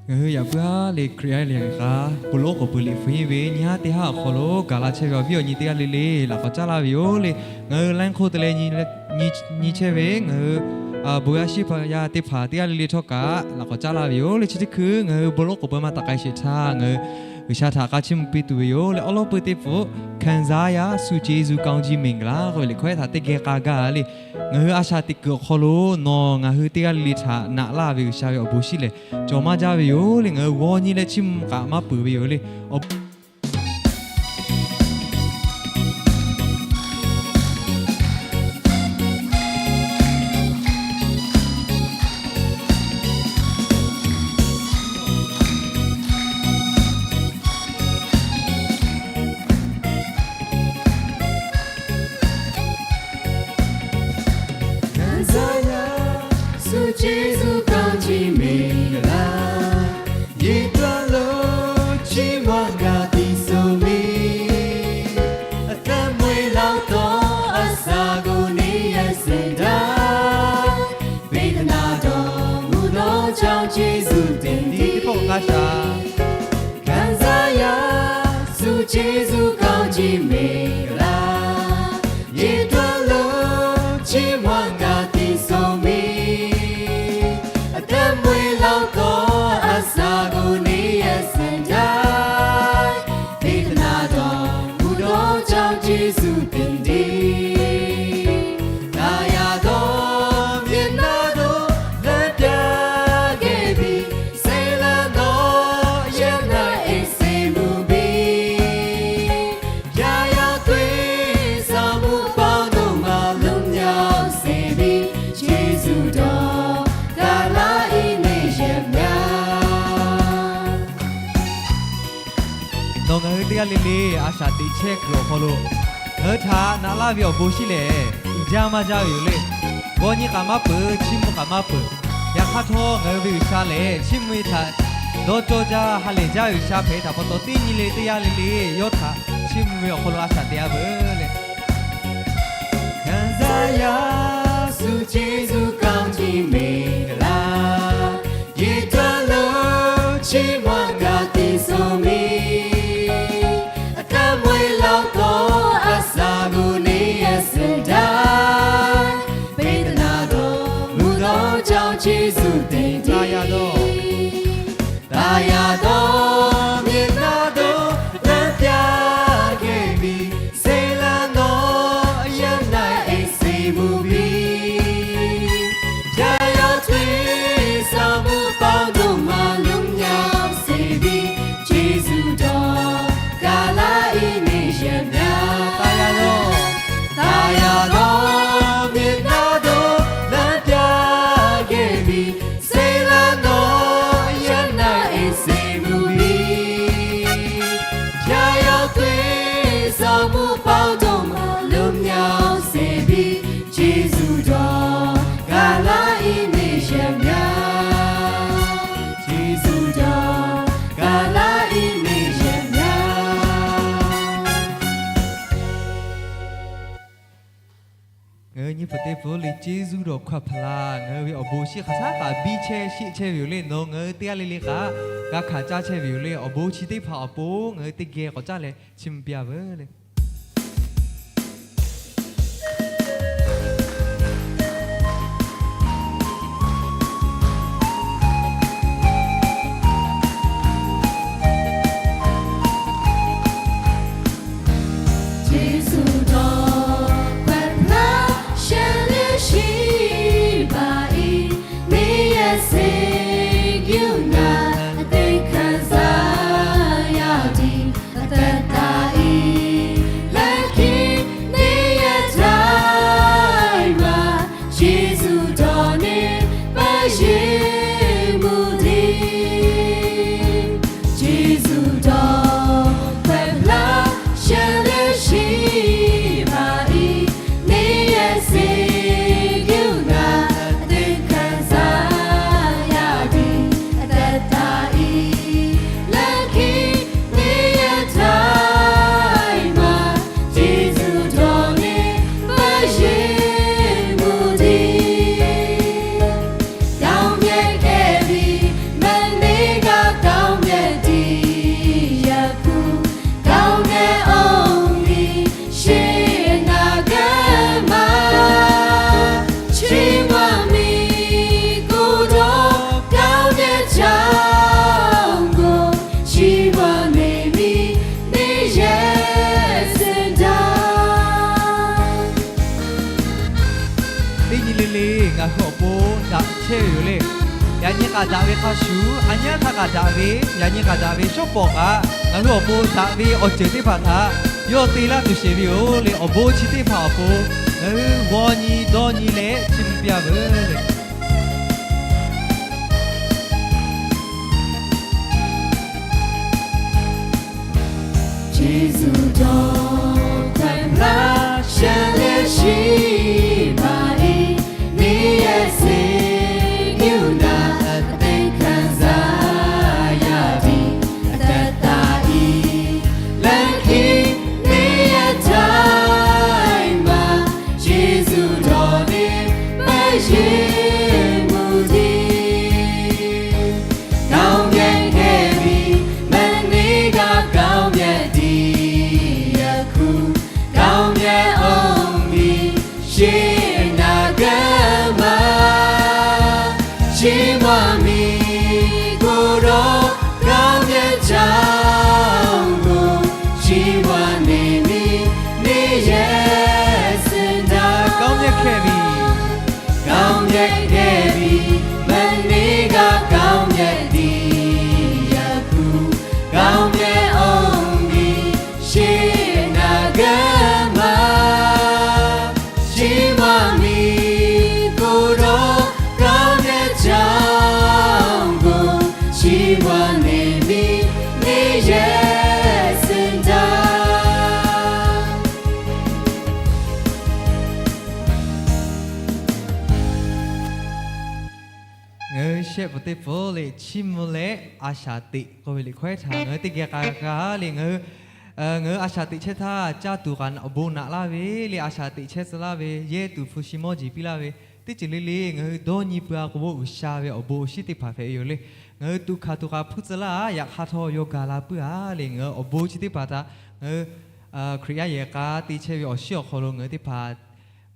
Ngaˬ hui yaꞈ puiˉ haˉ le Hkriꞈ yaˇ le kaꞈ, bon lawˉ k'oˍ pui Liꞈ hpu henˇ ve nyiˇ haˉ teˇ haˉ awˬ hk'aw lo gaˬ la chehˇ ve awˬ viˉ awˬ nyi teˇ g'aˇ le le laꞈ k'awꞈ caˉ laˇ ve yoˬ le. Ngaˬ hui ไลฟ์ hk'oˆ te leh nyi, nyi chehˇ ve ngaˬ hui bon yaˇ shiˉ hpaˍ yaˇ teˇ hpaˍ teˇ g'aˇ le le htawˇ kaꞈ laꞈ k'awꞈ caˉ laˇ ve yoˬ le. Chi teˇ hkui ngaˬ hui bon lawˉ k'oˍ pui maˇ taˍ k'ai sheˍ htaˇ, ngaˬ hui G'uiˬsha htaꞈ k'a chiˇ mvuh piˇ tuˬ ve yoˬ le. Awˉ lawˉ pui teˇ pfuhˍ ခံစားရ ဆုကျေးဇူးကောင်းခြင်းမင်္ဂလာ k'oˆ ve liꞈ hkawehˉ htaꞈ teˇ geh k'a gaˇ le. Ngaˬ hui a shaꞈ teꞈ kuiˬ awˬ hk'aw lo nawˬ ngaˬ hui teˇ g'aˇ le le htaꞈ naꞈ laˇ ve G'uiˬsha ve awˬ bon shiˉ lehˬ, cawˬ maˇ jaˇ ve yoˬ le. Ngaˬ hui g'aw nyi leh chiˇ mvuh k'aꞈ maˇ peuˬ ve yoˬ le. ခံစားရ ဆုကျေးဇူးကောင်းခြင်းမင်္ဂလာ ရေတွက်လို့ချီးမွမ်းဂုဏ်သီးဆိုမိ အသက်မွေးလောက်သောအစာကို နေ့ရက်စဉ်တိုင်း ပေးသနားတော်မူသောကြောင့် ကျေးဇူးတင်သည်။ ခံစားရ ဆုကျေးဇူးကောင်းခြင်းမင်္ဂလာ ရေတွက်လို့ချီးမွမ်းဂုဏ်သီးဆိုမိ အသက်မွေးလောက်သောအစာကို နေ့ရက်စဉ်တိုင်း ပေးသနားတော်မူသောကြောင့် ကျေးဇူးတင်သည်။ သာယာသောမျက်နှာတော် လှည့်ဖြာခဲ့ပြီ။ စိမ်းလန်းသောအရပ်၌ အိပ်စေမှုပြီ။ ဖြာရောက်သွေးဆောင်မှုအပေါင်းတို့မှ လွတ်မြောက်စေပြီ။ ကျေးဇူးတော်ကာလ 이နေ့ရက်များ Nawˬ ngaˬ hui teˇ g'aˇ le le a shaꞈ teꞈ chehˇ kuiˬ awˬ hk'aw lo ngaˬ hui htaꞈ naꞈ laˇ ve awˬ bon shiˉ lehˬ, uiˍ jaˇ maˇ jaˇ ve yoˬ le. G'aw nyi k'aꞈ maˇ peuˬ, chiˇ mvuh k'aꞈ maˇ peuˬ. Yaꞈ hk'aˇ htawˇ, ngaˬ hui ve G'uiˬsha lehˬ, chiˇ mvuh ve htaꞈ dawˇ cawˇ jaˇ, ha lehˬ jaˇ ve G'uiˬsha hpehꞈ ve htaꞈ pa taw, teˇ nyi le teˇ g'aˇ le le yawˇ htaꞈ chiˇ mvuh ve awˬ hk'aw lo a shaꞈ teꞈ-a veuˬ le. ခံစားရ ဆုကျေးဇူးကောင်းခြင်းမင်္ဂလာ ရေတွက်လို့ချီးမွမ်းဂုဏ်သီးဆိုမိ အသက်မွေးလောက်သောအစာကို နေ့ရက်စဉ်တိုင်း ပေးသနားတော်မူသောကြောင့် ကျေးဇူးတင်သည်။ သာယာသောမျက်နှာတော် လှည့်ဖြာခဲ့ပြီ။ စိမ်းလန်းသောအရပ်၌ အိပ်စေမှုပြီ။ ဖြာရောက်သွေးဆောင်မှုအပေါင်းတို့မှ လွတ်မြောက်စေပြီ။ ကျေးဇူးတော်ကာလ 이နေ့ရက်များ သာယာသောမျက်နှာတော် လှည့်ဖြာခဲ့ပြီ။ စိမ်းလန်းသောအရပ်၌ အိပ်စေမှုပြီ။ ဖြာရောက်သွေးဆောင်မှုအပေါင်းတို့မှ လွတ်မြောက်စေပြီ။ ကျေးဇူးတော်ကာလ 이နေ့ရက်များ ကျေးဇူးတော်ကာလ 이နေ့ရက်များ Ngaˬ hui nyi hpu teˇ hpu le, ကျေးဇူးတော်ခွးဖျါ, ngaˬ hui ve awˬ bon shiˉ hk'aˬ htaˇ kaꞈ biˇ chehˇ sheˆ chehˇ ve yoˬ le. Nawˬ ngaˬ hui teˇ g'aˇ le le kaꞈ g'a hkanˍ caˇ chehˇ ve yoˬ le. Awˬ bon chi teˇ hpaˍ awˬ pon ngaˬ hui teˇ geh k'awꞈ caˇ leh chiˇ mvuh piˇ-a veuˬ le. ကျေးဇူးတော်ခွးဖျါရှင်းလင်းရှိပါ၏။ နေ့ရက်စဉ်ကရုဏာအသစ်ခံစားရသည်။ အသက်တာ၏ chehˇ ve yoˬ le. Yaꞈ nyi k'aꞈ daꞈ ve hk'a shuˍ, a nyi htaˇ k'aꞈ daꞈ ve, yaꞈ nyi k'aꞈ daꞈ ve shawˉ pawˍ kaꞈ ngaˬ hui awˬ pon daꞈ ve awˬ ceuˬ teˇ hpaˍ htaꞈ yawˇ te laˇ tuˬ sheˍ ve yoˬ le. Awˬ bon chi teˇ hpaˍ awˬ pon ngaˬ hui g'aw nyi dawˇ nyi leh chiˇ mvuh piˇ-a veuˬ le. Jeˍsuˆ dawˇ htaˇ hpaˇ shehˍ leh shiˍ maˇ heˆ, neˇ yehˬ seˍ kiˇ uˬ naꞈ teˇ hkanˍ zaˇ yaˇ tiꞈ htaꞈ taˍ iˉ leh hkiˇ neˇ yehˬ htaˇ maˇ Jeˍsuˆ dawˇ neˇ pehˇ yeˬ mvuh tiˉ ကောင်းမြတ်ခဲ့ပြီ မနေ့က ကောင်းမြတ်သည် ယခု ကောင်းမြတ်အောင်မည် ရှေ့အနာဂတ်မှာ ချီးမွမ်းမည် ကိုယ်တော် ကောင်းမြတ်ကြောင်းကို ချီးမွမ်းနေမည် နေ့ရက်စဉ်တိုင်း ကောင်းမြတ်ခဲ့ပြီ ကောင်းမြတ်ခဲ့ပြီ မနေ့က ကောင်းမြတ်သည် ယခု ကောင်းမြတ်အောင်မည် ရှေ့အနာဂတ်မှာ ချီးမွမ်းမည် ကိုယ်တော် ကောင်းမြတ်ကြောင်းကို ချီးမွမ်းနေမည် နေ့ရက်စဉ်တိုင်း Ngaˬ hui shehˆ pfuhˍ teˇ pfuhˍ le chiˇ mvuh leh a shaꞈ teꞈ k'oˆ ve liꞈ hkawehˉ htaꞈ ngaˬ hui teˇ geh k'a g'a le. Ngaˬ hui, ngaˬ hui a shaꞈ teꞈ chehˇ htaˇ, caˇ tuˬ kaꞈ awˬ bon naꞈ laˇ ve le, a shaꞈ teꞈ chehˇ tcuh laˇ ve, yehˇ tuˬ hpu shi mawˇ jeˬ piˇ laˇ ve, teˇ ceuˬ le le ngaˬ hui dawˇ nyi peuˬ-a k'o, G'uiˬsha ve awˬ bon awˬ shinˉ teˇ hpaˍ hpehꞈ ve yoˬ le. Ngaˬ hui tuꞈ hkanˍ tuˬ kaꞈ hpuˇ tcuh laˇ-a, yaꞈ hk'aˇ htawˇ yawˇ gaˬ la puiˉ-a le. Ngaˬ hui awˬ bon chi teˇ hpaˍ htaꞈ ngaˬ hui Hkriꞈ yaˇ yehˬ k'a te chehˇ ve awˬ shinˉ awˬ hk'aw lo ngaˬ hui teˇ hpaˍ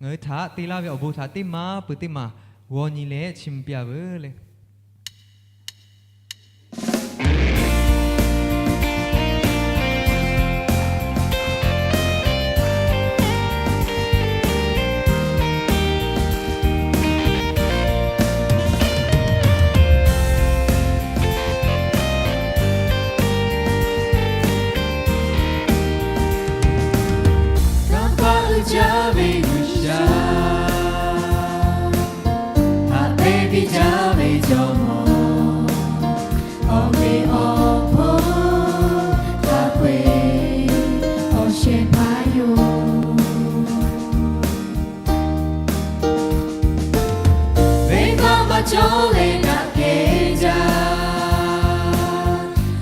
ngaˬ hui htaꞈ te laˇ ve awˬ bon htaꞈ teˇ maˇ peuˬ teˇ maˬ g'aw nyi leh chiˇ mvuh piˇ-a veuˬ le. Kanˉ paˆ uiˍ jaˇ ve G'uiˬsha, haꞈ pehnˇ piˇ jaˇ ve Jawˇmawˇ, awˬ meꞈ awˬ hponˇ hk'a peu-eˬ awˬ shehˍ hpaˇ yoˬ. Venˇbaˆ maˇ cawˬ leh daꞈ kehˬ jaˇ,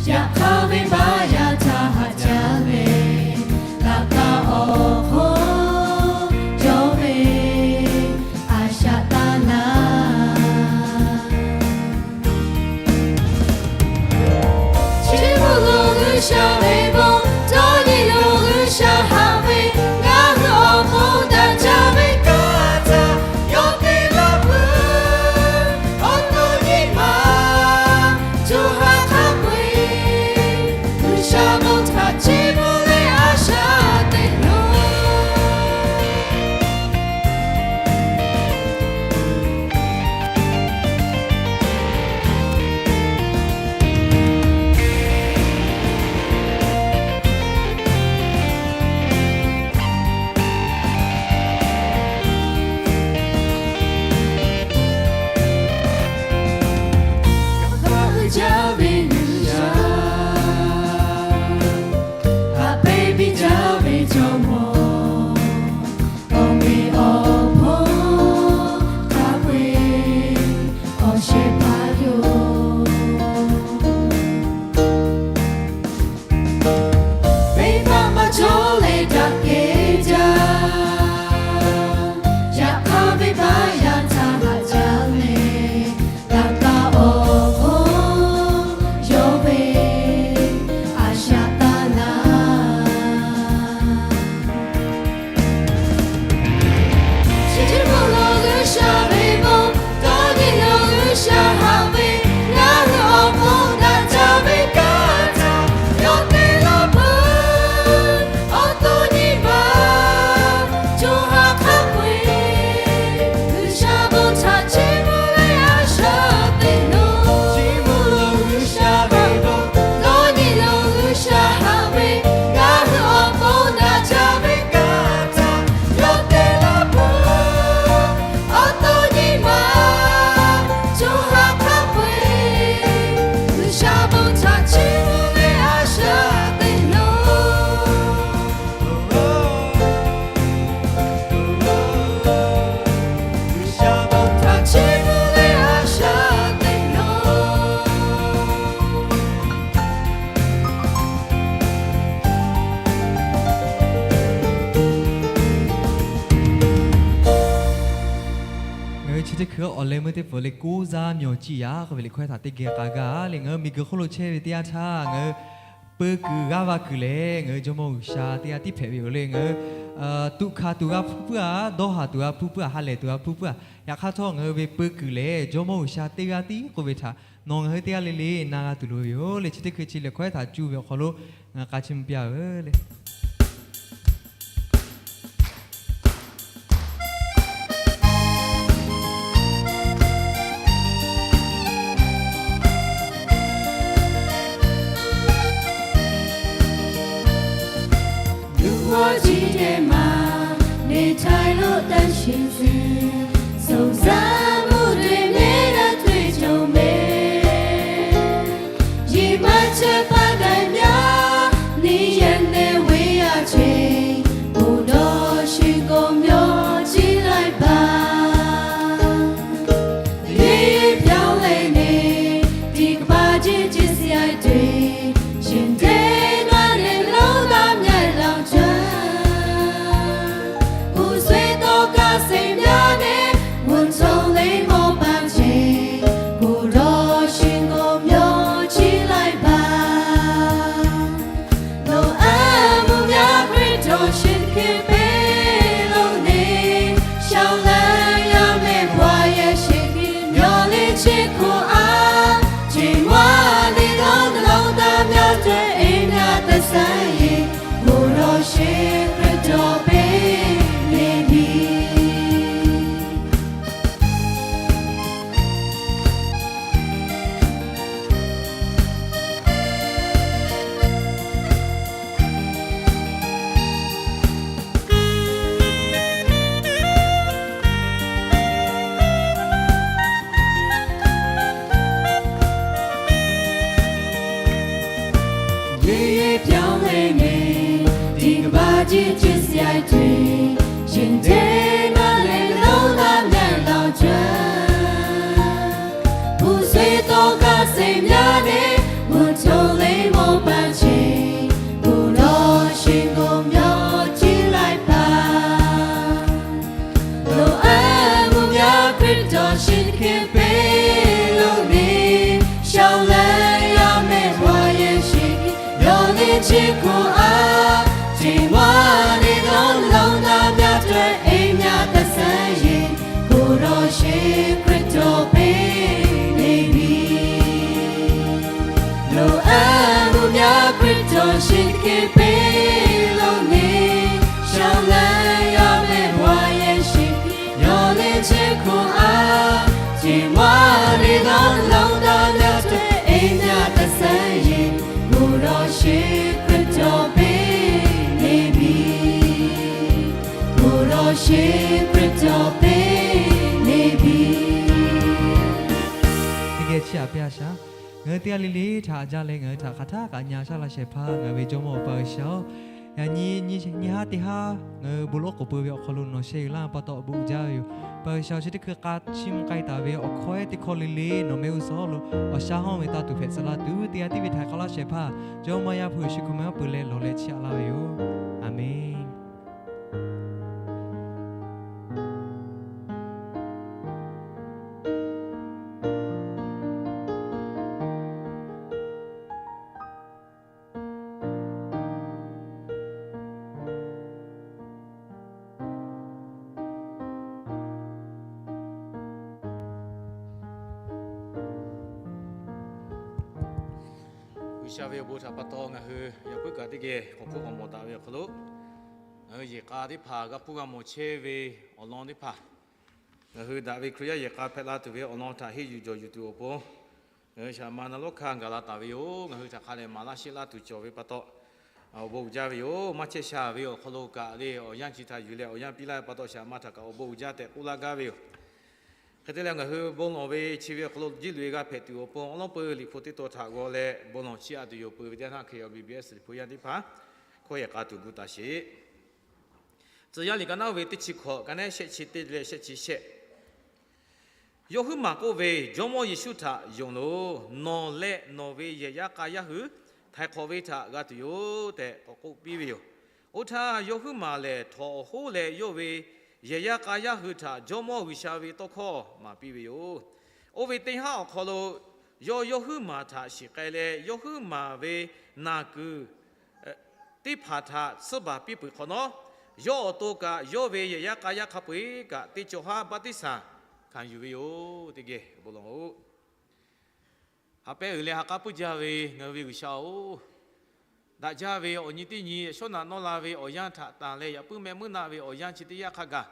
yaꞈ hk'aˇ venˇbaˆ yaˇ htaꞈ haꞈ jaˇ leh, laꞈ ka awˬ hk'oˆ cawˬ ve a shaꞈ taˇ laˇ. Chi mvuhˇ lo G'uiˬsha ve bon, dawˇ nyi lo G'uiˬsha haꞈ ve, ngaˬ hui awˬ hk'oˆ daꞈ jaˇ ve kanˉ htaꞈ yawˇ te laˇ peuˬ. Awˬ to nyi ma co ha hk'a peu-eˬ G'uiˬsha bon htaꞈ chiˇ mvuh leh a shaꞈ teꞈ loˬ. Kanˉ paˆ uiˍ jaˇ ve G'uiˬsha, haꞈ pehnˇ piˇ jaˇ ve Jawˇmawˇ, awˬ meꞈ awˬ hponˇ hk'a peu-eˬ awˬ shehˍ hpaˇ yoˬ. Venˇbaˆ maˇ cawˬ leh daꞈ kehˬ jaˇ, yaꞈ hk'aˇ venˇbaˆ yaˇ htaꞈ haꞈ jaˇ leh, laꞈ ka awˬ hk'oˆ yawˇ ve a shaꞈ taˇ laˇ. Chi mvuhˇ lo G'uiˬsha ve bon, dawˇ nyi lo G'uiˬsha teˇ peuˬ le, ကိုးစားမျှော်ကြည့်ရာ k'oˆ ve liꞈ hkawˇ htaꞈ teˇ geh k'a gaˇ le. Ngaˬ hui miˬguiˬ hk'oˆ lo chehˇ ve teˇ yanˇ htaˇ ngaˬ hui peu kuiˬ g'aˇ va kuiˬ lehˬ, ngaˬ hui Jawˇmawˇ G'uiˬsha teˇ g'aˇ tiˉ hpehꞈ ve yoˬ le. Ngaˬ hui tuꞈ hkanˍ tuˬ g'a hpuˇ puiˉ-a, dawˇ haˍ tuˬ g'a hpuˇ puiˉ-a, ha lehˬ tuˬ g'a hpuˇ puiˉ-a. Yaꞈ hk'aˇ htawˇ ngaˬ hui ve peu kuiˬ lehˬ Jawˇmawˇ G'uiˬsha teˇ g'aˇ tiˉ k'oˆ ve htaꞈ nawˬ ngaˬ hui teˇ g'aˇ le le na g'a tuˬ loˍ ve yoˬ le. Chi teˇ hkui chi liꞈ hkawˇ htaꞈ cuˇ ve awˬ hk'aw lo ngaˬ k'a chiˇ mvuh piˇ-a ve le. Luˬ g'awˇ jiˇ dehꞈ maˍ, နေထိုင်လို့သန့်ရှင်းစွာ စုံစမ်းမှုတွေ မြဲတမ်းတွေ့ကြုံမယ်။ ရေမှတ်ချက်ပန်းတိုင်များ နံရံနဲ့ဝေးရာချိန် ကိုယ်တော်ရှင်ကိုမျှော်ကြည့်လိုက်ပါ။ ရေပြောင်းလဲနေ ဒီကမ္ဘာကြီး ကျဉ်းစရိုက်တွေ ရင်ထဲမှာ နှလုံးသားမျက်လောင်ချင် ပူဆွေးသောကစိတ်များနဲ့ ဝတ်ထုံးလင်းမောပန်းချိန် ကိုယ်တော်ရှင်ကိုမျှော်ကြည့်လိုက်ပါ။ လိုအပ်မှုများ ခရစ်တော်ရှင်သခင်ပေးလို့နေ ရှောင်လန်းရမယ့်ဘဝရဲ့ရှင် မျှော်လင့်ခြင်းခွန်အား ချိန်ဝါနေသောနှလုံးသားများအတွက် အိမ်များသက်ဆိုင်ရင် ကိုယ်တော်ရှင်ခရစ်တော်ပေးနေပြီ။ ရေရေပြောင်းလဲနေ ဒီကမ္ဘာကြီး ကျဉ်းစရိုက်တွေ ရင်ထဲမှာလည်း နှလုံးသားမျက်လောင်ချင် ပူဆွေးသောကစိတ်များနဲ့ ဝတ်ထုံးလင်းမောပန်းချိန် ကိုယ်တော်ရှင်ကိုမျှော်ကြည့်လိုက်ပါ။ လိုအပ်မှုများ ခရစ်တော်ရှင်သခင်ပေးလို့နေ ရှောင်လန်းရမယ့်ဘဝရဲ့ရှင် မျှော်လင့်ခြင်းခွန်အား ချိန်ဝါနေသောနှလုံးသားများအတွက် အိမ်များသက်ဆိုင်ရင် ကိုယ်တော်ရှင်ခရစ်တော်ပေးနေပြီ။ လိုအပ်မှုများ ခရစ်တော်ရှင်သခင်ပေးလို့နေ ရှောင်လန်းရမယ့်ဘဝရဲ့ရှင် မျှော်လင့်ခြင်းခွန်အား ချိန်ဝါနေသောနှလုံးသားများအတွက် အိမ်များသက်ဆိုင်ရင် ကိုယ်တော်ရှင်ခရစ်တော်ပေးနေပြီ။ ကိုယ်တော်ရှင်ခရစ်တော်ပေးနေပြီ။ Teˇ geh chiˇ aꞈ piˇ-a shaˍ. Ngaˬ hui teˇ g'aˇ le le htaꞈ jaˇ leh ngaˬ hui htaꞈ hk'aˬ htaˇ kaꞈ nyi a shaˉ laˇ shehˍ hpaˇ ngaˬ ve Jawˇmawˇ Awˬ pa G'uiˬsha-oˬ, yaꞈ nyi nyi haˉ teˇ haˉ ngaˬ hui bon lawˉ k'oˍ pui ve awˬ hk'aw lo nawˬ sheh yuˬ laˇ pa taw awˬ bon uiˍ jaˇ ve yoˬ. Pa G'uiˬsha-oˬ, chi teˇ hkui k'a chiˇ mvuh k'ai taˍ ve awˬ hkawehˉ teˇ hkawˇ le le nawˬ mehˆ g'uˇ suhˍ lo awˬ shaˉ hawˉ ve taˇ tuˬ hpehꞈ tcuh laˇ tuˬ, teˇ g'aˇ tiˉ ve htaꞈ k'awꞈ laˇ shehˍ hpaˇ Jawˇmawˇ Yaˇ hpu Yeˍsuˆ Hkriꞈ meh awˬ pui leh lawˬ leh chiˇ aꞈ laˇ ve yoˬ. Aˍmenˍ. G'uiˬsha ve awˬ bon htaꞈ pa taw ngaˬ hui yaꞈ puiˉ kaꞈ teˇ geh k'awꞈ hpuˇ k'awꞈ mawˬ daꞈ ve awˬ hk'aw lo, ngaˬ hui yehˬ k'a teˇ hpaˍ g'a hpuˇ g'a mawˬ chehˇ ve awˬ lawn teˇ hpaˍ, ngaˬ hui daꞈ ve Hkriꞈ yaˇ yehˬ k'a hpehꞈ la tuˬ ve awˬ lawn htaꞈ henˇ yuˬ jawˬ yuˬ tuˬ awˬ pon, ngaˬ hui shaꞈ ma na lawˉ hkanˇ gaˬ la taˍ ve yoˬ. Ngaˬ hui htaꞈ hk'a leh maˍ laˇ sheˆ laˇ tuˬ cawˬ ve pa taw, awˬ bon uiˍ jaˇ ve yoˬ. Maˇ chehˇ sha ve awˬ hk'aw lo kaꞈ le awˬ yanˇ chi htaꞈ yuˬ leh awˬ yanˇ piˇ laˇ ve pa taw, shaꞈ ma htaꞈ kaꞈ awˬ bon uiˍ jaˇ tehꞈ k'oˆ laˇ gaˇ ve yoˬ. Hk'e te leh, ngaˬ hui bon lawˬ ve chi ve awˬ hk'aw lo jiˇ loꞈ e g'a hpehꞈ tuˬ awˬ pon, awˉ lawˉ peu liꞈ hpu teˇ taw htaꞈ g'aw leh bon lawˬ chiˇ aꞈ tuˬ yoˬ peuˬ ve teˇ yanˇ htaˇ, Hkriꞈ awˬ B B S liꞈ hpu yanˇ teˇ hpaˍ hkawˇ yehˬ k'a tuˬ gu taˍ sheˍ. Tcuh yaˇ liꞈ ka naˉ ve teˇ chi hkawꞈ, ka naˉ shehˆ chi teˇ leh shehˆ chi shehˆ. Yawˇ huiˉ maˬ k'oˆ ve, Jawˇmawˇ Yeˍsuˆ htaꞈ yonˍ loˬ. Nawˬ leh nawˬ ve yehˬ yaˇ k'a yaˇ hui htaiˍ hk'awꞈ ve htaꞈ g'a tuˬ yoˬ tehꞈ k'awꞈ k'oˆ piˇ ve yoˬ. Oˇ htaˇ, yawˇ huiˉ maˬ lehˬ htawnˍ hoˉ leh yawˇ ve yehˬ yaˇ k'a yaˇ hui htaꞈ Jawˇmawˇ G'uiˬsha ve tawˇ hkawˇ maˍ piˇ ve yoˬ. Oˇ ve teˇ haˉ awˬ hk'aw lo yawˇ yawˇ huiˉ maˬ htaꞈ shiˍ k'ai leh, yawˇ huiˉ maˬ ve naˬ kuiˬ teˇ hpaˍ htaꞈ tsuhˇ baˬ piˇ peuˬ hk'awꞈ nawˉ, yawˇ awˬ to kaꞈ yawˇ ve yehˬ yaˇ k'a yaˇ hk'a peu-eˬ kaꞈ teˇ cawˬ haˉ baˆtiˆsaˬ hkanˍ yuˬ ve yoˬ tehꞈ geh bon lawˬ oꞈ. Ha pehˉ uiˍ leh ha k'aˉ puiˉ jaˇ ve ngaˬ hui ve G'uiˬsha-oˬ, daꞈ jaˇ ve awˬ nyi teˇ nyi shawˉ naꞈ nawˇ la ve awˬ yanˇ htaꞈ tanˬ leh, yaꞈ puiˉ mehˆ muiˉ naˆ ve awˬ yanˇ chi teˇ yanˇ hk'a gaˬ,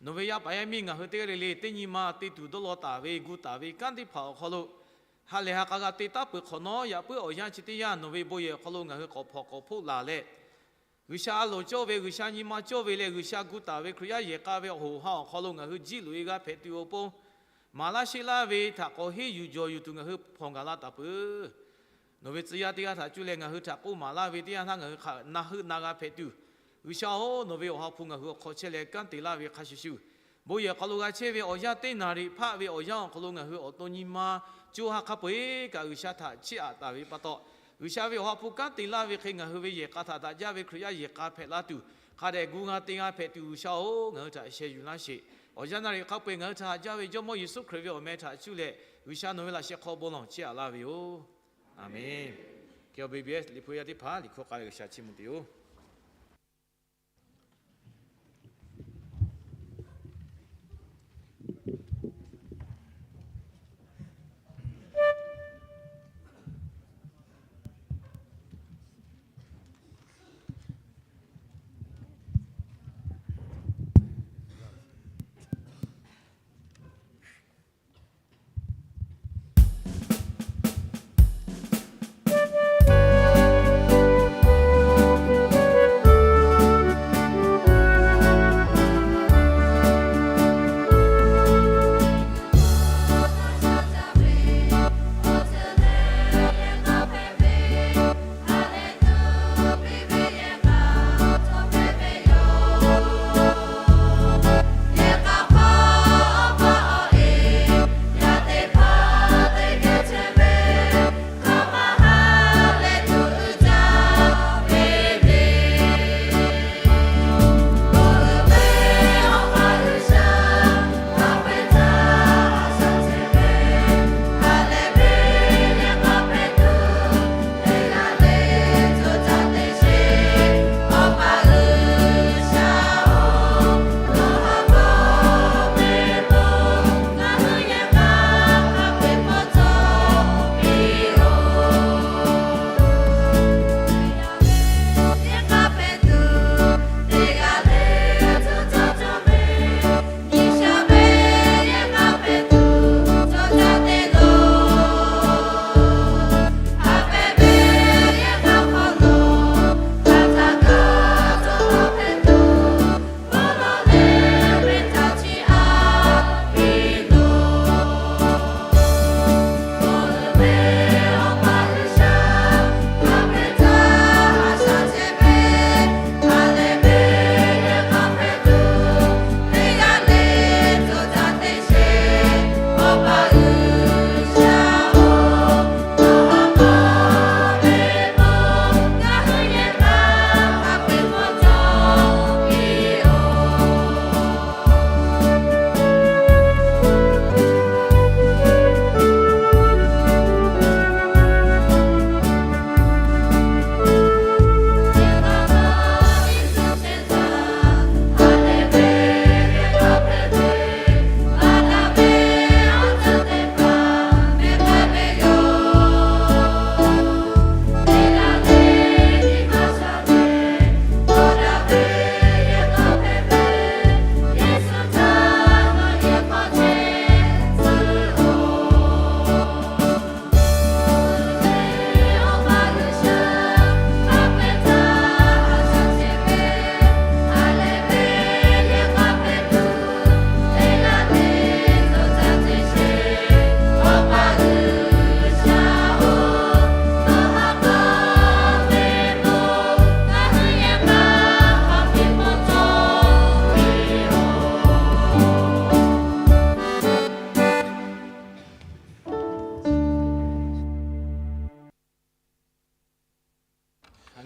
nawˬ ve yaˇ paˍ yaˇ miˇ ngaˬ hui teˇ g'aˇ le le teˇ nyi ma te tuˬ dawˇ law taˍ ve gu taˍ ve kanˉ teˇ hpaˍ awˬ hk'aw lo ha lehˬ ha k'a g'a te taˉ peuˬ hk'awꞈ nawˉ, yaꞈ puiˉ awˬ yanˇ chi teˇ yanˇ nawˬ ve bon yehˬ awˬ hk'aw lo ngaˬ hui k'awꞈ hpawnˬ k'awꞈ hpoˆ laˬ leh, G'uiˬsha a loˍ cawˇ ve, G'uiˬsha nyi ma cawˇ ve leh G'uiˬsha gu taˍ ve Hkriꞈ yaˇ yehˬ k'a ve awˬ hoꞈ ha awˬ hk'aw lo ngaˬ hui jiˇ loꞈ-e g'a hpehꞈ tuˬ awˬ pon, maˍ laˇ sheˆ laˇ ve htaꞈ k'awꞈ henˇ yuˬ jawˬ yuˬ tuˬ ngaˬ hui hpawnˬ gaˬ la taˍ peuˬ. Nawˬ ve tcuh yaˇ teˇ g'aˇ htaꞈ cuˇ leh ngaˬ hui htaꞈ k'oˆ maˍ laˇ ve teˇ yanˇ htaˇ ngaˬ hui hk'aꞈ na heuˆ na g'a hpehꞈ tuˬ, G'uiˬsha-oˬ, nawˬ ve awˬ ha hpu ngaˬ hui awˬ hk'aw chehˇ leh kanˉ te laˇ ve hk'a shuˍ shuˍ, bon yehˬ awˬ hk'aw lo g'a chehˇ ve awˬ yanˇ teˇ naˍriˍ hpaˆ ve awˬ yanˇ awˬ hk'aw lo ngaˬ hui awˬ to nyi ma co ha hk'a peu-eˬ kaꞈ G'uiˬsha htaꞈ chiˇ aꞈ taˍ ve pa taw, G'uiˬsha ve awˬ ha hpu kanˉ te laˇ ve hk'e ngaˬ hui ve yehˬ k'a htaꞈ daꞈ jaˇ ve Hkriꞈ yaˇ yehˬ k'a hpehꞈ la tuˬ, hk'a dehꞈ gu g'a te g'a hpehꞈ tuˬ G'uiˬsha-oˬ, ngaˬ hui htaꞈ sheh yuˬ laˇ sheˍ. Awˬ yanˇ naˍriˍ hk'a peu-eˬ ngaˬ hui htaꞈ haꞈ jaˇ ve Jawˇmawˇ Yeˍsuˆ Hkriꞈ ve awˬ meh htaꞈ cuˇ leh, G'uiˬsha nawˬ ve laꞈ sheh hk'aw bon lawˬ chiˇ aꞈ laˇ ve yoˬ. Aˬmenˍ. K B B S liꞈ hpu yaˇ teˇ hpaˍ liꞈ hkawˇ k'ai ve G'uiˬsha chiˇ mvuh tuˬ yoˬ.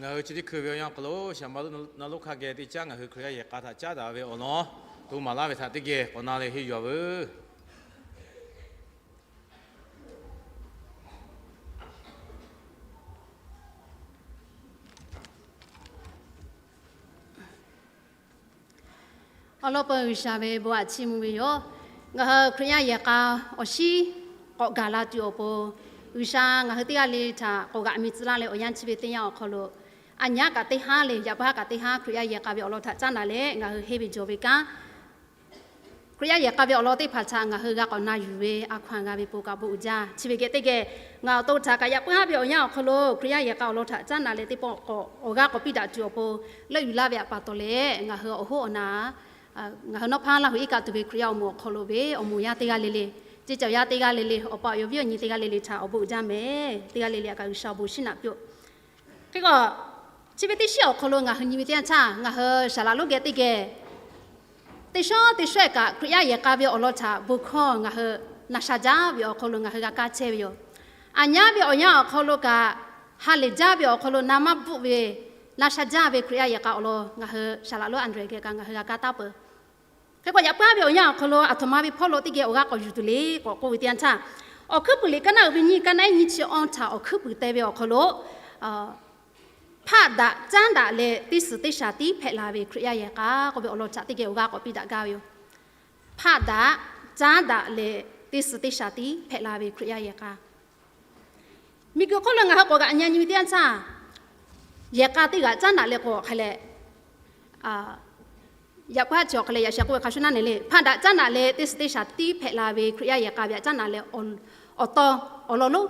Ngaˬ hui chi teˇ hkui ve awˬ yanˇ awˬ hk'aw lo shaˍ ma lo na lo hk'a geh teˇ caˉ ngaˬ hui Hkriꞈ yaˇ yehˬ k'a htaꞈ caˉ daꞈ ve awˬ lawn To maˍ laˇ ve htaꞈ teˇ geh k'awꞈ na leh henˇ yuˬ-a veuˬ. Awˬ lawn peuˬ G'uiˬsha ve bon aꞈ chiˇ mvuh ve yoˬ. Ngaˬ hui Hkriꞈ yaˇ yehˬ k'a awˬ shinˉ k'awꞈ gaˬ la tuˬ awˬ pon, G'uiˬsha ngaˬ hui teˇ g'aˇ le le htaꞈ k'awꞈ g'aꞈ mi tcuh laˇ leh awˬ yanˇ chi ve teˇ yanˇ awˬ hk'aw lo, a nyaˉ kaꞈ teˇ haˉ le, yaꞈ puiˉ haˉ kaꞈ teˇ haˉ Hkriꞈ yaˇ yehˬ k'a ve awˬ lawn htaꞈ caˉ naˍ leh ngaˬ hui henˇ ve jawˬ ve kanˉ, Hkriꞈ yaˇ yehˬ k'a ve awˬ lawn teˇ hpaˍ htaꞈ ngaˬ hui g'a k'awꞈ na yuˬ ve a hkaw-anˬ g'a ve pon kaꞈ bon uiˍ jaˇ. Chi ve geh teˇ geh ngaˬ awˬ to htaꞈ kaꞈ yaꞈ puiˉ haˉ ve awˬ yanˇ awˬ hk'aw lo Hkriꞈ yaˇ yehˬ k'a awˬ lawn htaꞈ caˉ naˍ leh teˇ pawˆ k'awꞈ awˬ g'aˇ k'awꞈ piˇ daꞈ tuˬ awˬ pon leuˆ yuˬ laˇ ve awˬ pa taw leh, ngaˬ hui awˬ hoˉ awˬ na ngaˬ hui nawˉ hpaˇ Laˇ huˍ iˉ kaˆ tuˬ ve Hkriꞈ yaˇ awˬ moˍ awˬ hk'aw lo ve awˬ moˍ yaˇ teˇ g'aˇ le le, ceˇ caˬ yaˇ teˇ g'aˇ le le, awˬ pa awˬ yaw viˉ awˬ nyi teˇ g'aˇ le le htaꞈ awˬ bon uiˍ jaˇ mehˍ. Teˇ g'aˇ le le htaꞈ kaꞈ G'uiˬsha awˬ bon shinˉ naꞈ piˇ-oˆ. Hk'e k'o, chi ve teˇ shiˉ awˬ hk'aw lo ngaˬ hui nyi ve teˇ yanˇ htaˇ, ngaˬ hui saˍ laꞈ lonˉ geh teˇ geh teˇ shawˉ teˇ shawˉ-ehˍ kaꞈ Hkriꞈ yaˇ yehˬ k'a ve awˬ lawn htaꞈ bon hkawˇ ngaˬ hui na sha jaˇ ve awˬ hk'aw lo ngaˬ hui g'a kaˇ chehˇ ve yoˬ. Aˬ nyaˉ ve awˬ yanˇ awˬ hk'aw lo kaꞈ, ha lehˬ jaˇ ve awˬ hk'aw lo na maˇ bvuhˆ ve, na sha jaˇ ve Hkriꞈ yaˇ yehˬ k'a awˬ lawn ngaˬ hui saˍ laꞈ lonˉ Andrew geh kaꞈ ngaˬ hui g'a kaˇ taˉ peuˬ. Hk'e k'o, yaꞈ puiˉ ve awˬ yanˇ awˬ hk'aw lo aˬ htoꞈ ma ve hpawˇ lo teˇ geh awˬ g'aˇ k'awꞈ yuˬ tuˬ le k'awꞈ k'oˆ ve teˇ yanˇ htaˇ, Awˬ hkuiˉ puiˍ liꞈ kaˇ naˉ uiˍ ve nyiˇ, kaˇ naˉ iˉ nyiˇ chi awˇ htaꞈ awˬ hkuiˉ puiˍ te ve awˬ hk'aw lo, hpaˆ daꞈ caˉ daꞈ leh teˇ suhˍ teˇ shaˍ tiˉ hpehꞈ la ve Hkriꞈ yaˇ yehˬ k'a k'oˆ ve awˬ lawn htaꞈ teˇ geh awˬ g'aˇ k'awꞈ piˇ daꞈ gaˇ ve yoˬ. Hpaˆ daꞈ caˉ daꞈ leh teˇ suhˍ teˇ shaˍ tiˉ hpehꞈ la ve Hkriꞈ yaˇ yehˬ k'a. Miˬguiˬ hk'oˆ lo ngaˬ hui k'awꞈ g'aꞈ nyi nyi ve teˇ yanˇ htaˇ, yehˬ k'a teˇ g'aꞈ caˉ daꞈ leh k'o hk'a leh, yaꞈ puiˉ haˉ chi awˬ hk'a leh yaꞈ sheh k'oˆ ve hk'a shuˍ naˉ ne le, hpaˆ daꞈ caˉ daꞈ leh teˇ suhˍ teˇ shaˍ tiˉ hpehꞈ la ve Hkriꞈ yaˇ yehˬ k'a ve htaꞈ caˉ daꞈ leh, awˬ taw awˬ lawn lonˉ,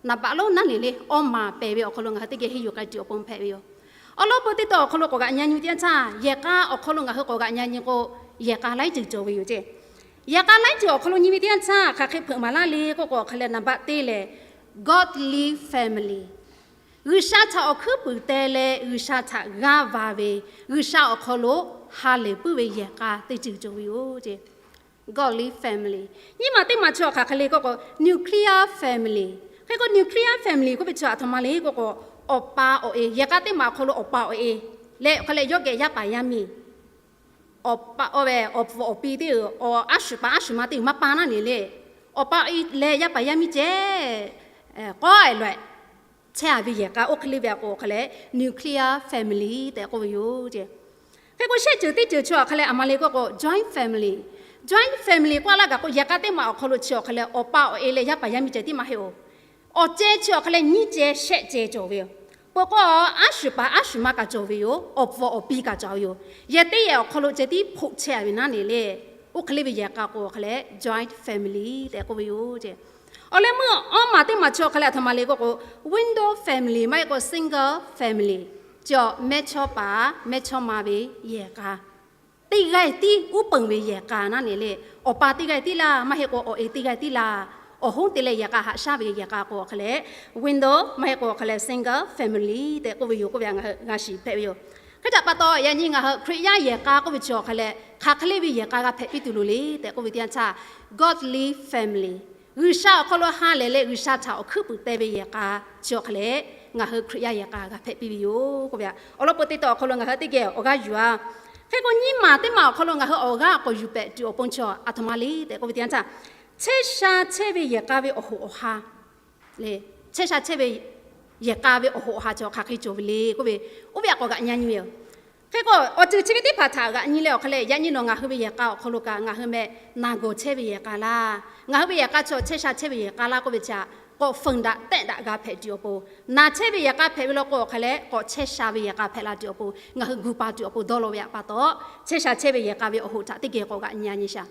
naˍ baꞈ lonˉ naˉ ne le, awˇ maˬ pehˬ ve awˬ hk'aw lo ngaˬ hui teˇ geh henˇ yuˬ k'ai tuˬ awˬ pon hpehꞈ ve yoˬ. Awˬ lawn peu teˇ taw awˬ hk'aw lo k'awꞈ g'aꞈ nyi nyi ve teˇ yanˇ htaˇ, yehˬ k'a awˬ hk'aw lo ngaˬ hui k'awꞈ g'aꞈ nyi nyi k'o, yehˬ k'a laiˉ ceuˬ cawˬ ve yoˬ ceˇ. Yehˬ k'a laiˉ ceuˬ awˬ hk'aw lo nyi ve teˇ yanˇ htaˇ, hk'aˬ hk'e hpeuꞈ maˍ laˇ le k'oˆ k'o hk'a leh, naˍ baꞈ teˇ lehˬ, godly family, G'uiˬsha htaꞈ awˬ hkuiˉ puiˍ teh leh G'uiˬsha htaꞈ g'aˇ va ve, G'uiˬsha awˬ hk'aw lo ha lehˬ puiˉ ve yehˬ k'a teˇ ceuˬ cawˬ ve yoˬ ceˇ. Godly family. Nyiˇ maˬ teˇ maˬ chi awˬ hk'aˬ hk'e le k'oˆ k'o, nuclear family. Hk'e k'o, nuclear family k'oˆ ve chi aˬ htoꞈ ma le k'oˆ k'o, awˬ pa awˬ e, yehˬ k'a teˇ maˬ awˬ hk'aw lo awˬ pa awˬ e leh hk'a leh yawˇ geh yaˇ paˍ yaˇ miˇ, awˬ pa awˬ ve awˬ pfuhˍ awˬ pi teˇ g'uiˬ, aˉ shuˍ paˍ aˉ shuˍ ma teˇ g'uiˬ maˇ pa naˉ ne le, awˬ pa awˬ e leh yaˇ paˍ yaˇ miˇ ceh k'awehˬ lawehˬ chehˇ-a ve yehˬ k'a oˇ hk'e le ve k'o hk'a leh, nuclear family tehꞈ k'oˆ ve yoˬ ceˇ. Hk'e k'o, shehˆ ceuˬ teˇ ceuˬ chi awˬ hk'a leh aˬ ma le k'oˆ k'o, joint family. Joint family k'oˆ laˇ gaˬ k'o, yehˬ k'a teˇ maˬ awˬ hk'aw lo chi awˬ hk'a leh awˬ pa awˬ e leh yaˇ paˍ yaˇ miˇ ceh tiˉ maˇ heˆ-oˬ. Awˬ ceh chi awˬ hk'a leh nyiˇ ceh shehˆ ceh cawˬ ve yoˬ. Peuˬ k'o, aˉ shuˍ paˍ aˉ shuˍ ma kaꞈ cawˬ ve yoˬ. Awˬ pfuhˍ awˬ pi kaꞈ cawˬ ve yoˬ. Yehˬ teˇ yehˬ awˬ hk'aw lo ceh tiˉ hpoˆ chehˇ-a ve naˉ ne le, oˇ hk'e le ve yehˬ k'a k'o hk'a leh joint family tehꞈ k'oˆ ve yoˬ ceˇ. Awˬ leh meuˇ awˇ maˬ teˇ maˬ chi awˬ hk'a leh aˬ htoꞈ ma le k'oˆ k'o, window family maˇ heˆ k'o single family, chi awˬ mehˇchawˇ paˍ mehˇchawˇma ve yehˬ k'a, teˇ g'aˇ tiˉ uˉ peunˍ ve yehˬ k'a naˉ ne le, awˬ pa teˇ g'aˇ tiˉ laˇ, maˇ heˆ k'o awˬ e teˇ g'aˇ tiˉ laˇ, awˬ hoˉ te leh yehˬ k'a haꞈ shaˉ ve yehˬ k'a k'o hk'a leh, window maˇ heˆ k'o hk'a leh single family tehꞈ k'oˆ ve yoˬ k'oˆ ve ngaˬ hui g'a shiˍ hpehꞈ ve yoˬ. Hk'e htaꞈ pa taw, yaꞈ nyi ngaˬ hui Hkriꞈ yaˇ yehˬ k'a k'oˆ ve chi awˬ hk'a leh hk'aˬ hk'e le ve yehˬ k'a g'a hpehꞈ piˇ tuˬ loˍ le tehꞈ k'oˆ ve teˇ yanˇ htaˇ, godly family, G'uiˬsha awˬ hk'aw lo ha lehˬ leh G'uiˬsha htaꞈ awˬ hkuiˉ puiˍ teh ve yehˬ k'a chi awˬ hk'a leh ngaˬ hui Hkriꞈ yaˇ yehˬ k'a g'a hpehꞈ piˇ ve yoˬ k'oˆ ve. Awˬ lawn peu teˇ taw awˬ hk'aw lo ngaˬ hui teˇ geh awˬ g'aˇ yuˬ-a. Hk'e k'o, nyiˇ maˬ teˇ maˬ awˬ hk'aw lo ngaˬ hui awˬ g'aˇ k'awꞈ yuˬ pehꞈ tuˬ awˬ pon chi aˬ htoꞈ ma le tehꞈ k'oˆ ve teˇ yanˇ htaˇ, chehˇ sha chehˇ ve yehˬ k'a ve awˬ hoꞈ awˬ ha le, chehˇ sha chehˇ ve yehˬ k'a ve awˬ hoꞈ awˬ ha chi hk'aˬ hk'e cawˬ ve le k'oˆ ve, oˇ ve htaꞈ k'awꞈ g'aꞈ nyi nyi ve yoˬ. Hk'e k'o, awˬ ceuˬ chi ve teˇ hpaˍ htaꞈ g'aꞈ nyi leh awˬ hk'a leh, yaꞈ nyi nawˬ ngaˬ hui ve yehˬ k'a awˬ hk'aw lo kaꞈ ngaˬ hui meh na gawˬ chehˇ ve yehˬ k'a laˇ, ngaˬ hui ve yehˬ k'a chi chehˇ sha chehˇ ve yehˬ k'a laˇ k'oˆ ve chi aꞈ, k'awꞈ feunˍ daꞈ tehˆ daꞈ g'a hpehꞈ tuˬ awˬ pon, na chehˇ ve yehˬ k'a hpehꞈ ve law k'o awˬ hk'a leh k'awꞈ chehˇ sha ve yehˬ k'a hpehꞈ la tuˬ awˬ pon, ngaˬ hui gu pa tuˬ awˬ pon dawˇ law ve pa taw, chehˇ sha chehˇ ve yehˬ k'a ve awˬ hoꞈ htaꞈ teˇ geh k'awꞈ g'aꞈ nyi nyi shaˍ.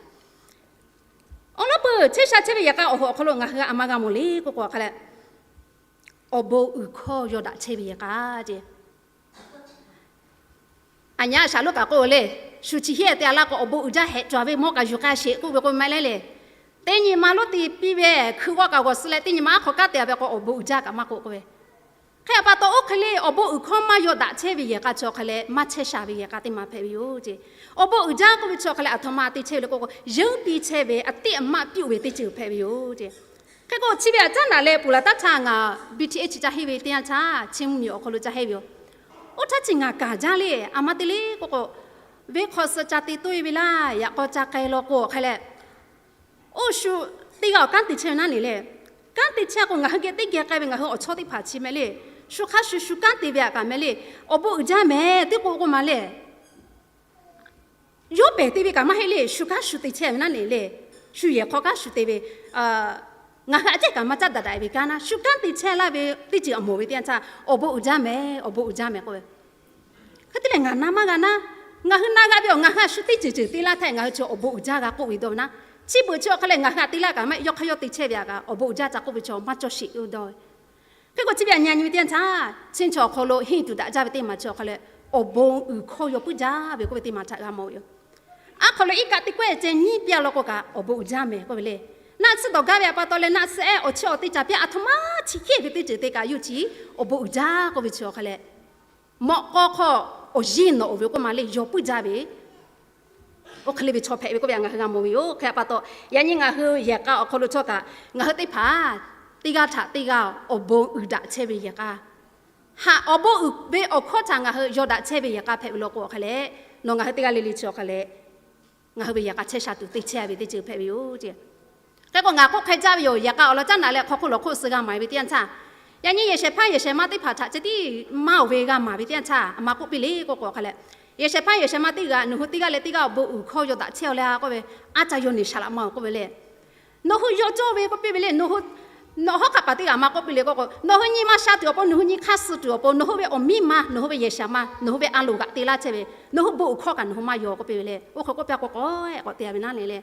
Awˬ lawn peu chehˇ sha chehˇ ve yehˬ k'a awˬ hoꞈ awˬ hk'aw lo ngaˬ hui aˬ ma g'a mawˬ le k'oˆ k'o hk'a leh, awˬ bon uiˍ hkawˇ yaw daꞈ chehˇ ve yehˬ k'a ceˇ. Aˬ nyi a shaˍ lonˉ kaꞈ k'oˆ le, shu chi hiˉ te a laˇ k'o awˬ bon uiˍ jaˇ hehꞈ cawˬ ve mawˇ kaꞈ yuˬ k'ai sheˍ k'oˆ ve k'o maˇ heˆ le. Teˇ nyi ma lonˉ te piˇ ve hkui g'awˇ kaꞈ g'awˬ suh leh teˇ nyi ma aˉ hk'aw kanˉ te a ve k'o awˬ bon uiˍ jaˇ kaꞈ maˇ k'oˆ k'oˆ ve. Hk'e a pa taw oˇ hk'e le awˬ bon uiˍ hkawˇ maˇ yaw daꞈ chehˇ ve yehˬ k'a chi awˬ hk'a leh maˇ chehˇ sha ve yehˬ k'a teˇ ma hpehꞈ ve yoˬ ceˇ. Awˬ bon uiˍ jaˇ k'oˆ ve chi awˬ hk'a leh aˬ htoꞈ ma te chehˇ ve le k'o, yeunˇ piˇ chehˇ ve a tiˉ a maˆ piˇ-oˬ ve teˇ ceuˬ hpehꞈ ve yoˬ ceˇ. Hk'e k'o, chi ve aꞈ caˉ naꞈ leh puˍ laˬ taˉ htaˇ ngaˬ B T H ca henˇ ve teˇ yanˇ htaˇ Chiˇ mvuhˇ miˬ awˬ hk'aw lo ca henˇ ve yoˬ. Oˇ htaˇ chi ngaˬ kaˍ jaˇ le, aˬ ma te le k'oˆ k'o, Venˇ hk'aw suh ca te toˇ e ve laˇ. Yaꞈ k'aw ca k'ai law k'o hk'e leh, oˇ shu teˇ g'aˇ awˬ kanˉ te chehˇ ve naˉ ne le. Kanˉ te chehˇ k'o, ngaˬ hui geh teˇ geh k'ai ve ngaˬ hui awˬ chawˇ teˇ hpaˍ chi meh le. Shu hk'a shuˍ shu kanˉ te ve aꞈ kaꞈ meh le. Awˬ bon uiˍ jaˇ mehˍ teˇ k'oˆ k'oˆ ma le. Yawˇ pehˬ te ve kaꞈ maˇ heˆ le. Shu kanˉ shu te chehˇ ve naˉ ne le. Shu yehˬ hk'aw kanˉ shu te ve, ngaˬ hui aꞈ cehˉ kaꞈ maˇ caˉ daꞈ daꞈ e ve kanˉ naˉ, shu kanˉ te chehˇ laˇ ve teˇ ceuˬ aꞈ mawˬ ve teˇ yanˇ htaˇ, awˬ bon uiˍ jaˇ mehˍ, awˬ bon uiˍ jaˇ mehˍ k'oˆ ve. Hk'e te leh ngaˬ na maˇ g'a naˉ, ngaˬ hui na g'a ve awˬ ngaˬ hui aꞈ shu teˇ ceuˬ ceuˬ te laˇ htaˇ ngaˬ hui chaw awˬ bon uiˍ jaˇ g'a k'oˆ ve dawˇ ve naˉ. Chi beuꞈ chi awˬ hk'a leh ngaˬ hui aꞈ te laˇ kaꞈ maˇ yawˇ hk'aˇ yawˇ te chehˇ ve aꞈ kaꞈ awˬ bon uiˍ jaˇ ca k'oˆ ve chaw maˇ cawˇ sheˍ ve dawˇ ve. Hk'e k'o chi ve aꞈ nyi nyi ve teˇ yanˇ htaˇ, chi chaw awˬ hk'aw lo henˇ tuˬ daꞈ jaˇ ve teˇ maˬ chi awˬ hk'a leh, awˬ bon uiˍ hkawˇ yaw puiˉ jaˇ ve k'oˆ ve teˇ maˬ htaꞈ g'a mawˬ ve yoˬ. Aˉ hk'aw lo iˉ kaˆ teˇ kawehˇ ceh nyiˇ piˇ a law k'o kaꞈ awˬ bon uiˍ jaˇ mehˍ k'oˆ ve le. Naˆ tsuhˇ dawˬ gaˇ ve aꞈ pa taw leh naˆ tsuhˇ ehˉ awˬ chiˇ awˬ teˇ caꞈ piˇ aˬ htoꞈ ma chi hk'e ve teˇ ceuˬ te kaꞈ yuˇ chi awˬ bon uiˍ jaˇ k'oˆ ve chi awˬ hk'a leh, mawꞈ k'aw hk'aw awˬ yeˇ nawꞈ oˬ ve k'oˆ ma le, yaw puiˉ jaˇ ve oˇ hk'e le ve chaw hpehꞈ ve k'oˆ ve aꞈ ngaˬ hui g'a mawˬ ve yoˬ. Hk'e aꞈ pa taw, yaꞈ nyi ngaˬ hui yehˬ k'a awˬ hk'aw lo htawˇ kaꞈ ngaˬ hui teˇ hpaˍ teˇ g'aˇ htaꞈ teˇ g'aˇ awˬ bon uiˍ daꞈ chehˇ ve yehˬ k'a, haꞈ awˬ bon uiˍ ve awˬ hkawˇ htaꞈ ngaˬ hui yaw daꞈ chehˇ ve yehˬ k'a hpehꞈ ve law k'o awˬ hk'a leh, nawˬ ngaˬ hui teˇ g'aˇ le le chi awˬ hk'a leh ngaˬ hui ve yehˬ k'a chehˇ sha tuˬ te chehˇ ve teˇ ceuˬ hpehꞈ ve yoˬ. Hk'e k'o ngaˬ k'oˆ hk'e jaˇ ve yoˬ. Yehˬ k'a awˬ lawn caˉ naꞈ leh hk'aw hk'oˆ lawˬ hk'oˆ suh g'a maˍ ve teˇ yanˇ htaˇ, yaꞈ nyi yehˬ shehˍ hpaˇ yehˬ shehˍ ma teˇ hpaˍ htaꞈ ceh tiˉ maˇ oˬ ve g'a maˍ ve teˇ yanˇ htaˇ, aˬ ma k'oˆ piˇ le k'oˆ k'o awˬ hk'a leh, yehˬ shehˍ hpaˇ yehˬ shehˍ ma teˇ g'aˇ nawˬ hui teˇ g'aˇ leh teˇ g'aˇ awˬ bon uiˍ hkawˇ yaw daꞈ chehˇ aw le k'oˆ ve, aˉ ca yaw neˬ shaˍ laꞈ ma k'oˆ ve le. Nawˬ hui yaw cawˇ ve k'oˆ piˇ ve le. Nawˬ hui, nawˬ hawˉ hk'aˆ paˍ teˇ g'aˇ maˇ k'oˆ piˇ le k'oˆ k'o, nawˬ hui nyi ma sha tuˬ awˬ pon, nawˬ hui nyi hk'aˇ suh tuˬ awˬ pon, nawˬ hui ve awˬ miˇ ma, nawˬ hui ve yehˬ shehˍ ma, nawˬ hui ve a loˍ g'aꞈ te laˇ chehˇ ve, nawˬ hui bon uiˍ hkawˇ kaꞈ nawˬ hui maˇ yaw k'oˆ piˇ ve le. Oˇ hk'e k'oˆ piˇ a k'o k'awꞈ k'awꞈ te a ve naˉ le le.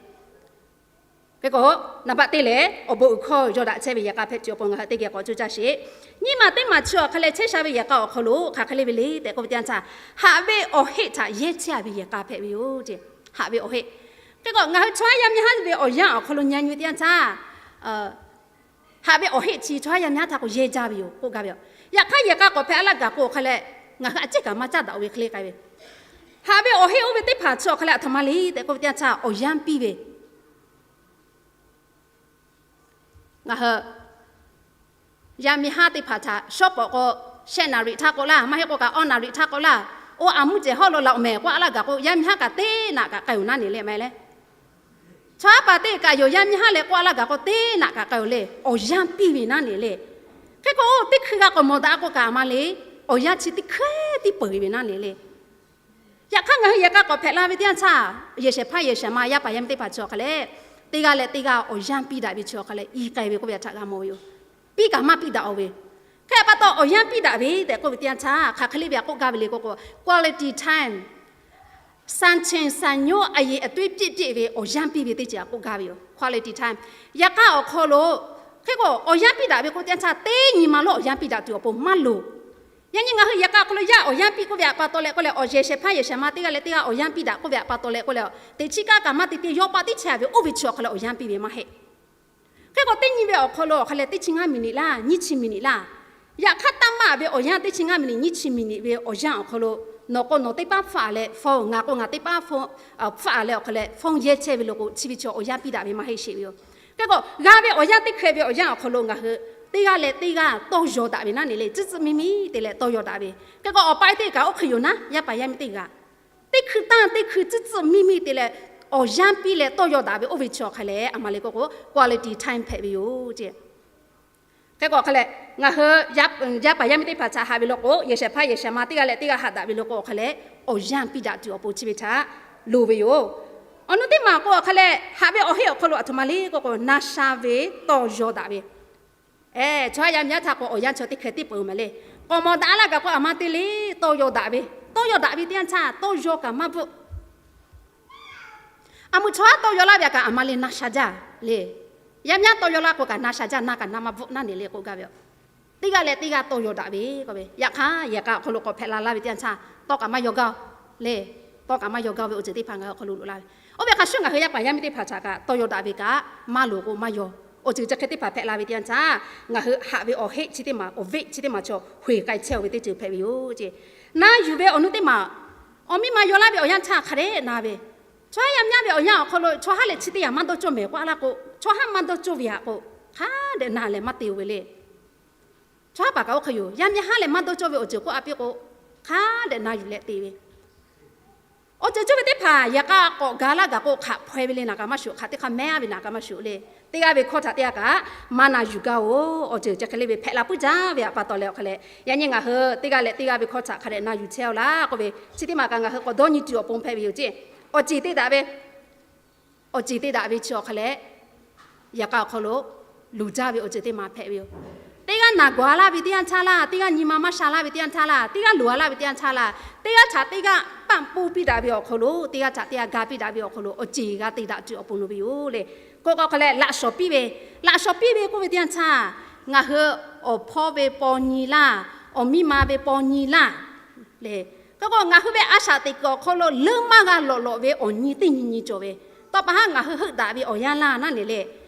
Hk'e k'o, naˍ baˆ teˇ lehˬ awˬ bon uiˍ hkawˇ yaw daꞈ chehˇ ve yehˬ k'a hpehꞈ tuˬ awˬ pon ngaˬ hui teˇ geh k'awꞈ coˇ caˇ sheˍ. Nyiˇ maˬ teˇ maˬ chi awˬ hk'a leh chehˇ sha ve yehˬ k'a awˬ hk'aw lo hk'aˬ hk'e le ve le tehꞈ k'oˆ ve teˇ yanˇ htaˇ, haꞈ ve awˬ heˆ htaꞈ yehˇ chehˇ ve yehˬ k'a hpehꞈ ve yoˬ ce. Haꞈ ve awˬ heˆ. Hk'e k'o ngaˬ hui chaw haˉ yaˇ miˇ haˉ ve awˬ yanˇ awˬ hk'aw lo nyi nyi ve teˇ yanˇ htaˇ, haꞈ ve awˬ heˆ chi chaw haˉ yaˇ miˇ haˉ htaꞈ k'o yehˇ jaˇ ve yoˬ k'oˆ gaˇ ve yoˬ. Yaꞈ hk'aˇ yehˬ k'a k'awꞈ hpehꞈ a laˇ gaˬ k'o awˬ hk'a leh, ngaˬ hui aꞈ cehˉ kaꞈ maˇ caˉ daꞈ oˬ ve hk'e le k'ai ve, haꞈ ve awˬ heˆ oˇ ve teˇ hpaˍ chi awˬ hk'a leh aˬ htoꞈ ma le tehꞈ k'oˆ ve teˇ yanˇ htaˇ awˬ yanˇ piˇ ve Ngaˬ hui yaˇ miˇ haˉ teˇ hpaˍ htaꞈ shawˉ pawˍ k'o, shehˆ naˍ riˍ htaˇ k'o laˇ, maˇ heˆ k'o kaꞈ awˇ naˍ riˍ htaˇ k'o laˇ, oˇ aˬ mvuhˇ cehˬ hawˉ lo laˬ oˬ mehˬ k'oˆ a laˇ gaˬ k'o, yaˇ miˇ haˉ kaꞈ teˇ naꞈ kaꞈ k'ai oˬ naˉ ne le maˇ heˆ le. Chaw haˉ paˍ teˇ kaꞈ yoˬ, yaˇ miˇ haˉ leh k'oˆ a laˇ gaˬ k'o teˇ naꞈ kaꞈ k'ai oˬ le, awˬ yanˇ piˇ ve naˉ ne le. Hk'e k'o teˇ hkui g'a k'awꞈ mawˬ daꞈ k'o kaꞈ maˇ le, awˬ yanˇ chi teˇ hkui tiˉ peuˬ ve naˉ ne le. Yaꞈ hk'aˇ ngaˬ hui yehˬ k'a k'awꞈ hpehꞈ la ve teˇ yanˇ htaˇ, yehˬ shehˍ hpaˇ yehˬ shehˍ ma yaˇ paˍ yaˇ miˇ teˇ hpaˍ chi awˬ hk'a leh, teˇ g'aˇ leh teˇ g'aˇ awˬ yanˇ piˇ daꞈ ve chi awˬ hk'a leh i k'ai ve k'oˆ ve htaꞈ g'a mawˬ ve yoˬ. Piˇ kaꞈ maˇ piˇ daꞈ oˬ ve. Hk'e pa taw awˬ yanˇ piˇ daꞈ ve tehꞈ k'oˆ ve teˇ yanˇ htaˇ, hk'aˬ hk'e le ve htaꞈ k'oˆ gaˇ ve le k'oˆ k'o, quality time, စံချိန်စံညွှန်း အရည်အသွေးပြည့်ပြည့် ve awˬ yanˇ piˇ ve teˇ ceuˬ htaꞈ k'oˆ gaˇ ve yoˬ. Quality time. Yehˬ k'a awˬ hk'aw lo hk'e k'o awˬ yanˇ piˇ daꞈ ve k'oˆ teˇ yanˇ htaˇ, teˇ nyi ma lonˉ awˬ yanˇ piˇ daꞈ tuˬ awˬ pon maˇ loˍ. Yaꞈ nyi ngaˬ hui yehˬ k'a awˬ hk'aw lo yaˇ awˬ yanˇ piˇ k'oˆ ve htaꞈ pa taw leh k'oˆ leh, awˬ yehˬ shehˍ hpaˇ yehˬ shehˍ ma teˇ g'aˇ leh teˇ g'aˇ awˬ yanˇ piˇ daꞈ k'oˆ ve htaꞈ pa taw leh k'oˆ leh, teꞈ chiˉ kaˆ kaꞈ maˇ te te yawˇ pa tiˉ chehˇ ve oˇ ve chi awˬ hk'a leh awˬ yanˇ piˇ ve maˇ heˆ. Hk'e k'o teˇ nyi ve awˬ hk'aw lo awˬ hk'a leh teˇ chi ngaˇ miˬniꞈ laˇ, nyiˇ chi miˬniꞈ laˇ. Yaꞈ hk'aˇ taˇ maˇ ve awˬ yanˇ teˇ chi ngaˇ miˬniꞈ nyiˇ chi miˬniꞈ ve awˬ yanˇ awˬ hk'aw lo, nawˬ k'o nawˬ teˇ paˉ hpfuhˆ a leh phone, ngaˬ k'o ngaˬ teˇ paˉ phone hpfuhˆ a leh awˬ hk'a leh phone yehˇ chehˇ ve lo k'o, chi ve chi awˬ yanˇ piˇ daꞈ ve maˇ heˆ sheˍ ve yoˬ. Hk'e k'o g'a ve awˬ yanˇ teˇ hkeh ve awˬ yanˇ awˬ hk'aw lo ngaˬ hui teˇ g'aˇ leh teˇ g'aˇ tawˇ yaw daꞈ ve naˉ ne le, tcuhˉ tcuhˉ miˇ miˇ te leh tawˇ yaw daꞈ ve. Hk'e k'o awˬ pa teˇ kaꞈ oˇ hk'e yoˬ naˉ, yaˇ paˍ yaˇ miˇ teˇ g'aˇ teˇ hkui tanˇ teˇ hkui tcuhˉ tcuhˉ miˇ miˇ te leh awˬ yanˇ piˇ leh tawˇ yaw daꞈ ve oˇ ve chi awˬ hk'a leh, aˬ ma le k'oˆ k'o quality time hpehꞈ ve yoˬ ce. Hk'e k'o awˬ hk'a leh ngaˬ hui yaˇ paˍ yaˇ miˇ teˇ hpaˍ htaꞈ haꞈ ve lo k'o, yehˬ shehˍ hpaˇ yehˬ shehˍ ma teˇ g'aˇ leh teˇ g'aˇ haꞈ daꞈ ve lo k'o awˬ hk'a leh, awˬ yanˇ piˇ daꞈ tuˬ awˬ pon chi ve htaꞈ loˍ ve yoˬ. Awˬ nu teˇ maˬ k'o awˬ hk'a leh haꞈ ve awˬ heˆ awˬ hk'aw lo aˬ htoꞈ ma le k'oˆ k'o, na sha ve tawˇ yaw daꞈ ve. Chaw haˉ yaˇ miˇ haˉ htaꞈ k'o awˬ yanˇ chi teˇ hkeh tiˉ peuˬ maˬ le. K'awꞈ mawˬ daꞈ laˇ gaˬ k'o aˬ ma te le, tawˇ yaw daꞈ ve. Tawˇ yaw daꞈ ve teˇ yanˇ htaˇ tawˇ yaw kaꞈ maˇ bvuhˆ. Aˬ mu chaw haˉ tawˇ yaw laˇ ve htaꞈ kaꞈ aˬ ma le na sha jaˇ le. Yaˇ miˇ haˉ tawˇ yaw laˇ k'o kaꞈ na sha jaˇ, na kaꞈ na maˇ bvuhˆ naˉ ne le k'oˆ gaˇ ve yoˬ. Teˇ g'aˇ leh teˇ g'aˇ tawˇ yaw daꞈ ve k'oˆ ve. Yaꞈ hk'aˇ yehˬ k'a awˬ hk'aw lo k'awꞈ hpehꞈ la laˇ ve teˇ yanˇ htaˇ tawˇ kaꞈ maˇ yaw gaˇ oˬ le. Tawˇ kaꞈ maˇ yaw gaˇ oˬ ve awˬ ceuˬ teˇ hpaˍ ngaˬ hui awˬ hk'aw lo loꞈ la ve. Oˇ ve hk'a shuˍ ngaˬ hui yaˇ paˍ yaˇ miˇ teˇ hpaˍ htaꞈ kaꞈ tawˇ yaw daꞈ ve kaꞈ maˇ loˍ k'o maˇ yaw. Awˬ ceuˬ chi hk'e teˇ hpaˍ hpehꞈ la ve teˇ yanˇ htaˇ, ngaˬ hui haꞈ ve awˬ heˆ chi teˇ maˬ, awˬ veˆ chi teˇ maˬ chaw hoꞈ k'ai chehˇ oˬ ve teˇ ceuˬ hpehꞈ ve yoˬ ce. Na yuˬ ve awˬ nu teˇ maˬ, awˬ miˇ ma yaw laˇ ve awˬ yanˇ htaˇ hk'a dehꞈ na ve. Chaw haˉ yaˇ miˇ haˉ ve awˬ yanˇ awˬ hk'aw lo chaw haˉ leh chi teˇ yanˇ maˇ dawˇ cawˇ mehˍ k'oˆ a laˇ k'o, chaw haˉ maˇ dawˇ cawˇ ve htaꞈ k'o, hk'a dehꞈ na leh maˇ te oˬ ve le. Chaw haˉ paˍ kaꞈ oˇ hk'e yoˬ. Yaˇ miˇ haˉ leh maˇ dawˇ cawˇ ve awˬ ceuˬ k'oˆ a piˇ k'o, hk'a dehꞈ na yuˬ leh te ve. Awˬ ceuˬ cawˇ ve teˇ hpaˍ yaꞈ k'aˇ k'awꞈ ga laˇ gaˬ k'o, hk'aꞈ hpaweh ve le naˍ kaꞈ maˇ shuˍ, hk'aꞈ teˇ hk'aˇ mehˉ ve naˍ kaꞈ maˇ shuˍ le. Teˇ g'aˇ ve hkawˇ htaꞈ teˇ g'aˇ kaꞈ maˇ na yuˬ gaˇ-oˬ. Awˬ ceuˬ chi hk'e le ve hpehꞈ la puiˉ jaˇ ve htaꞈ pa taw leh awˬ hk'a leh, yaꞈ nyi ngaˬ hui teˇ g'aˇ leh teˇ g'aˇ ve hkawˇ htaꞈ hk'a dehꞈ na yuˬ chehˇ-oˆ laˇ k'oˆ ve, chi teˇ maˬ kaꞈ ngaˬ hui k'awꞈ dawˇ nyi tuˬ awˬ pon hpehꞈ ve yoˬ ceˇ. Awˬ ceˬ teˇ daꞈ ve, awˬ ceˬ teˇ daꞈ ve chi awˬ hk'a leh, yaꞈ hk'aˇ awˬ hk'aw lo luˬ jaˇ ve awˬ ceuˬ teˇ maˬ hpehꞈ ve yoˬ. Teˇ g'aˇ naˬ gawˬ-a laˇ ve teˇ yanˇ htaˇ laˇ, teˇ g'aˇ nyi ma maˇ sha laˇ ve teˇ yanˇ htaˇ laˇ, teˇ g'aˇ luˬ-a laˇ ve teˇ yanˇ htaˇ laˇ, teˇ g'aˇ htaꞈ teˇ g'aˇ paˆ poˇ piˇ daꞈ ve awˬ hk'aw lo, teˇ g'aˇ htaꞈ teˇ g'aˇ ga piˇ daꞈ ve awˬ hk'aw lo awˬ ceˬ g'a te daꞈ tuˬ awˬ pon loˍ ve yoˬ le. K'o k'o hk'a leh laꞈ shawnˍ piˇ ve, laꞈ shawnˍ piˇ ve k'oˆ ve teˇ yanˇ htaˇ, ngaˬ hui awˬ hpawˇ ve paw nyi laˇ, awˬ miˇ ma ve paw nyi laˇ le. Hk'e k'o ngaˬ hui ve a shaꞈ teꞈ kuiˬ awˬ hk'aw lo leuˉ maˇ g'a lawꞈ lawꞈ ve awˬ nyi teˇ nyi nyi cawˬ ve, tawˇ pa haˉ ngaˬ hui heuˆ daꞈ ve awˬ yanˇ laˇ naˉ ne le.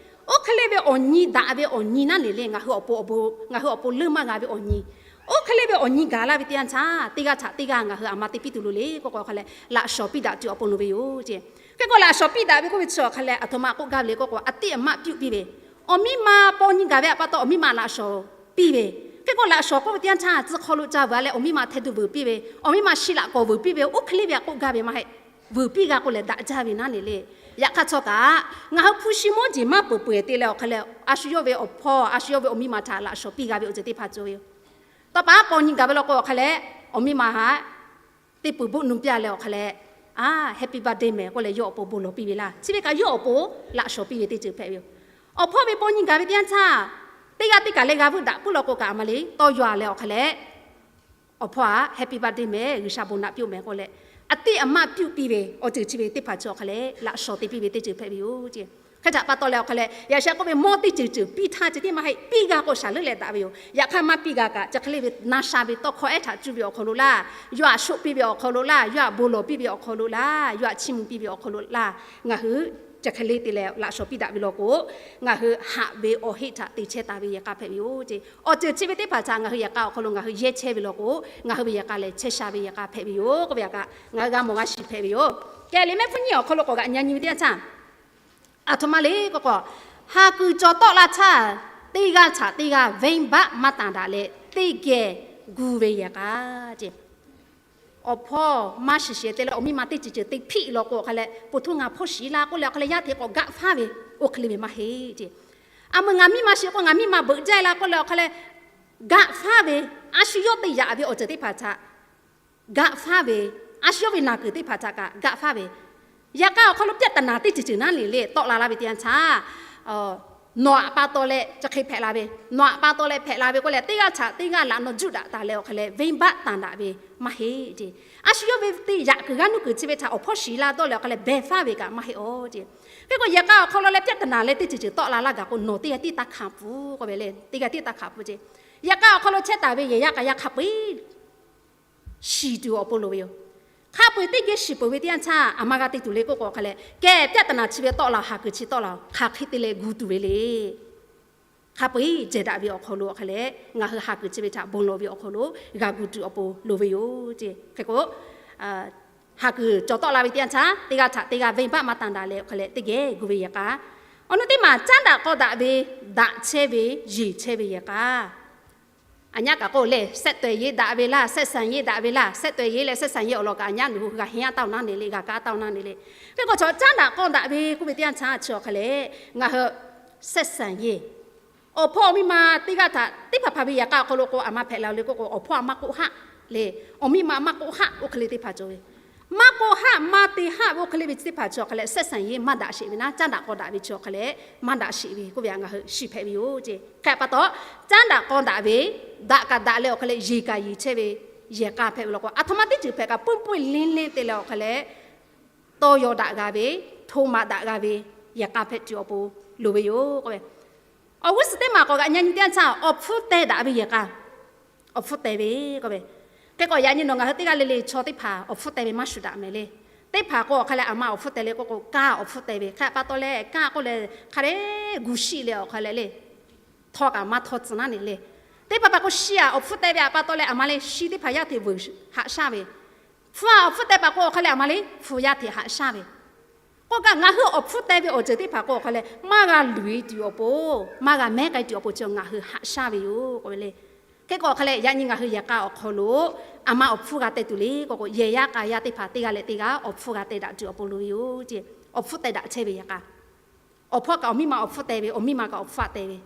Oˇ hk'e le ve awˬ nyi daꞈ ve awˬ nyi naˉ ne le, ngaˬ hui awˬ pon, ngaˬ hui awˬ pon leuˉ maˇ g'a ve awˬ nyi. Oˇ hk'e le ve awˬ nyi gaˬ laˇ ve teˇ yanˇ htaˇ, teˇ g'aˇ htaꞈ teˇ g'aˇ ngaˬ hui aˬ ma te piˇ tuˬ loˍ le k'oˆ k'o hk'a leh, laꞈ shawnˍ piˇ daꞈ tuˬ awˬ pon loˍ ve yoˬ ceˇ. Hk'e k'o laꞈ shawnˍ piˇ daꞈ ve k'oˆ ve chi awˬ hk'a leh, aˬ htoꞈ ma k'oˆ gaˇ ve le k'oˆ k'o, a tiˉ aˬ maˆ piˇ ve, awˬ miˇ ma paw nyi gaˬ ve htaꞈ pa taw awˬ miˇ ma laꞈ shawnˍ piˇ ve. Hk'e k'o laꞈ shawnˍ k'oˆ ve teˇ yanˇ htaˇ tcuh hk'aw lo ca vuiˬ-a leh awˬ miˇ ma hteh duˬ vuiˬ piˇ ve, awˬ miˇ ma shi laꞈ k'awꞈ vuiˬ piˇ ve, oˇ hk'e le ve htaꞈ k'oˆ gaˇ ve maˇ heˆ. Vuiˬ piˇ g'a k'o lehˬ daꞈ jaˇ ve naˉ ne le. Yaꞈ hk'aˇ htawˇ kaꞈ, ngaˬ hui hpu shi mawˇ jeˬ maˇ peuˬ peuˬ-e te leh awˬ hk'a leh, a shu yawˇ ve awˬ hpawˇ, a shu yawˇ ve awˬ miˇ ma htaꞈ laꞈ shawnˍ piˇ g'a ve awˬ ceuˬ teˇ hpaˍ cawˬ ve yoˬ. Tawˇ pa haˉ paw nyi gaˬ ve law k'o awˬ hk'a leh, awˬ miˇ ma htaꞈ teˇ peuˬ boˆ nu piˇ leh awˬ hk'a leh, a, happy birthday mehˬ k'oˆ leh yawˇ awˬ pon bon lawˬ piˇ ve laˇ. Chi ve kaꞈ yawˇ awˬ pon laꞈ shawnˍ piˇ ve teˇ ceuˬ hpehꞈ ve yoˬ. Awˬ hpawˇ ve paw nyi gaˬ ve teˇ yanˇ htaˇ, teˇ g'aˇ teˇ kaˬ leh g'a veuˆ daꞈ puiˉ law k'o kaꞈ aˬ ma le tawˇ yaw-a leh awˬ hk'a leh, awˬ hpawˇ htaꞈ happy birthday mehˬ, G'uiˬsha bon naꞈ piˇ-oˆ mehˬ k'oˆ leh, a tiˉ aˬ maˆ piˇ piˇ ve awˬ ceuˬ chi ve teˇ hpaˍ chi awˬ hk'a leh laꞈ shawnˍ te piˇ ve teˇ ceuˬ hpehꞈ ve yoˬ ceˇ. Hk'e htaꞈ pa taw leh awˬ hk'a leh yaꞈ sheh k'oˆ ve mawˇ teˇ ceuˬ ceuˬ piˇ htaˇ ceh tiˉ maˇ heˆ, piˇ g'a k'o shaˍ leuˉ leh daꞈ ve yoˬ. Yaꞈ hk'aˇ maˇ piˇ g'a kaꞈ chi hk'e le ve na sha ve tawˇ hkawˇ ehˉ htaꞈ cuˇ ve awˬ hk'aw lo laˇ, yawˇ htaꞈ shoˆ piˇ ve awˬ hk'aw lo laˇ, yawˇ htaꞈ bon lawˬ piˇ ve awˬ hk'aw lo laˇ, yawˇ htaꞈ chiˇ mvuh piˇ ve awˬ hk'aw lo laˇ, ngaˬ hui chi hk'e le te leh laꞈ shawnˍ piˇ daꞈ ve law k'o, ngaˬ hui haꞈ ve awˬ heˆ htaꞈ te chehˇ taˍ ve yehˬ k'a hpehꞈ ve yoˬ ceˇ. Awˬ ceuˬ chi ve teˇ hpaˍ htaꞈ ngaˬ hui yehˬ k'a awˬ hk'aw lo ngaˬ hui yehˇ chehˇ ve law k'o, ngaˬ hui ve yehˬ k'a lehˬ chehˇ sha ve yehˬ k'a hpehꞈ ve yoˬ k'oˆ ve htaꞈ kaꞈ ngaˬ hui g'a mawˬ g'a shiˍ hpehꞈ ve yoˬ. Kehˬ liꞈ mehˆ hpfuhˇ nyiˇ awˬ hk'aw lo k'awꞈ g'aꞈ nyi nyi ve teˇ yanˇ htaˇ, aˬ htoꞈ ma le k'oˆ k'o, ha kuiˬ cawˬ tawˆ la htaˇ, teˇ g'aˇ htaꞈ teˇ g'aˇ venˇbaˆ maˇ tanˬ daꞈ leh teˇ geh gu ve yehˬ k'a ceˇ. Awˬ hpawˇ maˇ shiˍ shiˍ te leh awˬ miˇ ma teˇ ceuˬ ceuˬ te hpiˆ law k'o awˬ hk'a leh, po htoˇ ngaˬ hpawˇ shiˍ la k'oˆ leh awˬ hk'a leh yaˇ hteꞈ k'awꞈ gaˆ faˉ ve, oˇ hk'e le ve maˇ heˆ ceˇ. A meuꞈ ngaˬ miˇ ma shiˍ k'o ngaˬ miˇ ma beuꞈ jaˇ la k'oˆ leh awˬ hk'a leh gaˆ faˉ ve, a shu yawˇ te yaꞈ ve awˬ ceuˬ teˇ hpaˍ htaꞈ gaˆ faˉ ve, a shu yawˇ ve naˬ kuiˬ teˇ hpaˍ htaꞈ kaꞈ gaˆ faˉ ve, yehˬ k'a awˬ hk'aw lo ပြဿနာ teˇ ceuˬ ceuˬ naˉ le le tawˆ la laˇ ve teˇ yanˇ htaˇ, nawˬ aꞈ pa taw leh chi hk'e hpehꞈ la ve, nawˬ aꞈ pa taw leh hpehꞈ la ve k'oˆ leh teˇ g'aˇ htaꞈ teˇ g'aˇ laꞈ naw juˆ daꞈ taˍ leh awˬ hk'a leh venˇbaˆ tanˬ daꞈ ve maˇ heˆ ceˇ. A shu yawˇ ve teˇ yaꞈ kuiˬ g'aˇ nuˇ kuiˬ chi ve htaꞈ awˬ hpawˇ shiˍ la dawˇ leh awˬ hk'a leh behˬ faˉ ve kaꞈ maˇ heˆ aˬ ceˇ. Hk'e k'o yehˬ k'a awˬ hk'aw lo leh ပြဿနာ leh teˇ ceuˬ ceuˬ tawˆ la laˇ gaˬ k'o nawˬ teˇ g'aˇ tiˉ taˇ hkanˍ pfuhˍ k'oˆ ve le, teˇ g'aˇ tiˉ taˇ hkanˍ pfuhˍ ceˇ. Yehˬ k'a awˬ hk'aw lo chehˇ taˍ ve yehˬ yaˇ k'a yaˇ hk'a peu-eˬ shiˍ tuˬ awˬ pon loˍ ve yoˬ. Hk'a peu-eˬ teˇ geh shiˍ peuˬ ve teˇ yanˇ htaˇ aˬ ma g'a te tuˬ le k'oˆ k'o awˬ hk'a leh, kehˬ ပြဿနာ chi ve tawˆ la, ha kuiˬ chi tawˆ la, hk'aˬ hk'e te leh gu tuˬ ve le. Hk'a peu-eˬ jehˬ daꞈ ve awˬ hk'aw lo awˬ hk'a leh ngaˬ hui ha kuiˬ chi ve htaꞈ bon lawˬ ve awˬ hk'aw lo g'a gu tuˬ awˬ pon loˍ ve yoˬ ceˇ. Hk'e k'o, ha kuiˬ cawˬ tawˆ la ve teˇ yanˇ htaˇ teˇ g'aˇ htaꞈ teˇ g'aˇ venˇbaˆ maˇ tanˬ daꞈ leh awˬ hk'a leh teˇ geh gu ve yehˬ k'a. Awˬ nu teˇ maˬ caˉ daꞈ k'aw daꞈ ve, daꞈ chehˇ ve, yeˬ chehˇ ve yehˬ k'a. Aˬ nyaˇ kaꞈ k'oˆ leh ဆက်သွယ်ရေး daꞈ ve laˇ, ဆက်ဆံရေး daꞈ ve laˇ, ဆက်သွယ်ရေး leh ဆက်ဆံရေး awˬ lawn kaꞈ aˬ nyaˇ nawˬ hui g'a henˇ aˉ taˇ-oˬ naˉ ne le, g'a kaˉ taˇ-oˬ naˉ ne le. Hk'e k'o chaw caˉ daꞈ k'aw daꞈ ve k'oˆ ve teˇ yanˇ htaˇ chi awˬ hk'a leh ngaˬ hui ဆက်ဆံရေး awˬ hpawˇ awˬ miˇ ma teˇ g'aˇ htaꞈ teˇ hpaˍ hpaˍ ve yehˬ k'a awˬ hk'aw lo k'o aˬ ma hpehꞈ la le k'oˆ k'o, awˬ hpawˇ aˬ maˇ k'oˆ haˆ le, awˬ miˇ ma maˇ k'oˆ haˆ, oˇ hk'e le teˇ hpaˍ cawˬ ve. Maˇ k'oˆ haˆ, maˇ te haˆ ve oˇ hk'e le ve chi teˇ hpaˍ chi awˬ hk'a leh ဆက်ဆံရေး maˇ daꞈ sheˍ ve naˉ, caˉ daꞈ k'aw daꞈ ve chi awˬ hk'a leh maˇ daꞈ sheˍ ve k'oˆ ve htaꞈ ngaˬ hui shiˍ hpehꞈ ve yoˬ ceˇ. Hk'e pa taw, caˉ daꞈ k'aw daꞈ ve, daꞈ kaꞈ daꞈ leh awˬ hk'a leh yeˬ kaꞈ yeˬ chehˇ ve yehˬ k'a hpehꞈ ve law k'o, aˬ htoꞈ ma teˇ ceuˬ hpehꞈ kaꞈ ပွင့်ပွင့်လင်းလင်း te leh awˬ hk'a leh tawˇ yaw daꞈ g'a ve, hto maꞈ daꞈ g'a ve yehˬ k'a hpehꞈ tuˬ awˬ pon loˍ ve yoˬ k'oˆ ve. Awˬ g'uˇ suhˍ teˇ maˬ k'awꞈ g'aꞈ nyi nyi teˇ yanˇ htaˇ, awˬ hpfuhˇ teh daꞈ ve yehˬ k'a, awˬ hpfuhˇ teh ve k'oˆ ve. Hk'e k'o yaꞈ nyi nawˬ ngaˬ hui teˇ g'aˇ le le chaw teˇ hpaˍ awˬ hpfuhˇ teh ve maˇ shuˍ daꞈ mehˍ le. Teˇ hpaˍ k'o awˬ hk'a leh aˬ ma awˬ hpfuhˇ teh le k'oˆ k'o, kaˇ awˬ hpfuhˇ teh ve hk'e pa taw leh, kaˇ k'oˆ leh hk'a dehꞈ gu shiˆ leh awˬ hk'a leh le, htawˇ kaꞈ maˇ htawˇ tcuh naˉ ne le. Teˇ hpaˍ hpaˍ k'o shi aꞈ awˬ hpfuhˇ teh ve htaꞈ pa taw leh aˬ ma le shi teˇ hpaˍ yaˇ hteꞈ veuˬ haꞈ shaˉ ve, hpu aꞈ awˬ hpfuhˇ teh paˍ k'o awˬ hk'a leh aˬ ma le hpu yaˇ hteꞈ haꞈ shaˉ ve. K'oˆ kaꞈ ngaˬ hui awˬ hpfuhˇ teh ve awˬ ceuˬ teˇ hpaˍ k'o awˬ hk'a leh maˇ g'a luˬ e tuˬ awˬ pon, maˇ g'a mehˉ k'ai tuˬ awˬ pon chi ngaˬ hui haꞈ shaˉ ve yoˬ k'oˆ ve le. Hk'e k'o hk'a leh yaꞈ nyi ngaˬ hui yehˬ k'a awˬ hk'aw lo aˬ ma awˬ hpfuhˇ g'a teh tuˬ le k'oˆ k'o, yehˬ yaˇ k'a yaˇ teˇ hpaˍ teˇ g'aˇ leh teˇ g'aˇ awˬ hpfuhˇ g'a teh daꞈ tuˬ awˬ pon loˍ ve yoˬ ceˇ. Awˬ hpfuhˇ teh daꞈ chehˇ ve yehˬ k'a, awˬ hpawˇ kaꞈ awˬ miˇ ma awˬ hpfuhˇ teh ve, awˬ miˇ ma kaꞈ awˬ hpfuhˇ teh ve,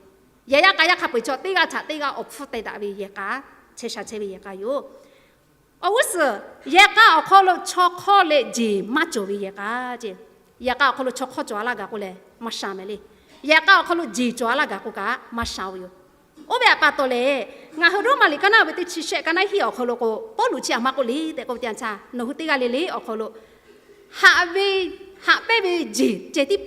yehˬ yaˇ k'a yaˇ hk'a peu-eˬ chaw teˇ g'aˇ htaꞈ teˇ g'aˇ awˬ hpfuhˇ teh daꞈ ve yehˬ k'a chehˇ sha chehˇ ve yehˬ k'a yoˬ. Awˬ g'uˇ suhˍ yehˬ k'a awˬ hk'aw lo chaw hk'awˇ leh jeˬ maˇ cawˬ ve yehˬ k'a ceˇ. Yehˬ k'a awˬ hk'aw lo chaw hk'awˇ cawˬ a laˇ gaˬ k'oˆ leh maˇ sha mehˍ le. Yehˬ k'a awˬ hk'aw lo jeˬ cawˬ a laˇ gaˬ k'oˆ kaꞈ maˇ sha ve yoˬ. Oˇ ve htaꞈ pa taw leh, ngaˬ hui Roˉmaꞈ liꞈ kaˇ naˉ ve teˇ chi shehˆ kaˇ naˉ hiˆ awˬ hk'aw lo k'o, Pawˇluꞈ chi aˬ ma k'oˆ le tehꞈ k'oˆ ve teˇ yanˇ htaˇ, nawˬ hui teˇ g'aˇ le le awˬ hk'aw lo haꞈ ve, haꞈ pehnˇ ve jeˬ ceh tiˉ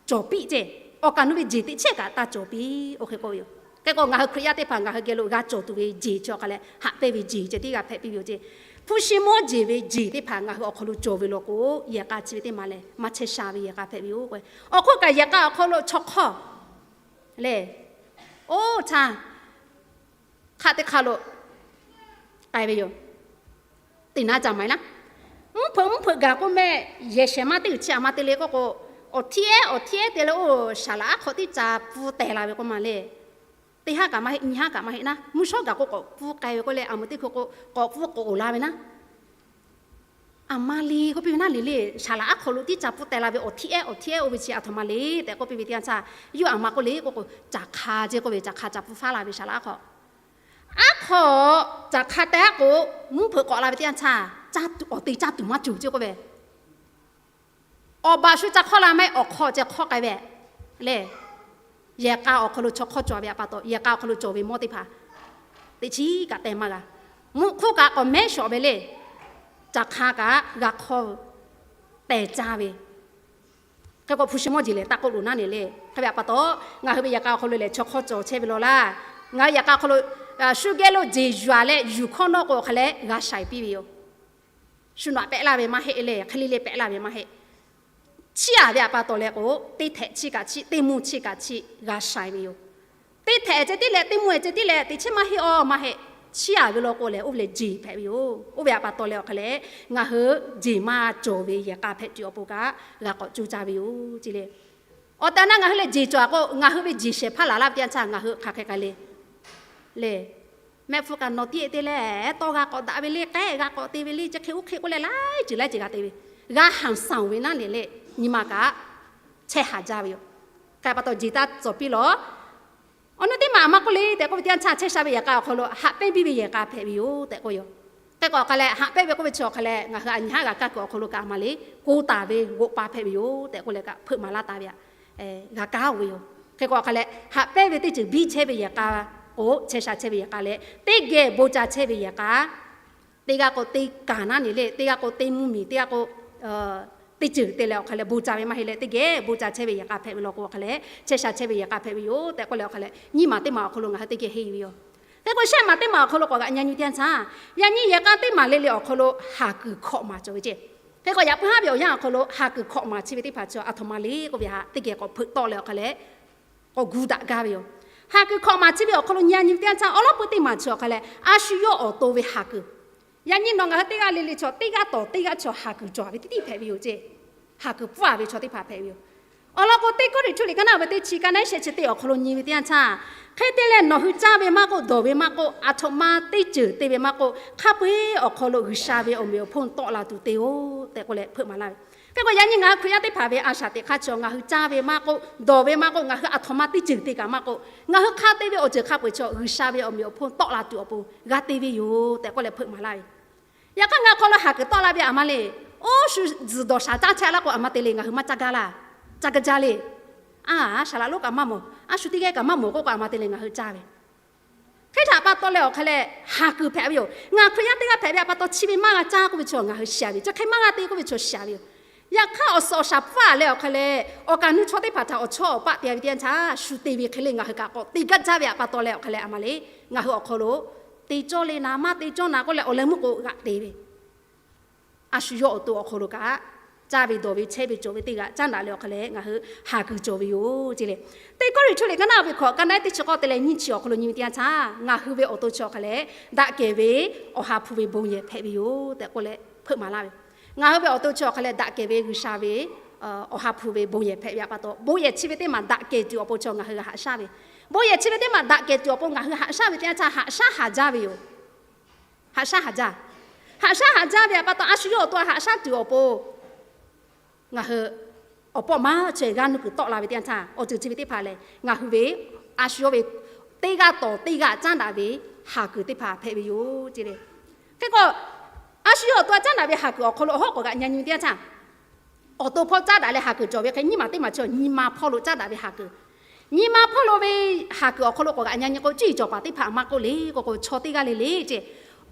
cawˬ piˇ ceˇ. Awˬ kaˍ nu ve jeˬ teꞈ chehˇ kaꞈ taˇ cawˬ piˇ oˇ hk'e k'oˆ ve yoˬ. Hk'e k'o ngaˬ hui Hkriꞈ yaˇ teˇ hpaˍ ngaˬ hui geh lo g'a cawˬ tuˬ ve jeˬ chi awˬ hk'a leh haꞈ pehnˇ ve jeˬ ceh tiˉ g'a hpehꞈ piˇ ve yoˬ ceˇ. Hpu shi mawˇ jeˬ ve jeˬ teˇ hpaˍ ngaˬ hui awˬ hk'aw lo cawˬ ve law k'o, yehˬ k'a chi ve teˇ maˬ lehˬ maˇ chehˇ sha ve yehˬ k'a hpehꞈ ve yoˬ. Awˬ hk'oˆ kaꞈ yehˬ k'a awˬ hk'aw lo chaw hk'awˇ lehˬ, oˇ htaˇ hk'aˆ teˇ hk'aˆ lo k'ai ve yoˬ. Teˇ naˉ ca ma laˇ. Mvuhˇ hpeuꞈ mvuhˇ hpeuꞈ gaˬ k'oˆ mehˆ, yehˬ shehˍ ma teˇ g'uiˬ chi aˬ ma te le k'oˆ k'o, awˬ htiˉ ehˉ awˬ htiˉ ehˉ te leh oˇ shaˍ laꞈ aˉ hk'aw tiˉ ca pfuhˇ teh la ve k'oˆ ma le. Teˇ haˉ kaꞈ maˇ heˆ, nyi haˉ kaꞈ maˇ heˆ naˉ, mvuhˇ shawˉ gaˬ k'o k'awꞈ pfuhˇ k'ai ve k'oˆ leh, aˬ meuꞈ teˇ hkui k'o k'awꞈ pfuhˇ k'oꞈ laˇ ve naˉ. Aˬ ma le k'oˆ piˇ ve naˉ le le, shaˍ laꞈ aˉ hk'aw lo tiˉ ca pfuhˇ teh la ve awˬ htiˉ ehˉ awˬ htiˉ ehˉ oˇ ve chi aˬ htoꞈ ma le tehꞈ k'oˆ piˇ ve teˇ yanˇ htaˇ, yawˇ aˬ ma k'oˆ le k'oˆ k'o, caˬ hk'a ceˇ k'oˆ ve, caˬ hk'a ca pfuhˇ faˉ la ve shaˍ laꞈ aˉ hk'aw. Aˉ hk'aw caˬ hk'a teh aˉ k'o, mvuhˇ hpeuꞈ k'awꞈ la ve teˇ yanˇ htaˇ, awˬ te caˇ tuˬ maˇ cawˬ ceˇ k'oˆ ve, awˬ baˬ shu ca hk'awˇ la mehˆ, awˬ hk'aw ceh hk'awˇ k'ai ve le. Yehˬ k'a awˬ hk'aw lo chaw hk'awˇ cawˬ ve htaꞈ pa taw, yehˬ k'a awˬ hk'aw lo cawˬ ve mawˇ teˇ hpaˍ teꞈ chiˉ kaꞈ teh maˇ g'a. Mvuhˇ hk'uˆ kaꞈ k'awꞈ mehˉ shawˍ ve le. Caˬ hk'a kaꞈ g'a hk'awˇ teh caˇ ve. Hk'e k'o hpu shi mawˇ jeˬ lehˬ taˇ k'oˆ loˍ naˉ ne le. Hk'e ve htaꞈ pa taw, ngaˬ hui ve yehˬ k'a awˬ hk'aw lo lehˬ chaw hk'awˇ cawˬ chehˇ ve law laˇ. Ngaˬ hui yehˬ k'a awˬ hk'aw lo shu geh lo jeˬ yuˬ a leh yuˬ hkawˇ nawˇ k'o hk'a leh g'a shaiˍ piˇ ve yoˬ. Shu naꞈ pehꞈ laˇ ve maˇ heˆ le, hk'e le le pehꞈ laˇ ve maˇ heˆ. Chiˇ aꞈ ve htaꞈ pa taw leh k'o, teˇ htehꞈ chiˇ kaꞈ chiˇ, teˇ mvuhˇ chiˇ kaꞈ chiˇ g'a shaiˍ ve yoˬ. Teˇ htehꞈ ceh tiˉ leh teˇ mvuhˇ ceh tiˉ leh teꞈ chiˉ maˇ heˆ aw maˇ heˆ. Chiˇ aꞈ ve law k'o lehˬ oˇ ve lehˬ jeˬ hpehꞈ ve yoˬ. Oˇ ve htaꞈ pa taw leh awˬ hk'a leh, ngaˬ hui jeˬ maˇ cawˬ ve yehˬ k'a hpehꞈ tuˬ awˬ pon kaꞈ g'a k'awꞈ coˇ caˇ ve yoˬ ceˇ le. Awˬ tehˬ awˬ na ngaˬ hui lehˬ jeˬ cawˬ a k'o, ngaˬ hui ve jeˬ shehˍ hpaˇ laˬ laˇ ve teˇ yanˇ htaˇ ngaˬ hui hk'aˬ hk'e k'ai le le. Mehˆ hpfuhˇ kaꞈ nawˬ tiˉ te leh tawˇ g'a k'awꞈ daꞈ ve le, k'ehˉ g'a k'awꞈ te ve le, chi hk'e oˇ hk'e k'oˆ leh laiˉ ceuˬ laiˉ ceuˬ g'a te ve, g'a haˍ sanˍ ve naˉ le le, nyi ma kaꞈ chehˇ haˍ jaˇ ve yoˬ. Hk'e pa taw jeˬ taˇ cawˬ piˇ lawˬ. Awˬ nu teˇ maˬ aˬ ma k'oˆ le tehꞈ k'oˆ ve teˇ yanˇ htaˇ chehˇ sha ve yehˬ k'a awˬ hk'aw lo haꞈ pehnˇ piˇ ve yehˬ k'a hpehꞈ ve yoˬ tehꞈ k'oˆ yoˬ. Hk'e k'o awˬ hk'a leh haꞈ pehnˇ ve k'oˆ ve chi awˬ hk'a leh ngaˬ hui a nyi haˉ g'a kaˇ kuiˬ awˬ hk'aw lo kaꞈ aˬ ma le, ko taˍ ve g'oꞈ pa hpehꞈ ve yoˬ tehꞈ k'oˆ leh kaꞈ hpeuꞈ maˍ laˇ taˍ ve aꞈ g'a kaˇ oˬ ve yoˬ. Hk'e k'o awˬ hk'a leh haꞈ pehnˇ ve teˇ ceuˬ biˇ chehˇ ve yehˬ k'a k'o, chehˇ sha chehˇ ve yehˬ k'a leh teˇ geh bon ca chehˇ ve yehˬ k'a, teˇ g'aˇ k'o teˇ kaˬ naˉ ne le, teˇ g'aˇ k'o teˇ mvuhˇ miˬ, teˇ g'aˇ k'o teˇ ceuˬ te leh awˬ hk'a leh bon ca ve maˇ heˆ leh teˇ geh bon ca chehˇ ve yehˬ k'a hpehꞈ ve law k'o awˬ hk'a leh chehˇ sha chehˇ ve yehˬ k'a hpehꞈ ve yoˬ tehꞈ k'oˆ leh awˬ hk'a leh nyiˇ maˬ teˇ maˬ awˬ hk'aw lo ngaˬ hui teˇ geh henˇ yuˬ ve yoˬ. Hk'e k'o shehˆ maˬ teˇ maˬ awˬ hk'aw lo k'awꞈ g'aꞈ nyi teˇ yanˇ htaˇ, yaꞈ nyi yehˬ k'a teˇ maˬ le le awˬ hk'aw lo haˍ kuiˬ hkawꞈ maˍ cawˬ ve ceˇ. Hk'e k'o yaꞈ puiˉ haˉ ve awˬ yanˇ awˬ hk'aw lo haˍ kuiˬ hkawꞈ maˍ chi ve teˇ hpaˍ chi aˬ htoꞈ ma le k'oˆ ve htaꞈ teˇ geh k'awꞈ hpeuꞈ tawˆ leh awˬ hk'a leh k'awꞈ gu daꞈ gaˇ ve yoˬ. Haˍ kuiˬ hkawꞈ maˍ chi ve awˬ hk'aw lo nyi nyi ve teˇ yanˇ htaˇ awˉ lawˉ peuˇ teˇ maˬ chi awˬ hk'a leh a shu yawˇ awˬ to ve haˍ kuiˬ, yaꞈ nyi nawˬ ngaˬ hui teˇ g'aˇ le le chaw teˇ g'aˇ tawˍ teˇ g'aˇ chaw haˍ kuiˬ cawˬ ve teˇ tiˉ hpehꞈ ve yoˬ ceˇ. Haˍ kuiˬ pfuhˇ a ve chaw teˇ hpaˍ hpehꞈ ve yoˬ. Awˬ lawn k'o teˇ kawˇrenˍhtuˆ liꞈ kaˇ naˉ ve teˇ chi kaˇ naˉ shehˆ chi teˇ awˬ hk'aw lo nyi ve teˇ yanˇ htaˇ, hk'e te leh nawˬ hui caˇ ve maˇ k'oˆ, dawˬ ve maˇ k'oˆ, aˬ htoꞈ ma teˇ ceuˬ te ve maˇ k'oˆ, hk'a peu-eˬ awˬ hk'aw lo G'uiˬsha ve awˬ meꞈ awˬ hponˇ tawˆ la tuˬ te-oˬ tehꞈ k'oˆ leh hpeuꞈ maˍ laˇ ve. Hk'e k'o yaꞈ nyi ngaˬ hui Hkriꞈ yaˇ teˇ hpaˍ ve a shaꞈ teꞈ hk'aˇ chi ngaˬ hui caˇ ve maˇ k'oˆ, dawˬ ve maˇ k'oˆ, ngaˬ hui aˬ htoꞈ ma teˇ ceuˬ te kaꞈ maˇ k'oˆ, ngaˬ hui hk'a te ve awˬ ceuˬ hk'a peu-eˬ chaw G'uiˬsha ve awˬ meꞈ awˬ hponˇ tawˆ la tuˬ awˬ pon g'a te ve yoˬ tehꞈ k'oˆ leh hpeuꞈ maˍ laˇ ve. Yaꞈ hk'aˇ ngaˬ hk'aw lo haˍ kuiˬ tawˆ la ve aˬ ma le. Oˇ shu zuhˬ dawˬ shaˍ caˇ chehˇ laˇ k'o aˬ ma te le ngaˬ hui maˇ caˇ gaˇ laˇ. Caˇ gaˇ jaˇ le. A, shaˍ laꞈ lonˉ kaꞈ maˇ mawˬ, a shu teˇ g'aˇ kaꞈ maˇ mawˬ k'oˆ k'o aˬ ma te le ngaˬ hui caˇ ve. Hk'e htaꞈ pa taw leh awˬ hk'a leh haˍ kuiˬ hpehꞈ ve yoˬ. Ngaˬ Hkriꞈ yaˇ teˇ g'aˇ hpehꞈ ve htaꞈ pa taw chi ve maˇ g'a caˇ k'oˆ ve chaw ngaˬ hui shiˍ ve, chi hk'e maˇ g'a te k'oˆ ve chaw shiˍ ve yoˬ. Yaꞈ hk'aˇ awˬ suhˍ awˬ shaˍ pfuhˇ a leh awˬ hk'a leh awˬ kaˍ nu chaw teˇ hpaˍ htaꞈ awˬ chawˇ awˬ paˆ te ve teˇ yanˇ htaˇ shu te ve hk'e le ngaˬ hui kaꞈ k'awꞈ te gaˇ jaˇ ve htaꞈ pa taw leh awˬ hk'a leh aˬ ma le, ngaˬ hui awˬ hk'aw lo te cawˇ le naˍ maˇ te cawˇ naˍ k'oˆ leh awˬ leh meuˇ k'o g'aꞈ te ve a shu yawˇ awˬ to awˬ hk'aw lo kaꞈ caˇ ve dawˬ ve chehˇ ve cawˬ ve teˇ g'aˇ caˉ daꞈ leh awˬ hk'a leh ngaˬ hui haˍ kuiˬ cawˬ ve yoˬ ceˇ le. Teˇ kawˇrenˍhtuˆ liꞈ kaˇ naˉ ve hkawꞈ kaˇ naˉ teˇ chi k'awˇ te leh nyiˇ chi awˬ hk'aw lo nyi ve teˇ yanˇ htaˇ ngaˬ hui ve awˬ to chi awˬ hk'a leh daꞈ kehˬ ve awˬ ha hpu ve bon yehˬ hpehꞈ ve yoˬ tehꞈ k'oˆ leh hpeuꞈ maˍ laˇ ve. Ngaˬ hui ve awˬ to chi awˬ hk'a leh daꞈ kehˬ ve G'uiˬsha ve awˬ ha hpu ve bon yehˬ hpehꞈ ve htaꞈ pa taw bon yehˬ chi ve teˇ maˬ daꞈ kehˬ tuˬ awˬ pon chaw ngaˬ hui g'a haꞈ shaˉ ve Bon yehˬ chi ve teˇ maˬ daꞈ kehˬ tuˬ awˬ pon ngaˬ hui haꞈ shaˉ ve teˇ yanˇ htaˇ haꞈ shaˉ haˍ jaˇ ve yoˬ. Haꞈ shaˉ haˍ jaˇ. Haꞈ shaˉ haˍ jaˇ ve htaꞈ pa taw, a shu yawˇ awˬ to haꞈ shaˉ tuˬ awˬ pon ngaˬ hui awˬ pawˆ maˇ chaweh g'aˇ nuˇ kuiˬ tawˆ la ve teˇ yanˇ htaˇ, awˬ ceuˬ chi ve teˇ hpaˍ lehˬ, ngaˬ hui ve a shu yawˇ ve teˇ g'aˇ tawˍ teˇ g'aˇ caˉ daꞈ ve haˍ kuiˬ teˇ hpaˍ hpehꞈ ve yoˬ ce le. Hk'e k'o, a shu yawˇ awˬ to caˉ daꞈ ve haˍ kuiˬ awˬ hk'aw lo awˬ hawˉ k'awꞈ g'aꞈ nyi nyi ve teˇ yanˇ htaˇ, awˬ to hpawˇ caˉ daꞈ leh haˍ kuiˬ cawˬ ve hk'e, nyiˇ maˬ teˇ maˬ chi nyi ma hpawˇ lo caˉ daꞈ ve haˍ kuiˬ. Nyi ma hpawˇ lo ve haˍ kuiˬ awˬ hk'aw lo k'awꞈ g'aꞈ nyi nyi k'o, cuˇ yiˍ cawˬ paˍ teˇ hpaˍ maˇ k'oˆ le k'o k'o, chaw teˇ g'aˇ le le ce,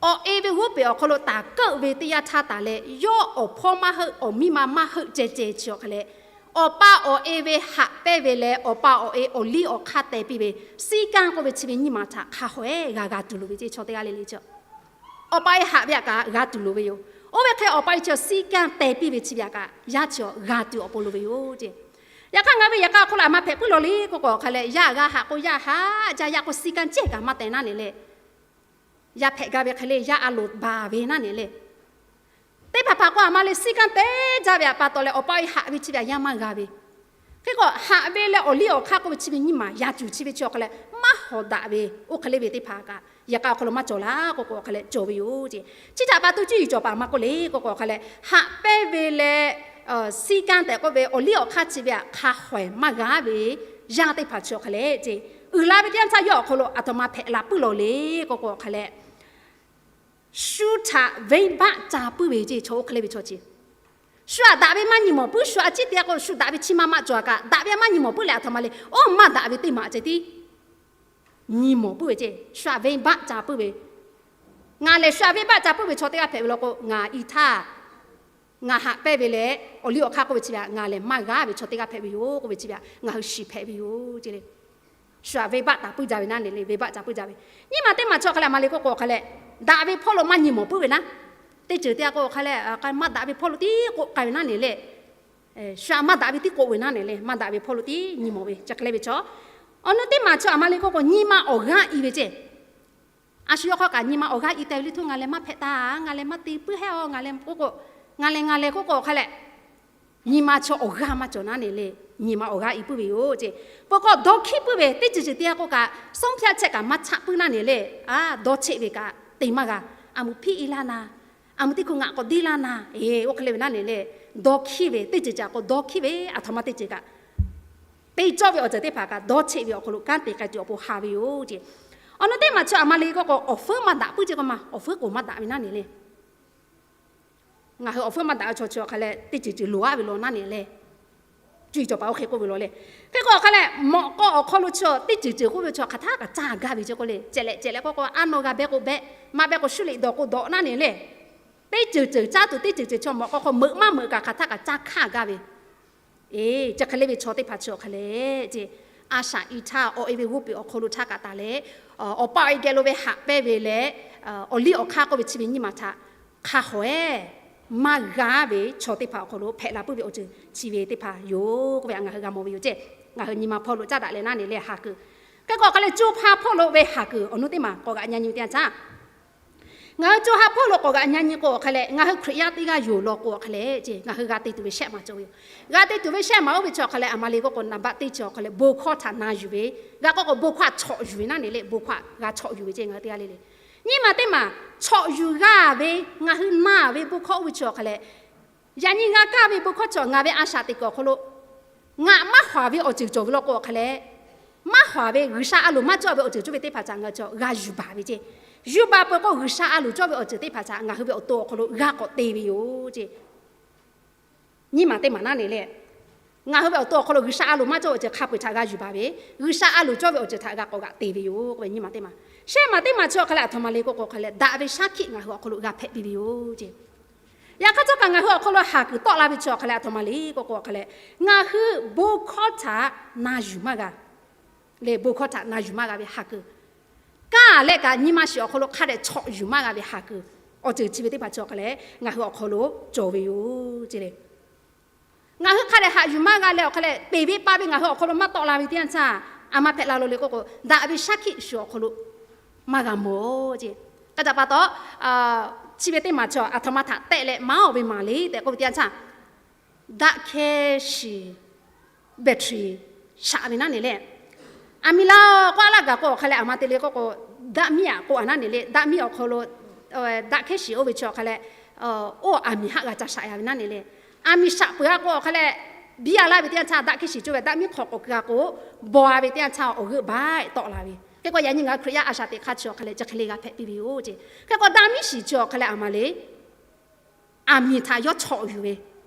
awˬ e ve g'oˇ peˬ awˬ hk'aw lo taˍ keuˆ ve teˇ yanˇ htaˇ taˍ leh, yawˇ awˬ hpawˇ maˇ heuˆ, awˬ miˇ ma maˇ heuˆ ceh ceh chi awˬ hk'a leh, awˬ pa awˬ e ve haꞈ pehnˇ ve leh awˬ pa awˬ e awˬ liˇ awˬ hk'aˇ teh piˇ ve siˉ kanˉ k'oˆ ve chi ve nyiˇ maˬ htaꞈ hk'a hawehˉ g'a g'a tuˬ loˍ ve ce, chaw teˇ g'aˇ le le ce. Awˬ pa e haꞈ ve htaꞈ kaꞈ g'a tuˬ loˍ ve yoˬ. Oˇ ve hk'e awˬ pa e chi siˉ kanˉ teh piˇ ve chi ve htaꞈ kaꞈ yaˇ chi g'a tuˬ awˬ pon loˍ ve yoˬ ce. Yaꞈ hk'aˇ ngaˬ ve yehˬ k'a awˬ hk'aw lo a maˇ hpehꞈ puiˉ law le k'o k'o awˬ hk'a leh, yaˇ g'a haꞈ k'o yaˇ haꞈ jaˇ, yaˇ k'o siˉ kanˉ cehˇ kaꞈ maˇ teh naˉ ne le. Yaˇ hpehꞈ gaˇ ve hk'e le, yaˇ a loˍ baˬ ve naˉ ne le. Teˇ hpaˍ hpaˍ k'o a ma le siˉ kanˉ teh jaˇ ve htaꞈ pa taw leh, awˬ pa e haꞈ ve chi ve htaꞈ yaˇ maˇ g'a ve. Hk'e k'o, haꞈ ve leh awˬ liˇ awˬ hk'aˇ k'oˆ ve chi ve nyiˇ maˬ yaˇ tuˬ chi ve chi awˬ hk'a leh maˇ hawˍ daꞈ ve, oˇ hk'e le ve teˇ hpaˍ kaꞈ yehˬ k'a awˬ hk'aw lo maˇ cawˬ laˇ k'o k'o awˬ hk'a leh cawˬ ve yoˬ ce. Chi htaꞈ pa taw cuˇ yiˍ cawˬ paˍ maˇ k'oˆ le k'o k'o awˬ hk'a leh, haꞈ pehnˇ ve leh siˉ kanˉ tehꞈ k'oˆ ve awˬ liˇ awˬ hk'aˇ chi ve htaꞈ hk'a hawehˬ maˇ g'a ve yaˇ teˇ hpaˍ chi awˬ hk'a leh ce, uiˍ la ve teˇ yanˇ htaˇ yawˇ awˬ hk'aw lo a htoꞈ ma hpehꞈ la puiˉ law le k'o k'o awˬ hk'a leh, shu htaꞈ venˇbaˆ ca puiˉ ve ce, chaw oˇ hk'e le ve chaw ce. Shu htaꞈ daꞈ ve maˇ nyi mawˬ puiˉ, shu a ciˉ te k'o shu daꞈ ve chi ma maˇ cawˬ kaꞈ, daꞈ ve maˇ nyi mawˬ puiˉ leh a htoꞈ ma le, oˇ maˇ daꞈ ve teˇ maˬ ceh tiˉ nyi mawˬ puiˉ ve ce. Shu htaꞈ venˇbaˆ ca puiˉ ve, ngaˬ lehˬ shu htaꞈ venˇbaˆ ca puiˉ ve chaw teˇ g'aˇ hpehꞈ ve law k'o, ngaˬ i htaˇ ngaˬ haꞈ pehnˇ ve leh awˬ liˇ awˬ hk'aˇ k'oˆ ve chi ve htaꞈ ngaˬ lehˬ maˇ g'a ve chaw teˇ g'aˇ hpehꞈ ve yoˬ k'oˆ ve chi ve htaꞈ ngaˬ hui shiˍ hpehꞈ ve yoˬ ce le. Shu htaꞈ venˇbaˆ ca puiˉ jaˇ ve naˉ ne le, venˇbaˆ ca puiˉ jaˇ ve. Nyiˇ maˬ teˇ maˬ chi awˬ hk'a leh a ma le k'oˆ k'o awˬ hk'a leh, daꞈ ve hpawˇ lo maˇ nyi mawˬ puiˉ ve naˉ. Teˇ ceuˬ teˇ g'aˇ k'o awˬ hk'a leh, maˇ daꞈ ve hpawˇ lo tiˉ k'oˆ k'ai ve naˉ ne le. Shu htaꞈ maˇ daꞈ ve tiˉ k'oˆ ve naˉ ne le, maˇ daꞈ ve hpawˇ lo tiˉ nyi mawˬ ve chi hk'e le ve chaw. Awˬ nu teˇ maˬ chi a ma le k'oˆ k'o nyiˇ maˬ awˬ g'aˇ i ve ce. A shu yawˇ hk'aw kaꞈ nyi ma awˬ g'aˇ i teh ve le htaˇ, ngaˬ leh maˇ hpehꞈ taˇ, ngaˬ leh maˇ te puiˉ heˆ a, ngaˬ leh k'oˆ k'o, ngaˬ leh ngaˬ leh k'oˆ k'o awˬ hk'a leh, nyi ma chaw awˬ g'aˇ maˇ cawˬ naˉ ne le, nyi ma awˬ g'aˇ i puiˉ ve yoˬ ce. Peuˬ k'o dawˇ hkiˉ puiˉ ve teˇ ceuˬ ceuˬ teˇ g'aˇ k'oˆ kaꞈ, sawˉ hpiˇ a chehˇ kaꞈ maˇ chaˆ puiˉ naˉ ne le, a dawˇ cheˆ ve kaꞈ te maˇ g'a. A muˍ hpiˇ i laˇ na, a muˍ teˇ hkui ngaˬ k'awꞈ deˇ laˇ na, e oˇ hk'e le ve naˉ ne le, dawˇ hkiˉ ve teˇ ceuˬ ceuˬ k'o dawˇ hkiˉ ve a htoꞈ ma teˇ ceuˬ kaꞈ te cawˇ ve awˬ ceuˬ teˇ hpaˍ kaꞈ dawˇ cheˆ ve awˬ hk'aw lo kanˉ te k'ai tuˬ awˬ pon haˍ ve yoˬ ce. Awˬ nu teˇ maˬ chi a ma le k'oˆ k'o awˬ fuiˉ maˇ daꞈ puiˉ ce k'o ma, awˬ fuiˉ k'oˍ maˇ daꞈ ve naˉ ne le. Ngaˬ hui awˬ fuiˉ maˇ daꞈ ve chaw chi awˬ hk'a leh teˇ ceuˬ ceuˬ loˍ aˉ ve law naˉ ne le. Cuˇ yiˍ cawˬ paˍ oˇ hk'e k'oˆ ve law le. Hk'e k'o awˬ hk'a leh mawꞈ k'aw awˬ hk'aw lo chi teˇ ceuˬ ceuˬ k'oˆ ve chi hk'aˬ htaˇ kaꞈ caˇ gaˇ ve ce k'o le, cehꞈ leh cehꞈ leh k'oˆ k'o, a nawˬ g'a beh k'o beh, maˇ beh k'o shu liꞈ dawˬ k'o dawˬ naˉ ne le. Teˇ ceuˬ ceuˬ caˇ tuˬ teˇ ceuˬ ceuˬ chi mawꞈ k'aw hk'aw meuꞈ maˇ meuꞈ kaꞈ hk'aˬ htaˇ kaꞈ caˇ hkanˇ gaˇ ve, e, chi hk'e le ve chaw teˇ hpaˍ chi awˬ hk'a leh ce, a shaꞈ i htaˇ awˬ e ve g'oˇ peˬ awˬ hk'aw lo htaˇ kaꞈ taˍ leh, awˬ pa awˬ e geh lo ve haꞈ pehnˇ ve leh awˬ liˇ awˬ hk'aˇ k'oˆ ve chi ve nyiˇ maˬ htaꞈ hk'a hawehˉ maˇ g'a ve chaw teˇ hpaˍ awˬ hk'aw lo hpehꞈ la puiˉ ve awˬ ceuˬ chi ve teˇ hpaˍ yoˬ k'oˆ ve htaꞈ ngaˬ hui g'a mawˬ ve yoˬ ce. Ngaˬ hui nyi ma hpawˇ lo caˉ daꞈ leh naˉ ne le haˍ kuiˬ. Hk'e k'o awˬ hk'a leh co ha hpawˇ lo ve haˍ kuiˬ awˬ nu teˇ maˬ k'awꞈ g'aꞈ nyi nyi ve teˇ yanˇ htaˇ, ngaˬ hui co ha hpawˇ lo k'awꞈ g'aꞈ nyi nyi k'o awˬ hk'a leh, ngaˬ hui Hkriꞈ yaˇ teˇ g'aˇ yoˬ law k'o awˬ hk'a leh ce, ngaˬ hui g'a te tuˬ ve shehˆ maˬ cawˬ ve yoˬ. G'a te tuˬ ve shehˆ maˬ oˇ ve chi awˬ hk'a leh a ma le k'oˆ k'o naˍ baˆ teˇ chi awˬ hk'a leh bon hkawˇ htaꞈ na yuˬ ve, g'a k'oˆ k'o bon hkawˇ htaꞈ chawꞈ yuˬ ve naˉ ne le, bon hkawˇ g'a chawꞈ yuˬ ve ce ngaˬ hui teˇ g'aˇ le le. Nyiˇ maˬ teˇ maˬ chawꞈ yuˬ g'a ve, ngaˬ hui na ve bon hkawˇ oˇ ve chi awˬ hk'a leh, yaꞈ nyi g'a kaˇ ve bon hkawˇ chi ngaˬ ve a shaꞈ teꞈ kuiˬ awˬ hk'aw lo ngaˬ maˇ hawˍ ve awˬ ceuˬ cawˬ ve law k'o awˬ hk'a leh, maˇ hawˍ ve G'uiˬsha a loˍ maˇ cawˇ ve awˬ ceuˬ cawˇ ve teˇ hpaˍ htaꞈ ngaˬ hui g'a yuˬ baˬ ve ce. Yuˬ baˬ peuˬ k'o G'uiˬsha a loˍ cawˇ ve awˬ ceuˬ teˇ hpaˍ htaꞈ ngaˬ hui ve awˬ to awˬ hk'aw lo g'a k'awꞈ te ve yoˬ ce. Nyiˇ maˬ teˇ maˬ naˉ ne le, ngaˬ hui ve awˬ to awˬ hk'aw lo G'uiˬsha a loˍ maˇ cawˇ ve awˬ ceuˬ hk'a peu-eˬ htaꞈ g'a yuˬ baˬ ve, G'uiˬsha a loˍ cawˇ ve awˬ ceuˬ htaꞈ g'a k'awꞈ g'aꞈ te ve yoˬ k'oˆ ve nyiˇ maˬ teˇ maˬ. Shehˆ maˬ teˇ maˬ chi awˬ hk'a leh a htoꞈ ma le k'oˆ k'o awˬ hk'a leh daꞈ ve shaˉ hkiˆ ngaˬ hui awˬ hk'aw lo g'a hpehꞈ piˇ ve yoˬ ce. Yaꞈ hk'aˇ htawˇ kaꞈ ngaˬ hui awˬ hk'aw lo haˍ kuiˬ tawˆ la ve chi awˬ hk'a leh a htoꞈ ma le k'oˆ k'o awˬ hk'a leh, ngaˬ hui bon hkawˇ htaꞈ na yuˬ maˇ g'a le, bon hkawˇ htaꞈ na yuˬ maˇ g'a ve haˍ kuiˬ, kaˇ leh kaꞈ nyi ma shiˍ awˬ hk'aw lo hk'a dehꞈ chawꞈ yuˬ maˇ g'a ve haˍ kuiˬ, awˬ ceuˬ chi ve teˇ hpaˍ chi awˬ hk'a leh ngaˬ hui awˬ hk'aw lo cawˬ ve yoˬ ce le. Ngaˬ hui hk'a dehꞈ haꞈ yuˬ maˇ g'a leh awˬ hk'a leh peˍ ve pa ve ngaˬ hui awˬ hk'aw lo maˇ tawˆ la ve teˇ yanˇ htaˇ, a ma hpehꞈ la lo le k'oˆ k'o daꞈ ve shaˉ hkiˆ shu awˬ hk'aw lo maˇ g'a mawˬ ce. Hk'e te pa taw, chi ve teˇ maˬ chi a htoꞈ ma htaꞈ tehˆ leh maˇ oˬ ve maˬ le tehꞈ k'oˆ ve teˇ yanˇ htaˇ, daꞈ hkeh shiˍ battery shaꞈ ve naˉ ne le, Aˬ miˍ laˇ-oˬ k'oˆ a laˇ gaˬ k'o awˬ hk'a leh, aˬ ma te le k'oˆ k'o, daꞈ miˇ aꞈ k'oˆ a naˉ ne le, daꞈ miˇ awˬ hk'aw lo daꞈ hkehˉ shiˍ oˇ ve chi awˬ hk'a leh, oˇ aˬ miˍ haˆ g'a ca shaꞈ ya ve naˉ ne le. Aˬ miˍ shaꞈ peuˬ a k'o awˬ hk'a leh, biˇ a laˇ ve teˇ yanˇ htaˇ daꞈ hkehˉ shiˍ cawˇ ve daꞈ miˇ hk'aw k'awꞈ keu a k'o, baw a ve teˇ yanˇ htaˇ awˬ g'euˆ baˆ tawˆ la ve. Hk'e k'o yaꞈ nyi ngaˬ hui Hkriꞈ yaˇ a shaꞈ teꞈ hk'aˇ chi awˬ hk'a leh chi hk'e le g'a hpehꞈ piˇ ve yoˬ ce. Hk'e k'o daꞈ miˇ shiˍ chi awˬ hk'a leh aˬ ma le, aˬ miˍ htaꞈ yawˇ chawꞈ yuˬ ve,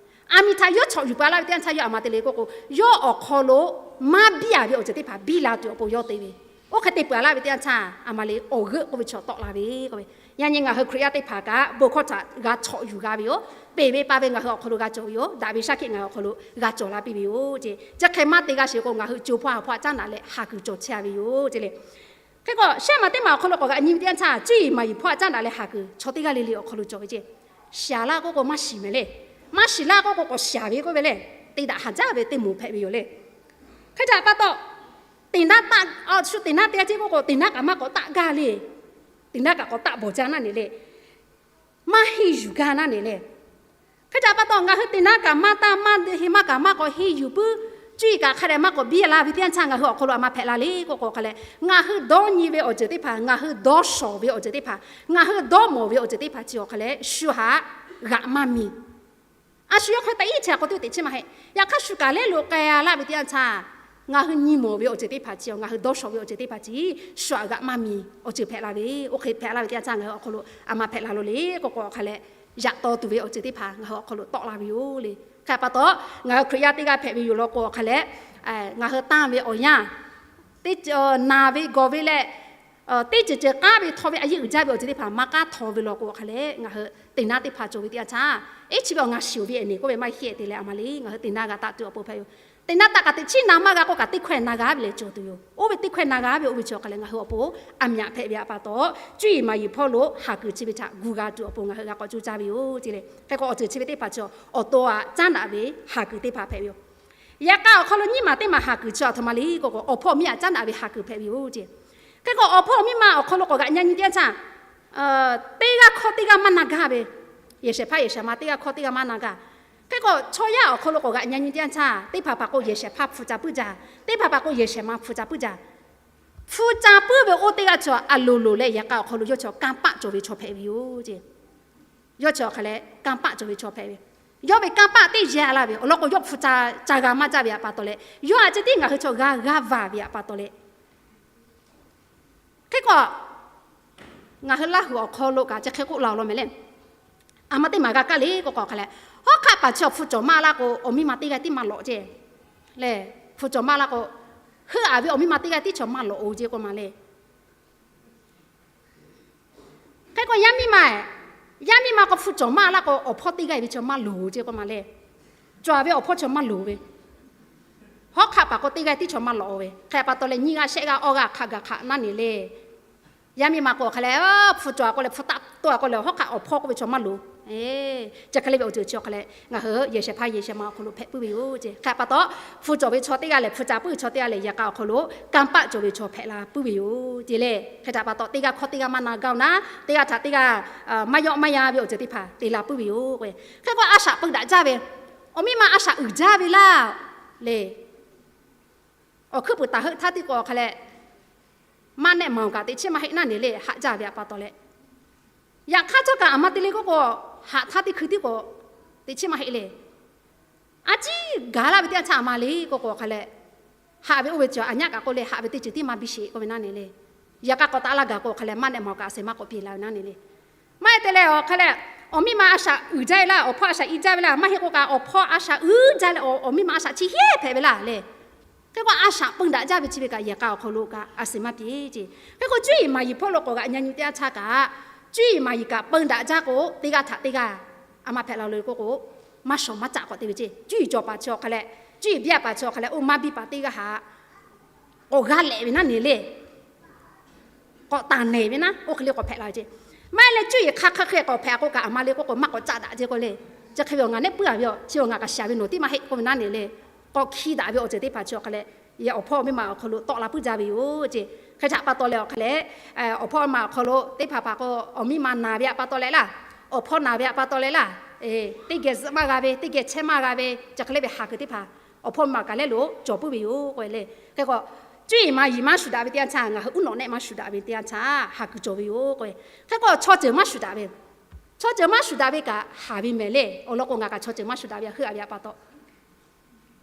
aˬ miˍ htaꞈ yawˇ chawꞈ yuˬ pa laˇ ve teˇ yanˇ htaˇ yawˇ aˬ ma te le k'oˆ k'o, yawˇ awˬ hk'aw lo maˇ biˇ a ve awˬ ceuˬ teˇ hpaˍ biˇ la tuˬ awˬ pon yawˇ te ve. Oˇ hk'e te peuˬ a laˇ ve teˇ yanˇ htaˇ aˬ ma le awˬ g'euˆ k'oˆ ve chi tawˆ la ve k'oˆ ve. Yaꞈ nyi ngaˬ hui Hkriꞈ yaˇ teˇ hpaˍ kaꞈ bon hkawˇ htaꞈ g'a chawꞈ yuˬ g'a ve yoˬ. Peˬ ve pa ve ngaˬ hui awˬ hk'aw lo g'a cawˬ ve yoˬ. Daꞈ ve shaˉ hkiˆ ngaˬ hui awˬ hk'aw lo g'a cawˬ la piˇ ve yoˬ ce. Chi hk'e maˇ te g'a sheˍ k'o ngaˬ hui co hpawˇ ha hpawˇ aꞈ caˉ naꞈ leh haˍ kuiˬ cawˬ chehˇ a ve yoˬ ce le. Hk'e k'o shehˆ maˬ teˇ maˬ awˬ hk'aw lo k'awꞈ g'aꞈ nyi ve teˇ yanˇ htaˇ, cuˇ yiˍ maˍ yiˍ hpawˇ aꞈ caˉ naꞈ leh haˍ kuiˬ chaw teˇ g'aˇ le le awˬ hk'aw lo cawˬ ve ce. Shiˍ laˇ k'oˆ k'o maˇ shiˍ mehˍ le. Maˇ shiˍ laˇ k'oˆ k'o k'awꞈ shiˍ ve k'oˆ ve le. Te daꞈ haˍ jaˇ ve teˇ moˍ hpehꞈ ve yoˬ le. Hk'e te pa taw, teˇ naˉ taˆ, shu teˇ naˉ te a ce k'oˆ k'o teˇ naˉ kaꞈ maˇ k'awꞈ taˆ gaˇ le. Teˇ naˉ kaꞈ k'awꞈ taˆ bawˬ jaˇ naˉ ne le. Maˇ henˇ yuˬ gaˇ naˉ ne le. Hk'e te pa taw ngaˬ hui teˇ naˉ kaꞈ maˇ taˆ maˇ henˇ maˇ kaꞈ maˇ k'awꞈ henˇ yuˬ puiˉ, cuˇ yiˍ kaꞈ hk'a dehꞈ maˇ k'awꞈ biˇ laˇ ve teˇ yanˇ htaˇ ngaˬ hui awˬ hk'aw lo aˬ ma hpehꞈ la le k'oˆ k'o hk'a leh, ngaˬ hui dawˇ nyi ve awˬ ceuˬ teˇ hpaˍ, ngaˬ hui dawˇ shawˍ ve awˬ ceuˬ teˇ hpaˍ, ngaˬ hui dawˇ mawˬ ve awˬ ceuˬ teˇ hpaˍ chi awˬ hk'a leh shu haꞈ g'aꞈ maˇ miˬ. A shu yawˇ hk'e taꞈ iˉ chehˇ k'awꞈ teˇ teꞈ chiˉ maˇ heˆ. Yaꞈ hk'aˇ shu kaꞈ lehˉ lo k'ai a laˇ ve teˇ yanˇ htaˇ, ngaˬ hui nyi mawˬ ve awˬ ceuˬ teˇ hpaˍ chi, ngaˬ hui dawˇ shawˍ ve awˬ ceuˬ teˇ hpaˍ chi, shu haꞈ g'aꞈ maˇ miˬ awˬ ceuˬ hpehꞈ la ve. Oˇ hk'e hpehꞈ laˇ ve teˇ yanˇ htaˇ ngaˬ hui awˬ hk'aw lo aˬ ma hpehꞈ la lo le k'oˆ k'o hk'a leh, yaꞈ taw tuˬ ve awˬ ceuˬ teˇ hpaˍ ngaˬ hui awˬ hk'aw lo tawˆ la ve yoˬ le. Hk'e pa taw, ngaˬ hui Hkriꞈ yaˇ teˇ g'aˇ hpehꞈ ve yoˬ law k'o hk'a leh, ngaˬ hui tanˇ ve awˬ yanˇ, teˇ naˬ ve gawˬ ve leh, teˇ ceuˬ ceuˬ k'aˉ ve htaw ve a yeˇ uiˍ jaˇ ve awˬ ceuˬ teˇ hpaˍ maˇ k'aˉ htaw ve law k'o hk'a leh, ngaˬ hui teˇ naˉ teˇ hpaˍ cawˬ ve teˇ yanˇ htaˇ, eˉ chi ve awˬ ngaˬ shiˍ ve eˬ ne k'oˆ ve maˇ heˆ te leh aˬ ma le ngaˬ hui teˇ naˉ g'a taˆ tuˬ awˬ pon hpehꞈ yoˬ. Teˇ naˉ taˆ kaꞈ teꞈ chiˉ na maˇ g'a k'oˆ kaꞈ teˇ hkawehˇ na g'a ve leh cawˬ tuˬ yoˬ. Oˇ ve teˇ hkawehˇ na g'a ve oˇ ve chi awˬ hk'a leh ngaˬ hui awˬ pon aˬ miˍ hpehꞈ ve aꞈ pa taw, cuˇ yiˍ maˍ yiˍ hpawˇ lo haˍ kuiˬ chi ve htaꞈ gu g'a tuˬ awˬ pon ngaˬ hui g'a k'awꞈ coˇ caˇ ve yoˬ ce le. Hk'e k'o awˬ ceuˬ chi ve teˇ hpaˍ chi awˬ to aꞈ caˉ naꞈ ve haˍ kuiˬ teˇ hpaˍ hpehꞈ ve yoˬ. Yaꞈ hk'aˇ awˬ hk'aw lo nyiˇ maˬ teˇ maˬ haˍ kuiˬ chi aˬ htoꞈ ma le k'oˆ k'o, awˬ hpawˇ awˬ miˇ aꞈ caˉ naꞈ ve haˍ kuiˬ hpehꞈ ve yoˬ ce. Hk'e k'o awˬ hpawˇ awˬ miˇ ma awˬ hk'aw lo k'awꞈ g'aꞈ nyi nyi teˇ yanˇ htaˇ, teˇ g'aˇ hkawˇ teˇ g'aˇ maˇ na gaˇ ve, yehˬ shehˍ hpaˇ yehˬ shehˍ ma teˇ g'aˇ hkawˇ teˇ g'aˇ maˇ na gaˇ. Hk'e k'o chaw yaˇ awˬ hk'aw lo k'awꞈ g'aꞈ nyi nyi teˇ yanˇ htaˇ, teˇ hpaˍ hpaˍ k'o yehˬ shehˍ hpaˇ hpu ca puiˉ jaˇ, teˇ hpaˍ hpaˍ k'o yehˬ shehˍ ma hpu ca puiˉ jaˇ. Hpu ca puiˉ ve oˇ teˇ g'aˇ chaw aˬ loˍ loˍ leh yaꞈ k'aˇ awˬ hk'aw lo yawˇ chaw kanˇ paˆ cawˬ ve chaw hpehꞈ ve yoˬ ce. Yawˇ chaw hk'a leh kanˇ paˆ cawˬ ve chaw hpehꞈ ve. Yawˇ ve kanˇ paˆ teˇ yehˬ a laˇ ve awˬ lawn k'o yawˇ hpu ca ca g'a maˇ jaˇ ve aꞈ pa taw leh, yawˇ aꞈ ceh tiˉ ngaˬ hui chaw g'a g'a vaˬ ve aꞈ pa taw leh, hk'e k'o ngaˬ hui Laˇ huˍ awˬ hk'aw lo kaꞈ chi hk'e k'oˆ la awˬ lawn mehˍ le. Aˬ ma teˇ maˬ g'a kaˇ le k'oˆ k'o hk'a leh, hawˉ hk'aˆ paˍ chi awˬ hpu cawˬ maˇ laˇ k'o awˬ miˇ ma teˇ g'aˇ tiˉ maˇ lawꞈ ce. Lehˬ, hpu cawˬ maˇ laˇ k'o, heuˆ aˍ ve awˬ miˇ ma teˇ g'aˇ tiˉ chaw maˇ lawꞈ-oˬ ce k'oˆ ma le. Hk'e k'o yaˇ miˇ ma, yaˇ miˇ ma k'o hpu cawˬ maˇ laˇ k'o awˬ hpawˇ teˇ g'aˇ ve chaw maˇ loˍ ce k'oˆ ma le. Cawˬ aˍ ve awˬ hpawˇ chaw maˇ loˍ ve, hawˉ hk'aˆ paˍ k'o teˇ g'aˇ tiˉ chaw maˇ lawꞈ ve. Hk'e pa taw leh nyiˇ g'aˇ shehˆ g'aˇ awˇ g'aˇ hk'aˆ gaˬ hk'aꞈ naˉ ne le. Yaˇ miˇ ma k'o hk'a leh, hpu cawˬ a k'o leh hpu taˆ toˇ a k'o leh hawˉ hk'aˆ awˬ hpawˇ k'oˆ ve chaw maˇ loˍ. Chi hk'e le ve awˬ ceuˬ chi awˬ hk'a leh ngaˬ hui yehˬ shehˍ hpaˇ yehˬ shehˍ ma awˬ hk'aw lo hpehꞈ puiˉ ve yoˬ ce. Hk'e pa taw, hpu cawˬ ve chaw teˇ g'aˇ lehˬ hpu ca puiˉ ve chaw teˇ g'aˇ lehˬ yaꞈ k'aˇ awˬ hk'aw lo kanˇ paˆ cawˬ ve chaw hpehꞈ la puiˉ ve yoˬ ce le. Hk'e htaꞈ pa taw teˇ g'aˇ hkawˇ teˇ g'aˇ maˇ na gaˇ-oˬ naˉ, teˇ g'aˇ htaꞈ teˇ g'aˇ maˇ yawˆ maˇ yan ve awˬ ceuˬ teˇ hpaˍ te la puiˉ ve yoˬ. Hk'e k'o a shaꞈ peu daꞈ jaˇ ve, awˬ miˇ ma a shaꞈ uiˍ jaˇ ve laˇ le. Awˬ hkuiˉ puiˍ taˍ heuˆ htaˇ tiˉ k'o hk'a leh, maˇ nehˆ maˍ-oˬ kaꞈ teꞈ chiˉ maˇ heˆ naˉ ne le haꞈ jaˇ ve aꞈ pa taw leh, yaꞈ hk'aˇ htawˇ kaꞈ aˬ ma te le k'oˆ k'o, haꞈ htaˇ teˇ hkui tiˉ k'o, teꞈ chiˉ maˇ heˆ le. A ciˉ gaˬ laˇ ve teˇ yanˇ htaˇ aˬ ma le k'oˆ k'o hk'a leh, haꞈ ve oˇ ve cawˬ aˬ nyaˆ kaꞈ k'oˆ leh haꞈ ve teˇ ceuˬ tiˉ maˇ biˇ sheˍ k'oˆ ve naˉ ne le. Yaꞈ k'aˇ k'awꞈ taˆ laˇ gaˬ k'o hk'a leh maˇ nehˆ maˍ-oˬ kaꞈ a shehˍ maˇ k'awꞈ piˇ la ve naˉ ne le. Maˇ heˆ te leh awˬ hk'a leh, awˬ miˇ ma a shaꞈ uiˍ jaˇ ve laˇ, awˬ hpawˇ a shaꞈ iˉ jaˇ ve laˇ, maˇ heˆ k'o kaꞈ awˬ hpawˇ a shaꞈ uiˍ jaˇ leh awˬ miˇ ma a shaꞈ chi heˉ hpehꞈ ve laˇ le. Hk'e k'o a shaꞈ peu daꞈ jaˇ ve chi ve kaꞈ yehˬ k'a awˬ hk'aw lo kaꞈ a shehˍ maˇ piˇ ce. Hk'e k'o cuˇ yiˍ maˍ yiˍ hpawˇ lo k'awꞈ g'aꞈ nyi nyi teˇ yanˇ htaˇ kaꞈ, cuˇ yiˍ maˍ yiˍ kaꞈ peu daꞈ jaˇ k'o teˇ g'aˇ htaꞈ teˇ g'aˇ a ma hpehꞈ la le k'oˆ k'o, maˇ shawˍ maˇ caˆ k'awꞈ te ve ce. Cuˇ yiˍ cawˬ paˍ chi awˬ hk'a leh, cuˇ yiˍ biˇ a paˍ chi awˬ hk'a leh oˇ maˇ biˇ paˍ teˇ g'aˇ haꞈ k'awꞈ g'a lehꞈ ve naˉ ne le. K'awꞈ taˍ nehˬ ve naˉ, oˇ hk'e le k'awꞈ hpehꞈ la ve ce. Maˇ heˆ leh cuˇ yiˍ hk'a hk'e hk'e k'awꞈ hpehꞈ k'o kaꞈ aˬ ma le k'oˆ k'o maˇ k'awꞈ caˆ daꞈ ce k'o le. Chi hk'e ve awˬ ngaˬ nehˆ puiˉ a ve yoˬ, chi awˬ ngaˬ kaꞈ shiˍ ve nawˬ tiˉ maˇ heˆ k'oˆ ve naˉ ne le. K'awꞈ hkiˇ daꞈ ve awˬ ceuˬ teˇ hpaˍ chi awˬ hk'a leh, awˬ hpawˇ awˬ miˇ ma awˬ hk'aw lo tawˆ la puiˉ jaˇ ve yoˬ ce. Hk'e htaꞈ pa taw leh awˬ hk'a leh, awˬ hpawˇ awˬ miˇ ma awˬ hk'aw lo teˇ hpaˍ hpaˍ k'o awˬ miˇ ma naˬ ve aꞈ pa taw leh laˇ, awˬ hpawˇ naˬ ve aꞈ pa taw leh laˇ, teˇ geh zuhꞈ maˇ g'a ve, teˇ geh chehˇ maˇ g'a ve, chi hk'e le ve haˍ kuiˬ teˇ hpaˍ awˬ hpawˇ awˬ miˇ ma kaꞈ lehˉ lo cawˬ puiˉ ve yoˬ k'o le. Hk'e k'o Cuˇ yiˍ ma yiˍ maˇ shuˍ daꞈ ve teˇ yanˇ htaˇ, ngaˬ hui uˉ nawꞈ nehˆ maˇ shuˍ daꞈ ve teˇ yanˇ htaˇ, haˍ kuiˬ cawˬ ve yoˬ k'o. Hk'e k'o chaw ceuˬ maˇ shuˍ daꞈ ve, chaw ceuˬ maˇ shuˍ daꞈ ve kaꞈ haˍ ve mehˍ le. Awˬ lawn k'o, ngaˬ kaꞈ chaw ceuˬ maˇ shuˍ daꞈ ve htaꞈ heuˆ a ve pa taw,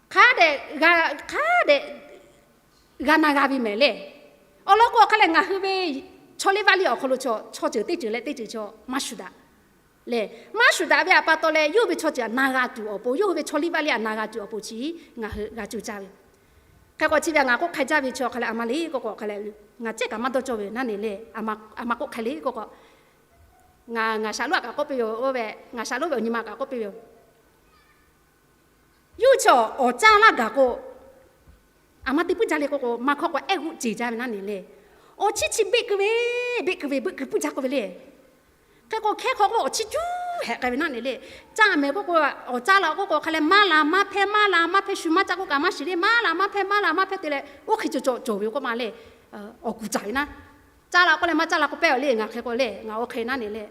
hk'a dehꞈ, hk'a dehꞈ g'a na g'a ve mehˍ le. Awˬ lawn k'o, hk'a lehˬ ngaˬ hui ve chaw liˇ vaˇ liˇ awˬ hk'aw lo chaw, chaw ceuˬ teˇ ceuˬ leh teˇ ceuˬ chaw maˇ shuˍ daꞈ le. Maˇ shuˍ daꞈ ve htaꞈ pa taw leh, yawˇ hui ve chaw ceuˬ htaꞈ na g'a tuˬ awˬ pon, yawˇ hui ve chaw liˇ vaˇ liˇ htaꞈ na g'a tuˬ awˬ pon chi ngaˬ hui g'a coˇ caˇ ve. Hk'e k'o chi ve ngaˬ k'oˆ hk'e jaˇ ve chaw hk'a lehˬ, a ma le k'oˆ k'o, hk'a lehˬ ngaˬ cehˇ kaꞈ maˇ dawˇ cawˇ ve naˉ ne le. A ma k'oˆ hk'e le k'oˆ k'o, ngaˬ, ngaˬ shaˍ lonˉ kaꞈ k'oˆ piˇ ve, oˇ ve ngaˬ shaˍ lonˉ ve awˬ nyi ma kaꞈ k'oˆ piˇ ve yoˬ. Yawˇ hui chi awˬ caˇ laˇ gaˬ k'o, a ma te puiˉ jaˇ le k'oˆ k'o, maˇ hkawˇ k'o ehˉ g'uˆ ceˬ jaˇ ve naˉ ne le. Awˬ chiˇ chi beˆ keu ve, beˆ keu ve, beˆ keu puiˉ jaˇ k'oˆ ve le. Hk'e k'o hkehˉ hk'aw k'o awˬ chiˇ cuˉ hehꞈ k'ai ve naˉ ne le. Caˇ mehˍ k'oˆ k'o, awˬ caˇ la k'oˆ k'o, hk'a lehˬ maˇ la maˇ hpehˇ, maˇ la maˇ hpehˇ, shu maˇ caˇ k'oˆ kaꞈ maˇ shiˍ le, maˇ la maˇ hpehˇ, maˇ la maˇ hpehˇ te leh, oˇ hk'e cawˬ cawˬ cawˬ ve k'oˆ ma le. Awˬ kuˬ caˍ ve naˉ, caˇ la k'oˆ leh maˇ caˇ la k'oˆ pehˇ a le, ngaˬ hk'e k'o le, ngaˬ oˇ hk'e naˉ ne le.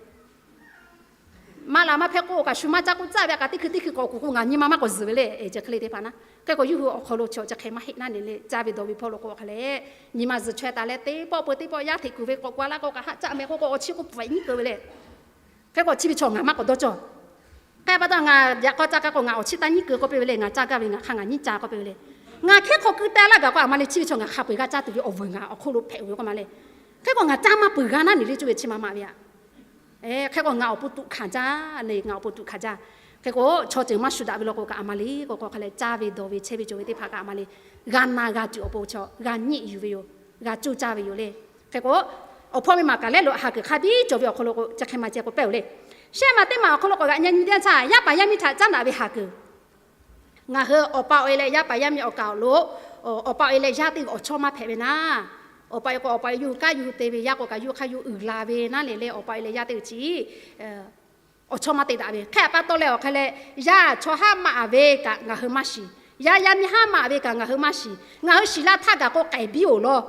Maˇ la maˇ hpehˇ k'oˆ kaꞈ, shu maˇ caˇ k'oˆ caˇ ve a kaꞈ, teˇ hkui teˇ hkui k'awꞈ kuˬ k'o, ngaˬ nyi ma maˇ k'awꞈ zuhˬ ve le, e chi hk'e le teˇ hpaˍ naˉ. Hk'e k'o yawˇ hui awˬ hk'aw lo chi awˬ chi hk'e maˇ heˆ naˉ ne le. Caˇ ve dawˬ ve hpawˇ lo k'o hk'a lehˬ, nyi ma zuhˬ chaweh taˍ leh teˇ pawˆ peu teˇ pawˆ yaˇ hteꞈ kuˬ ve k'awꞈ k'oꞈ la k'o kaꞈ, haˆ caˆ mehˍ k'oˆ k'o awˬ chiˇ k'oˆ pfuhˍ nyiˉ keu ve le. Hk'e k'o chi ve chaw ngaˬ maˇ k'awꞈ dawˇ cawˇ. Hk'e pa taw ngaˬ yaꞈ k'aw caˇ kaꞈ k'o, ngaˬ awˬ chiˇ taˇ nyiˉ keu k'oˆ piˇ ve le, ngaˬ caˇ gaˇ ve ngaˬ hk'a ngaˬ nyiˉ caˇ k'oˆ piˇ ve le. Ngaˬ hkehˉ hk'aw keu teh laˇ gaˬ k'o, a ma le chi ve chaw ngaˬ hk'a peu eˬ g'a caˇ tuˬ ve awˬ vuiˬ ngaˬ awˬ hk'oˆ lo hpehꞈ ve k'oˆ ma le. Hk'e k'o ngaˬ caˇ maˇ peuˬ g'a naˉ ne le, cuˇ ve chi ma ma ve aꞈ. Hk'e k'o ngaˬ awˬ pon tuꞈ hkanˍ jaˇ le, ngaˬ awˬ pon tuꞈ hkanˍ jaˇ. Hk'e k'o chaw ceuˬ maˇ shuˍ daꞈ ve law k'o kaꞈ, a ma le k'o k'o hk'a lehˬ, caˇ ve dawˬ ve chehˇ ve cawˬ ve teˇ hpaˍ kaꞈ a ma le, g'a na g'a tuˬ awˬ pon chaw g'a nyiˆ yuˬ ve yoˬ. G'a coˇ caˇ ve yoˬ le. Hk'e k'o awˬ hpawˇ miˇ ma kaꞈ lehˉ lo haˍ kuiˬ hk'a biˇ cawˬ ve awˬ hk'aw lo k'o, chi hk'e ma ceh k'o pehˇ oˬ le. Shehˆ ma teˇ ma awˬ hk'aw lo k'awꞈ g'aꞈ nyi nyi teˇ yanˇ htaˇ, yaˇ paˍ yaˇ miˇ htaꞈ caˉ daꞈ ve haˍ kuiˬ. Ngaˬ hui awˬ pa awˬ e leh yaˇ paˍ yaˇ miˇ awˬ kaˍ awˬ lo, awˬ pa awˬ e leh yaˇ teˇ g'aˇ awˬ chawˇ maˇ hpehꞈ ve naˉ. Awˬ pa awˬ e k'o, awˬ pa awˬ e yawˇ hui kanˉ yawˇ hui te ve, yaˇ k'o kaꞈ yawˇ hui hk'aˇ yawˇ uiˍ la ve naˉ le le, awˬ pa awˬ e leh yaˇ teˇ g'aˇ chi awˬ chawˇ maˇ te daꞈ ve. Hk'e pa taw leh awˬ hk'e leh, yaˇ chawˇ haˉ maˇ ve kaꞈ ngaˬ hui maˇ shiˍ. Yaˇ yaˇ miˇ haˉ maˇ ve kaꞈ ngaˬ hui maˇ shiˍ. Ngaˬ hui shiˍ laˇ htaˇ gaˬ k'o k'aiˍ biˇ oˬ law.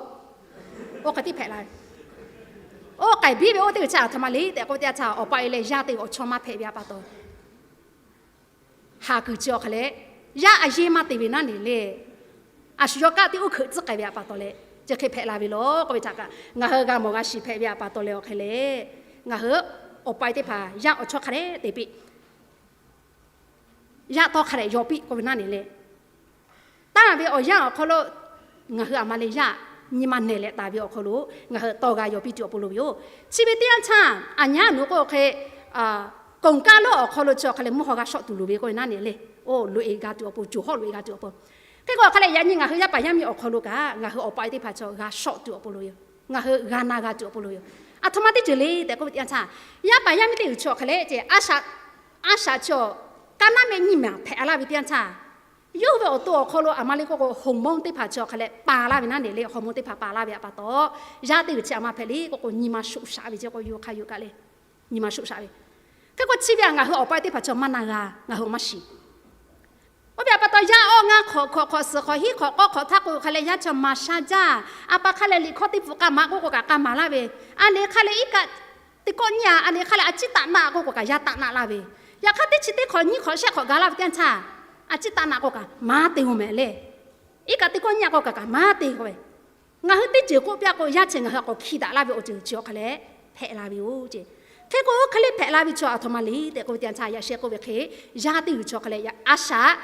Oˇ hk'e tiˉ hpehꞈ la ve. Oˇ k'aiˍ biˇ ve oˇ teˇ g'aˇ chi a htoꞈ ma le tehꞈ k'oˆ ve teˇ yanˇ htaˇ, awˬ pa awˬ e leh yaˇ teˇ g'aˇ awˬ chawˇ maˇ hpehꞈ ve htaꞈ pa taw, haˍ kuiˬ chi awˬ hk'e leh, yaˇ a yeˇ maˇ te ve naˉ ne le. A shu yawˇ kanˉ teˇ oˇ hkeuꞈ tcuhˉ k'ai ve htaꞈ pa taw leh, chi hk'e hpehꞈ la ve law k'oˆ ve htaꞈ kaꞈ, ngaˬ hui g'a mawˬ g'a shiˍ hpehꞈ ve htaꞈ pa taw leh awˬ hk'e leh, ngaˬ hui awˬ pa e teˇ hpaˍ yaˇ awˬ chawˇ hk'a dehꞈ te piˇ, yaˇ tawˇ hk'a dehꞈ yaw piˇ k'oˆ ve naˉ ne le. Tanˇ ve awˬ yanˇ awˬ hk'aw lo ngaˬ hui a ma le yaˇ nyi ma nehˬ leh taˍ ve awˬ hk'aw lo ngaˬ hui tawˇ g'a yaw piˇ tuˬ awˬ pon lo ve yoˬ. Chi ve teˇ yanˇ htaˇ, aˬ nyi aˉ nu k'oˆ hk'e, koˬ kaˇ lonˉ awˬ hk'aw lo chi awˬ hk'a leh mvuhˇ haw g'a shawˆ tuˬ loˍ ve k'oˆ ve naˉ ne le. Oˇ loꞈ e g'a tuˬ awˬ pon, coˬ hawˆ loꞈ e g'a tuˬ awˬ pon. Hk'e k'o awˬ hk'a leh yaꞈ nyi ngaˬ hui yaˇ paˍ yaˇ miˇ awˬ hk'aw lo kaꞈ ngaˬ hui awˬ pa e teˇ hpaˍ chi g'a shawˆ tuˬ awˬ pon lo yoˬ. Ngaˬ hui g'a na g'a tuˬ awˬ pon lo yoˬ. A htoꞈ ma teˇ ceuˬ le tehꞈ k'oˆ ve teˇ yanˇ htaˇ, yaˇ paˍ yaˇ miˇ teˇ g'aˇ chi awˬ hk'a leh ceh, a shaꞈ, a shaꞈ chi awˬ kaˇ naˉ mehˆ nyiˇ maˬ hpehꞈ laˇ ve teˇ yanˇ htaˇ, yawˇ hui ve awˬ to awˬ hk'aw lo a ma le k'oˆ k'o, hormone teˇ hpaˍ chi awˬ hk'a leh pa laˇ ve naˉ ne le, hormone teˇ hpaˍ pa laˇ ve htaꞈ pa taw, yaˇ teˇ g'aˇ chi a ma hpehꞈ le k'oˆ k'o, nyi ma shoꞈ shaꞈ ve ceh k'o, yawˇ hui hk'aˇ yawˇ kaꞈ le, nyi ma shoꞈ shaꞈ ve. Hk'e k'o chi ve htaꞈ ngaˬ hui awˬ pa e teˇ hpaˍ chi maˇ na g'a, ngaˬ hui maˇ shiˍ. Oˇ ve htaꞈ pa taw yaˇ awˇ ngaˇ hk'awꞈ hk'awꞈ hk'awꞈ suhˍ hk'awꞈ hiˉ hk'awꞈ k'awˇ hk'awꞈ htaˇ k'o hk'a leh yaˇ chi maˍ sha jaˇ. A pa hk'a leh liꞈ hkawˇ teˇ pfuhˍ k'a maˍ k'oˆ k'o kaꞈ k'a maˍ laˇ ve, a lehˬ hk'a leh iˉ kaˆ teˇ kawˆ nyiˇ a, a lehˬ hk'a leh a ciˉ taˆ naˆ k'oˆ k'o kaꞈ yaˇ taˆ naˆ laˇ ve, yaꞈ hk'aˇ teˇ chi teˇ hk'awꞈ nyiˇ hk'awꞈ shehˆ hk'awꞈ gaˬ laˇ ve teˇ yanˇ htaˇ, a ciˉ taˆ naˆ k'o kaꞈ maˇ te-o mehˍ le. Iˉ kaˆ teˇ kawˆ nyiˇ a k'o kaꞈ kaꞈ maˇ te-o ve. Ngaˬ hui teˇ ceuˬ k'oˆ piˇ k'o, yaˇ chi ngaˬ hui k'awꞈ hkiˇ daꞈ laˇ ve awˬ ceuˬ chi awˬ hk'a leh hpehꞈ la ve yoˬ ce. Hk'e k'o oˇ hk'e le hpehꞈ la ve chi a htoꞈ ma le tehꞈ k'oˆ ve teˇ yanˇ htaˇ, yaꞈ sheh k'oˆ ve hk'e, yaˇ teˇ g'aˇ chi awˬ hk'a leh a shaꞈ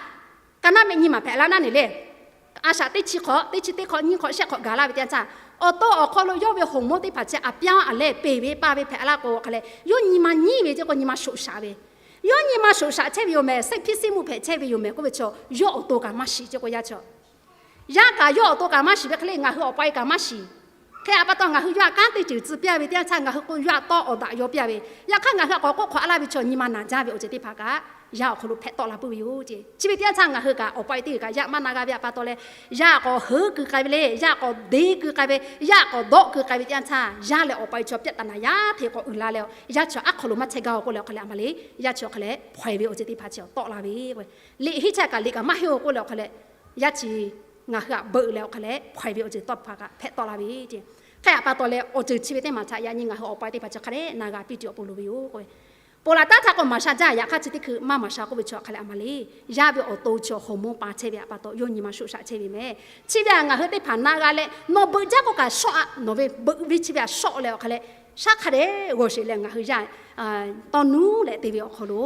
kaˇ naˆ mehˆ nyiˇ maˬ hpehꞈ la naˉ ne le. A shaꞈ teˇ chi hk'awꞈ, teˇ chi teˇ hk'awꞈ nyiˇ hk'awꞈ shehˆ hk'awꞈ gaˬ laˇ ve teˇ yanˇ htaˇ, awˬ to awˬ hk'aw lo yawˇ ve hormone teˇ hpaˍ chi a pyaˇ a lehˬ peˬ ve paˇ ve hpehꞈ la k'o awˬ hk'a leh, yawˇ nyi ma nyiˇ ve ceh k'o nyi ma shoꞈ shaꞈ ve, yawˇ nyi ma shoꞈ shaꞈ chehˇ ve yoˬ mehˍ, စိတ်ဖိစီးမှု hpehꞈ chehˇ ve yoˬ mehˍ k'oˆ ve chi, yawˇ awˬ to kaꞈ maˇ shiˍ ceh k'o yaˇ chi Yaˇ kaꞈ yawˇ awˬ to kaꞈ maˇ shiˍ ve hk'e le, ngaˬ hui awˬ pa e kaꞈ maˇ shiˍ. Hk'e a pa taw ngaˬ hui yawˇ htaꞈ kanˉ teˇ ceuˬ tcuh piˇ ve teˇ yanˇ htaˇ, ngaˬ hui k'o yawˇ htaꞈ tawˇ awˬ daꞈ yaw piˇ ve. Yaꞈ hk'aˇ ngaˬ hui htaꞈ k'awꞈ k'oˆ hk'awꞈ a laˇ ve chaw nyi ma naˬ jaˇ ve awˬ ceuˬ teˇ hpaˍ kaꞈ yaˇ awˬ hk'aw lo hpehꞈ tawˆ la puiˉ ve yoˬ ce. Chi ve teˇ yanˇ htaˇ ngaˬ hui kaꞈ awˬ pa e teˇ g'aˇ kaꞈ yaˇ maˇ na g'a ve a pa taw leh, yaˇ k'awꞈ heuˉ keu k'ai ve le, yaˇ k'awꞈ deˇ keu k'ai ve, yaˇ k'awꞈ dawˆ keu k'ai ve teˇ yanˇ htaˇ, yaˇ leh awˬ pa e chaw ပြဿနာ yaˇ hteꞈ k'awꞈ uiˍ la leh, yaˇ chaw aˉ hk'aw lo maˇ chehˇ gaˇ-oˬ k'oˆ leh awˬ hk'a leh a ma le, yaˇ chaw awˬ hk'a leh hpaw e ve awˬ ceuˬ teˇ hpaˍ chi tawˆ la ve Liꞈ henˇ chehˇ kaꞈ liꞈ kaꞈ maˇ henˇ-oˬ k'oˆ leh awˬ hk'a leh, yaˇ chi ngaˬ hui htaꞈ beuꞈ leh awˬ hk'a leh hpaw e ve awˬ ceuˬ tawˆ hpaˍ kaꞈ hpehꞈ tawˆ la ve ce. Hk'e a pa taw leh awˬ ceuˬ chi ve teˇ maˬ htaꞈ yaꞈ nyi ngaˬ hui awˬ pa e teˇ hpaˍ chi hk'a dehꞈ na g'a piˇ tuˬ awˬ pon loˍ ve yoˬ k'oˆ ve. Ponˬ laˬ taˉ htaˇ k'o maˍ sha jaˇ, yaꞈ hk'aˇ chi teˇ hkui maˇ maˍ sha k'oˆ ve chi awˬ hk'a leh a ma le. Yaˇ ve awˬ to chi awˬ hawˍ mawˇ pa chehˇ ve a pa taw yawˇ nyi ma shoˆ shaˆ chehˇ ve meh. Chi ve a ngaˬ hui teˇ hpaˍ na g'a leh nawˬ beuꞈ jaˇ k'oˆ kaꞈ shawˆ a, nawˬ ve beuꞈ ve chi ve a shawˆ leh awˬ hk'a leh shaˉ hk'a dehꞈ g'awˬ sheˍ leh ngaˬ hui yaˇ tawˇ nuˉ leh te ve awˬ hk'aw lo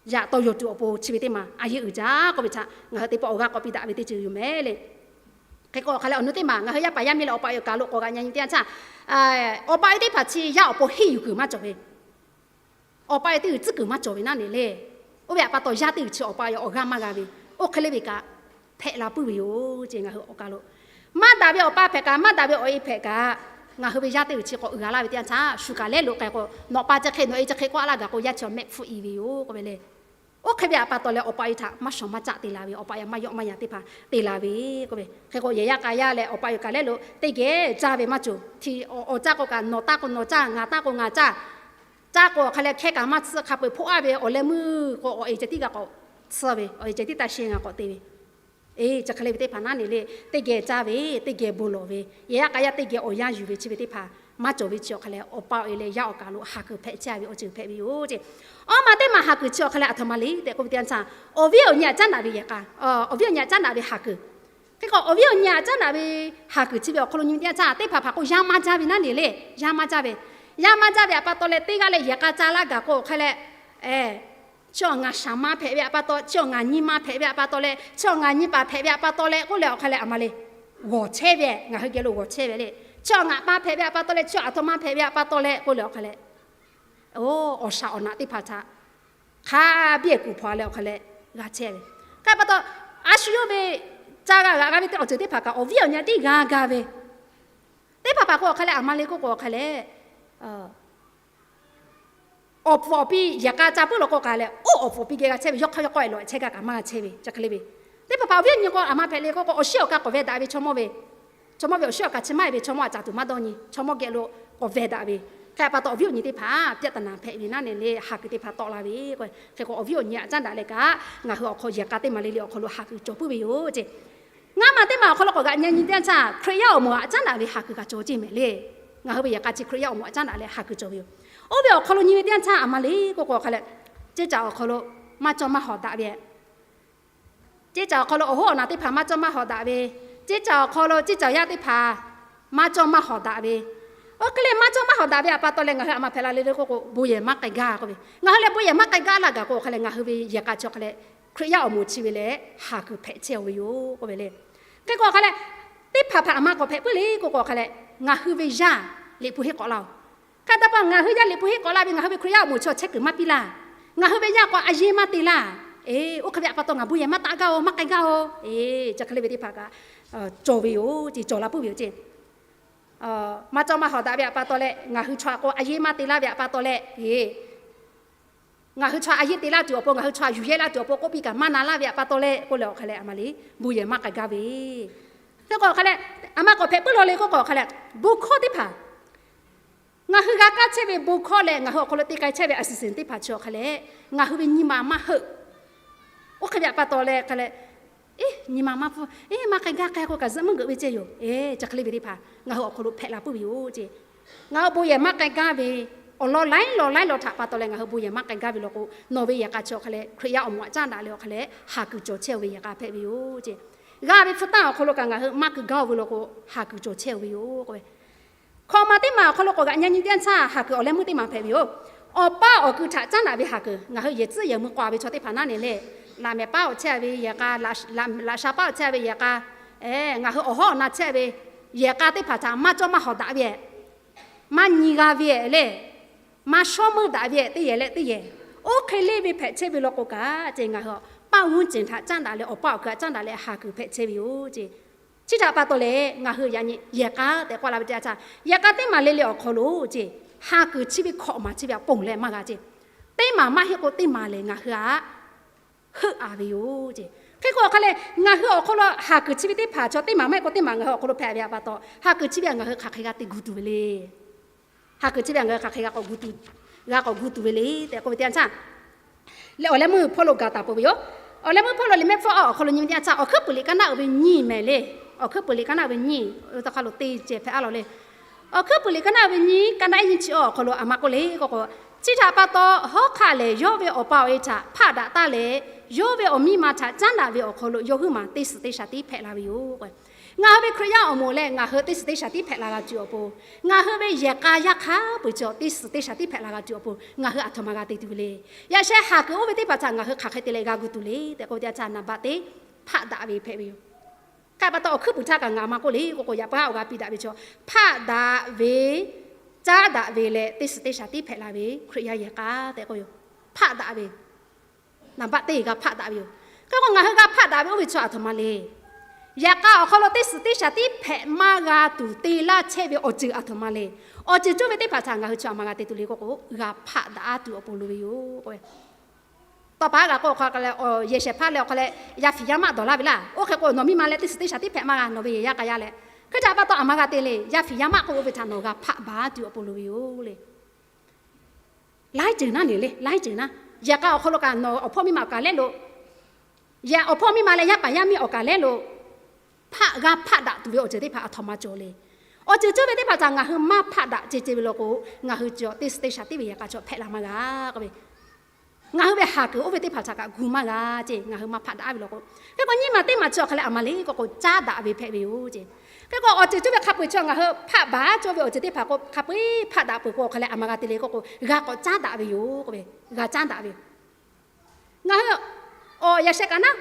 yaꞈ taw yawˬ tuˬ awˬ pon chi ve teˇ maˬ a yeˇ uiˍ jaˇ k'oˆ ve htaꞈ ngaˬ hui teˇ pawˆ awˬ g'aˇ k'awꞈ piˇ daꞈ ve teˇ ceuˬ yoˬ meh le. Hk'e k'o awˬ hk'a leh awˬ nu teˇ maˬ ngaˬ hui yaˇ paˍ yaˇ miˇ leh awˬ pa awˬ e awˬ kaˬ lo k'awꞈ g'aꞈ nyi nyi teˇ yanˇ htaˇ, awˬ pa awˬ e teˇ hpaˍ chi yaˇ awˬ pon henˇ yuˬ kuiˬ maˇ cawˬ ve. Awˬ pa awˬ e teˇ g'uiˬ tcuhˉ kuiˬ maˇ cawˬ ve naˉ ne le. Oˇ ve a pa taw yaˇ teˇ g'uiˬ chi awˬ pa awˬ e awˬ g'aˇ maˇ g'a ve, oˇ hk'e le ve kaꞈ hpehꞈ la puiˉ ve yoˬ ce ngaˬ hui awˬ kaˬ lo. Maˇ daꞈ ve awˬ pa hpehꞈ kaꞈ, maˇ daꞈ ve awˬ e hpehꞈ kaꞈ, ngaˬ hui ve yaˇ teˇ g'uiˬ chi k'awꞈ uiˍ g'a laˇ ve teˇ yanˇ htaˇ shuˍ kaꞈ lehˉ lo k'ai k'o, nawˬ pa chi hk'e nawˬ e chi hk'e k'oˆ a laˇ gaˬ k'o yaˇ chi awˬ mehˆ hpfuhˆ i ve yoˬ k'oˆ ve le. Oˇ hk'e ve a pa taw leh awˬ pa awˬ e htaꞈ maˇ shawˍ maˇ caˆ te la ve, awˬ pa awˬ e maˇ yawˆ maˇ yan teˇ hpaˍ te la ve k'oˆ ve. Hk'e k'o yehˬ yaˇ k'a yaˇ leh awˬ pa awˬ e kaˬ lehˉ lo teˇ geh caˇ ve maˇ cawˬ. Hti awˬ caˇ k'o kaꞈ nawˬ taˇ k'o nawˬ caˇ, ngaˬ taˇ k'o ngaˬ caˇ. Caˇ k'o awˬ hk'a leh hkehˇ kaꞈ maˇ tsuhˇ hk'a peu-eˬ hpoˆ aˉ ve awˬ leh meuˇ k'o awˬ e ceh tiˉ g'a k'awꞈ tsuhˇ ve, awˬ e ceh tiˉ taˇ sheh ngaˬ k'awꞈ te ve. Eˬ, chi hk'e le ve teˇ hpaˍ naˉ ne le, teˇ geh caˇ ve, teˇ geh bon lawˬ ve, yehˬ yaˇ k'a yaˇ teˇ geh awˬ yanˇ yuˬ ve chi ve teˇ hpaˍ maˇ cawˬ ve chi awˬ hk'a leh awˬ pa awˬ e leh yaˇ awˬ kaˬ lo haˍ kuiˬ hpehꞈ chehˇ ve awˬ ceuˬ hpehꞈ ve yoˬ ce. Awˇ ma teˇ maˬ haˍ kuiˬ chi awˬ hk'a leh aˬ htoꞈ ma le tehꞈ k'oˆ ve teˇ yanˇ htaˇ, awˬ viˉ awˬ nyi aꞈ caˉ daꞈ ve yehˬ k'a, awˬ viˉ awˬ nyi aꞈ caˉ daꞈ ve haˍ kuiˬ. Hk'e k'o awˬ viˉ awˬ nyi aꞈ caˉ daꞈ ve haˍ kuiˬ chi ve awˬ hk'aw lo nyi ve teˇ yanˇ htaˇ teˇ hpaˍ hpaˍ k'o yaˇ maˇ jaˇ ve naˉ ne le, yaˇ maˇ jaˇ ve, yaˇ maˇ jaˇ ve a pa taw leh teˇ g'aˇ leh yehˬ k'a ca laˇ gaˬ k'o awˬ hk'a leh, chi awˬ ngaˬ shaˍ ma hpehꞈ ve a pa taw, chi awˬ ngaˬ nyi ma hpehꞈ ve a pa taw leh, chi awˬ ngaˬ nyi paˍ hpehꞈ ve a pa taw leh k'oˆ leh awˬ hk'a leh aˬ ma le, g'awˬ chehˇ ve, ngaˬ hui geh lo g'awˬ chehˇ ve le. Chi awˬ ngaˬ pa hpehꞈ ve a pa taw leh, chi aˬ htoꞈ ma hpehꞈ ve a pa taw leh k'oˆ leh awˬ hk'a leh, oˇ, awˬ shaˍ awˬ naꞈ teˇ hpaˍ htaꞈ hk'a biˇ kuˬ hpaw leh awˬ hk'a leh g'a chehˇ ve. Hk'e pa taw, a shu yawˇ ve ca g'a g'aꞈ g'a ve teˇ awˬ ceuˬ teˇ hpaˍ kaꞈ awˬ viˉ awˬ nyi tiˉ g'a ga ve, teˇ hpaˍ hpaˍ k'o awˬ hk'a leh aˬ ma le k'oˆ k'o awˬ hk'a leh, awˬ pfuhˍ awˬ pi yehˬ k'a ca puiˉ law k'o k'a leh, oˇ awˬ pfuhˍ awˬ pi geh g'a chehˇ ve, yawˇ hk'aˇ yawˇ k'awehꞈ lawꞈ chehˇ gaˇ kaꞈ maˇ g'a chehˇ ve, chi hk'e le ve. Teˇ hpaˍ hpaˍ awˬ viˉ awˬ nyi k'o aˬ ma hpehꞈ le k'oˆ k'o awˬ shiˉ awˬ ka k'awꞈ veh daꞈ ve chaw mawˇ ve, chaw mawˇ ve awˬ shiˉ awˬ ka chi maˇ heˆ ve chaw mawˇ aꞈ caˍ tuˬ maˇ dawˇ nyi, chaw mawˇ geh lo k'awꞈ veh daꞈ ve. Hk'e a pa taw awˬ viˉ awˬ nyi teˇ hpaˍ ပြဿနာ hpehꞈ ve naˉ ne le, haˍ kuiˬ teˇ hpaˍ tawˆ la ve k'o, hk'e k'o awˬ viˉ awˬ nyi aꞈ caˉ daꞈ leh kaꞈ ngaˬ hui awˬ hk'aw yehˬ k'a teˇ maˬ le le awˬ hk'aw lo haˍ kuiˬ cawˬ puiˉ ve yoˬ ce. Ngaˇ maˬ teˇ maˬ awˬ hk'aw lo k'awꞈ g'aꞈ nyi nyi teˇ yanˇ htaˇ Hkriꞈ yaˇ awˬ moˍ aꞈ caˉ daꞈ ve haˍ kuiˬ kaꞈ cawˬ ce mehˍ le. Ngaˬ hui ve yehˬ k'a chi Hkriꞈ yaˇ awˬ moˍ aꞈ caˉ daꞈ leh haˍ kuiˬ cawˬ ve yoˬ. Oˇ ve awˬ hk'aw lo nyi ve teˇ yanˇ htaˇ aˬ ma le k'oˆ k'o awˬ hk'a leh, ceˇ caˬ awˬ hk'aw lo maˇ cawˇ maˇ hawˍ daꞈ ve, ceˇ caˬ awˬ hk'aw lo awˬ hoˉ awˬ naˬ teˇ hpaˍ maˇ cawˇ maˇ hawˍ daꞈ ve, ceˇ caˬ awˬ hk'aw lo ceˇ caˬ yaˇ teˇ hpaˍ maˇ cawˇ maˇ hawˍ daꞈ ve, oˇ hk'e leh maˇ cawˇ maˇ hawˍ daꞈ ve a pa taw leh ngaˬ hui aˬ ma hpehꞈ la le le k'oˆ k'o bon yehˬ maˇ k'ai gaˇ k'oˆ ve. Ngaˬ hui leh bon yehˬ maˇ k'ai gaˇ laˇ gaˬ k'o awˬ hk'a leh ngaˬ hui ve yehˬ k'a chi awˬ hk'a leh Hkriꞈ yaˇ awˬ moˍ chi ve lehˬ haˍ kuiˬ hpehꞈ chehˇ ve yoˬ k'oˆ ve le. Hk'e k'o awˬ hk'a leh, teˇ hpaˍ hpaˍ aˬ ma k'awꞈ hpehꞈ puiˉ le k'oˆ k'o awˬ hk'a leh, ngaˬ hui ve yaˇ liꞈ hpu henˇ k'awꞈ laˇ oˬ. Hk'e te pa ngaˬ hui yaˇ liꞈ hpu henˇ k'awꞈ laˇ ve ngaˬ hui ve Hkriꞈ yaˇ awˬ moˍ chi awˬ chehˇ kuiˬ maˇ piˇ laˇ. Ngaˬ hui ve yaˇ k'awꞈ a yeˇ maˇ te laˇ. Eˬ, oˇ hk'e ve a pa taw ngaˬ bon yehˬ maˇ taˍ gaˇ oˬ, maˇ k'ai gaˇ oˬ. Eˬ, chi hk'e le ve teˇ hpaˍ kaꞈ cawˬ ve yoˬ ce, cawˬ la puiˉ ve yoˬ ce. Maˇ cawˇ maˇ hawˍ daꞈ ve a pa taw leh ngaˬ hui chaw aꞈ k'o a yeˇ maˇ te laˇ ve a pa taw leh, eˬ, ngaˬ hui chaw a yeˇ te laˇ tuˬ awˬ pon, ngaˬ hui chaw yuˬ yehˇ laˇ tuˬ awˬ pon k'oˆ piˇ kaꞈ maˇ na laˇ ve a pa taw leh k'oˆ leh awˬ hk'a leh aˬ ma le, bon yehˬ maˇ k'ai gaˇ ve. Hk'e k'o awˬ hk'a leh, aˬ ma k'awꞈ hpehꞈ puiˉ law le k'oˆ k'o awˬ hk'a leh, bon hkawˇ teˇ hpaˍ ngaˬ hui g'a kaˇ chehˇ ve bon hkawˇ leh ngaˬ hui awˬ hk'aw lo te k'ai chehˇ ve a siˍ siˍ teˇ hpaˍ chi awˬ hk'a leh, ngaˬ hui ve nyi ma maˇ heuˆ. Oˇ hk'e ve a pa taw leh hk'a leh, eˬ, nyi ma maˇ hpfuhˇ, eˬ, maˇ k'ai gaˇ k'ai k'o kaꞈ zuhꞈ meuˇ geuꞈ ve ceh yoˬ. Eˬ, chi hk'e le ve teˇ hpaˍ ngaˬ hui awˬ hk'aw lo hpehꞈ la puiˉ ve yoˬ ce. Ngaˬ hui bon yehˬ maˇ k'ai gaˇ ve, awˬ lawn laiˉ lawn laiˉ lawn htaꞈ pa taw leh ngaˬ hui bon yehˬ maˇ k'ai gaˇ ve law k'o, nawˬ ve yehˬ k'a chi awˬ hk'a leh Hkriꞈ yaˇ awˬ moˍ aꞈ caˉ daꞈ leh awˬ hk'a leh haˍ kuiˬ cawˬ chehˇ ve yehˬ k'a hpehꞈ ve yoˬ ce. G'a ve hpu tanˇ awˬ hk'aw lo kaꞈ ngaˬ hui maˇ keu gaˇ-oˬ ve law k'o, haˍ kuiˬ cawˬ chehˇ ve yoˬ k'oˆ ve. Hkawꞈ maˬ teˇ maˬ awˬ hk'aw lo k'awꞈ g'aꞈ nyi nyi teˇ yanˇ htaˇ haˍ kuiˬ awˬ leh meuˇ teˇ maˬ hpehꞈ ve yoˬ. Awˬ paˇ awˬ kui htaꞈ caˉ daꞈ ve haˍ kuiˬ, ngaˬ hui yehˬ tcuhˉ yehˬ mui k'aw ve chaw teˇ hpaˍ naˉ ne le, laꞈ mehˍ paˉ awˬ chehˇ ve yehˬ k'a, laꞈ shaˍ paˉ awˬ chehˇ ve yehˬ k'a, ngaˬ hui awˬ hawˉ awˬ na chehˇ ve yehˬ k'a teˇ hpaˍ htaꞈ maˇ cawˇ maˇ hawˍ daꞈ ve, maˇ nyi g'a ve le, maˇ shawˉ meuˇ daꞈ ve teˇ yehˬ leh teˇ yehˬ, oˇ hk'e le ve hpehꞈ chehˇ ve law k'o kaꞈ ce ngaˬ hui paˇ g'uˇ ceˬ htaꞈ caˉ daꞈ leh awˬ paˇ awˬ kui htaꞈ caˉ daꞈ leh haˍ kuiˬ hpehꞈ chehˇ ve yoˬ ce. Chi htaꞈ pa taw leh ngaˬ hui yaꞈ nyi yehˬ k'a tehꞈ k'oˆ la ve teˇ yanˇ htaˇ, yehˬ k'a teˇ maˬ le le awˬ hk'aw lo ce, haˍ kuiˬ chi ve hkawꞈ maˬ chi ve aꞈ ponˬ leh maˇ g'a ce. Teˇ maˬ maˇ heˆ k'o teˇ maˬ lehˬ ngaˬ hui aꞈ heuˆ-a ve yoˬ ce. Hk'e k'o awˬ hk'a leh ngaˬ hui awˬ hk'aw lo haˍ kuiˬ chi ve teˇ hpaˍ chaw teˇ maˬ maˇ heˆ k'o teˇ maˬ ngaˬ hui awˬ hk'aw lo hpehꞈ ve a pa taw, haˍ kuiˬ chi ve ngaˬ hui hk'aˬ hk'e g'a te gu tuˬ ve le. Haˍ kuiˬ chi ve ngaˬ hui hk'aˬ hk'e g'a k'awꞈ gu tuˬ ve le tehꞈ k'oˆ ve teˇ yanˇ htaˇ, leh awˬ leh meuˇ hpawˇ lo gaˬ taˍ peuˬ ve yoˬ. Awˬ leh meuˇ hpawˇ lo liꞈ mehˆ hpfuhˇ awˬ hk'aw lo nyi ve teˇ yanˇ htaˇ, Awˬ hkuiˉ puiˍ liꞈ ka naˆ uiˍ ve nyiˇ mehˍ le. Awˬ hkuiˉ puiˍ liꞈ ka naˆ uiˍ ve nyiˇ, tawˇ hk'a lo te ceh hpehꞈ-a law le. Awˬ hkuiˉ puiˍ liꞈ ka naˆ uiˍ ve nyiˇ ka naˆ iˉ nyiˇ chi awˬ hk'aw lo aˬ ma k'oˆ le k'oˆ k'o, Chi htaꞈ pa taw, hawˉ hk'aˆ lehˬ yawˇ ve awˬ pa awˬ e htaꞈ hpaˆ daꞈ taˉ leh, yawˇ ve awˬ miˇ ma htaꞈ caˉ daꞈ ve awˬ hk'aw lo yawˇ huiˉ maˬ teˇ suhˍ teˇ shaˍ tiˉ hpehꞈ la ve yoˬ. Ngaˬ hui ve Hkriꞈ yaˇ awˬ moˍ leh ngaˬ hui teˇ suhˍ teˇ shaˍ tiˉ hpehꞈ la g'a tuˬ awˬ pon, ngaˬ hui ve yehˬ k'a yaˇ hk'a peu-eˬ chi teˇ suhˍ teˇ shaˍ tiˉ hpehꞈ la g'a tuˬ awˬ pon ngaˬ hui aˬ htoꞈ ma g'a te tuˬ ve le. Yaꞈ sheh haˍ kuiˬ oˇ ve teˇ hpaˍ htaꞈ ngaˬ hui hk'aˬ hk'e te leh g'a gu tuˬ le tehꞈ k'oˆ ve teˇ yanˇ htaˇ, naˍ baˆ teˇ hpaˆ daꞈ ve hpehꞈ ve yoˬ. Hk'e pa taw awˬ hkuiˉ puiˍ htaˇ kaꞈ ngaˬ maˇ k'oˆ le k'oˆ k'o, yaꞈ pa awˬ g'a piˇ daꞈ ve chaw, hpaˆ daꞈ ve, caˉ daꞈ ve leh teˇ suhˍ teˇ shaˍ tiˉ hpehꞈ la ve Hkriꞈ yaˇ yehˬ k'a tehꞈ k'oˆ yoˬ. Hpaˆ daꞈ ve, naˍ baˆ teˇ g'a hpaˆ daꞈ ve yoˬ. Hk'e k'o ngaˬ hui g'a hpaˆ daꞈ ve oˇ ve chaw aˬ htoꞈ ma le. Yehˬ k'a awˬ hk'aw lo teˇ suhˍ teˇ shaˍ tiˉ hpehꞈ maˇ g'a tuˬ te laˇ chehˇ ve awˬ ceuˬ aˬ htoꞈ ma le. Awˬ ceuˬ cawˇ ve teˇ hpaˍ htaꞈ ngaˬ hui chaw aˬ ma g'a te tuˬ le k'oˆ k'o, g'a hpaˆ daꞈ tuˬ awˬ pon loˍ ve yoˬ k'o. Tawˇ pa haˉ g'a k'oˆ awˬ hk'aw lo, yehˬ shehˍ hpaˇ leh awˬ hk'aw leh yaˇ fiˍ yaˇ maˆ dawˬ laˇ ve laˇ. Oˇ hk'e k'o nawˬ miˇ ma leh teˇ suhˍ teˇ shaˍ tiˉ hpehꞈ maˇ g'a, nawˬ ve yehˬ yaˇ k'a yaˇ leh. Hk'e htaꞈ pa taw aˬ ma g'a te le, yaˇ fiˍ yaˇ maˆ k'oˆ oˇ ve htaꞈ nawˬ g'a hpaˆ baˬ tuˬ awˬ pon loˍ ve yoˬ le. Laiˉ ceuˬ naˉ neˬ le, laiˉ ceuˬ naˉ. Yehˬ k'a awˬ hk'aw lo kaꞈ nawˬ awˬ hpawˇ miˇ ma awˬ kaˬ lehˉ lo, yehˬ awˬ hpawˇ miˇ ma leh yaˇ paˍ yaˇ miˇ awˬ kaˬ lehˉ lo, hpaˆ g'a hpaˆ daꞈ tuˬ ve awˬ ceuˬ teˇ hpaˍ aˬ htoꞈ ma cawˬ le. Awˬ ceuˬ cawˇ ve teˇ hpaˍ htaꞈ ngaˬ hui maˇ hpaˆ daꞈ ceh ceh ve law k'o, ngaˬ hui cawˬ teˇ suhˍ teˇ shaˍ tiˉ ve yehˬ k'a cawˬ hpehꞈ la maˇ g'a k'oˆ ve. Ngaˬ hui ve haˍ kuiˬ oˇ ve teˇ hpaˍ htaꞈ kaꞈ gu maˇ g'a ceh, ngaˬ hui maˇ hpaˆ daꞈ ve law k'o. Hk'e k'o nyiˇ maˬ teˇ maˬ chi awˬ hk'a leh aˬ ma le k'oˆ k'o, caˉ daꞈ ve hpehꞈ ve yoˬ ceh. Hk'e k'o awˬ ceuˬ cawˇ ve hk'a peu-eˬ chi ngaˬ hui hpaˆ baˬ cawˇ ve awˬ ceuˬ teˇ hpaˍ k'o hk'a peu-eˬ hpaˆ daꞈ peuˬ k'o awˬ hk'a leh aˬ ma g'a te le k'oˆ k'o, g'a k'awꞈ caˉ daꞈ ve yoˬ k'oˆ ve, g'a caˉ daꞈ ve yoˬ. Ngaˬ hui awˬ yaꞈ sheh kaꞈ naˉ,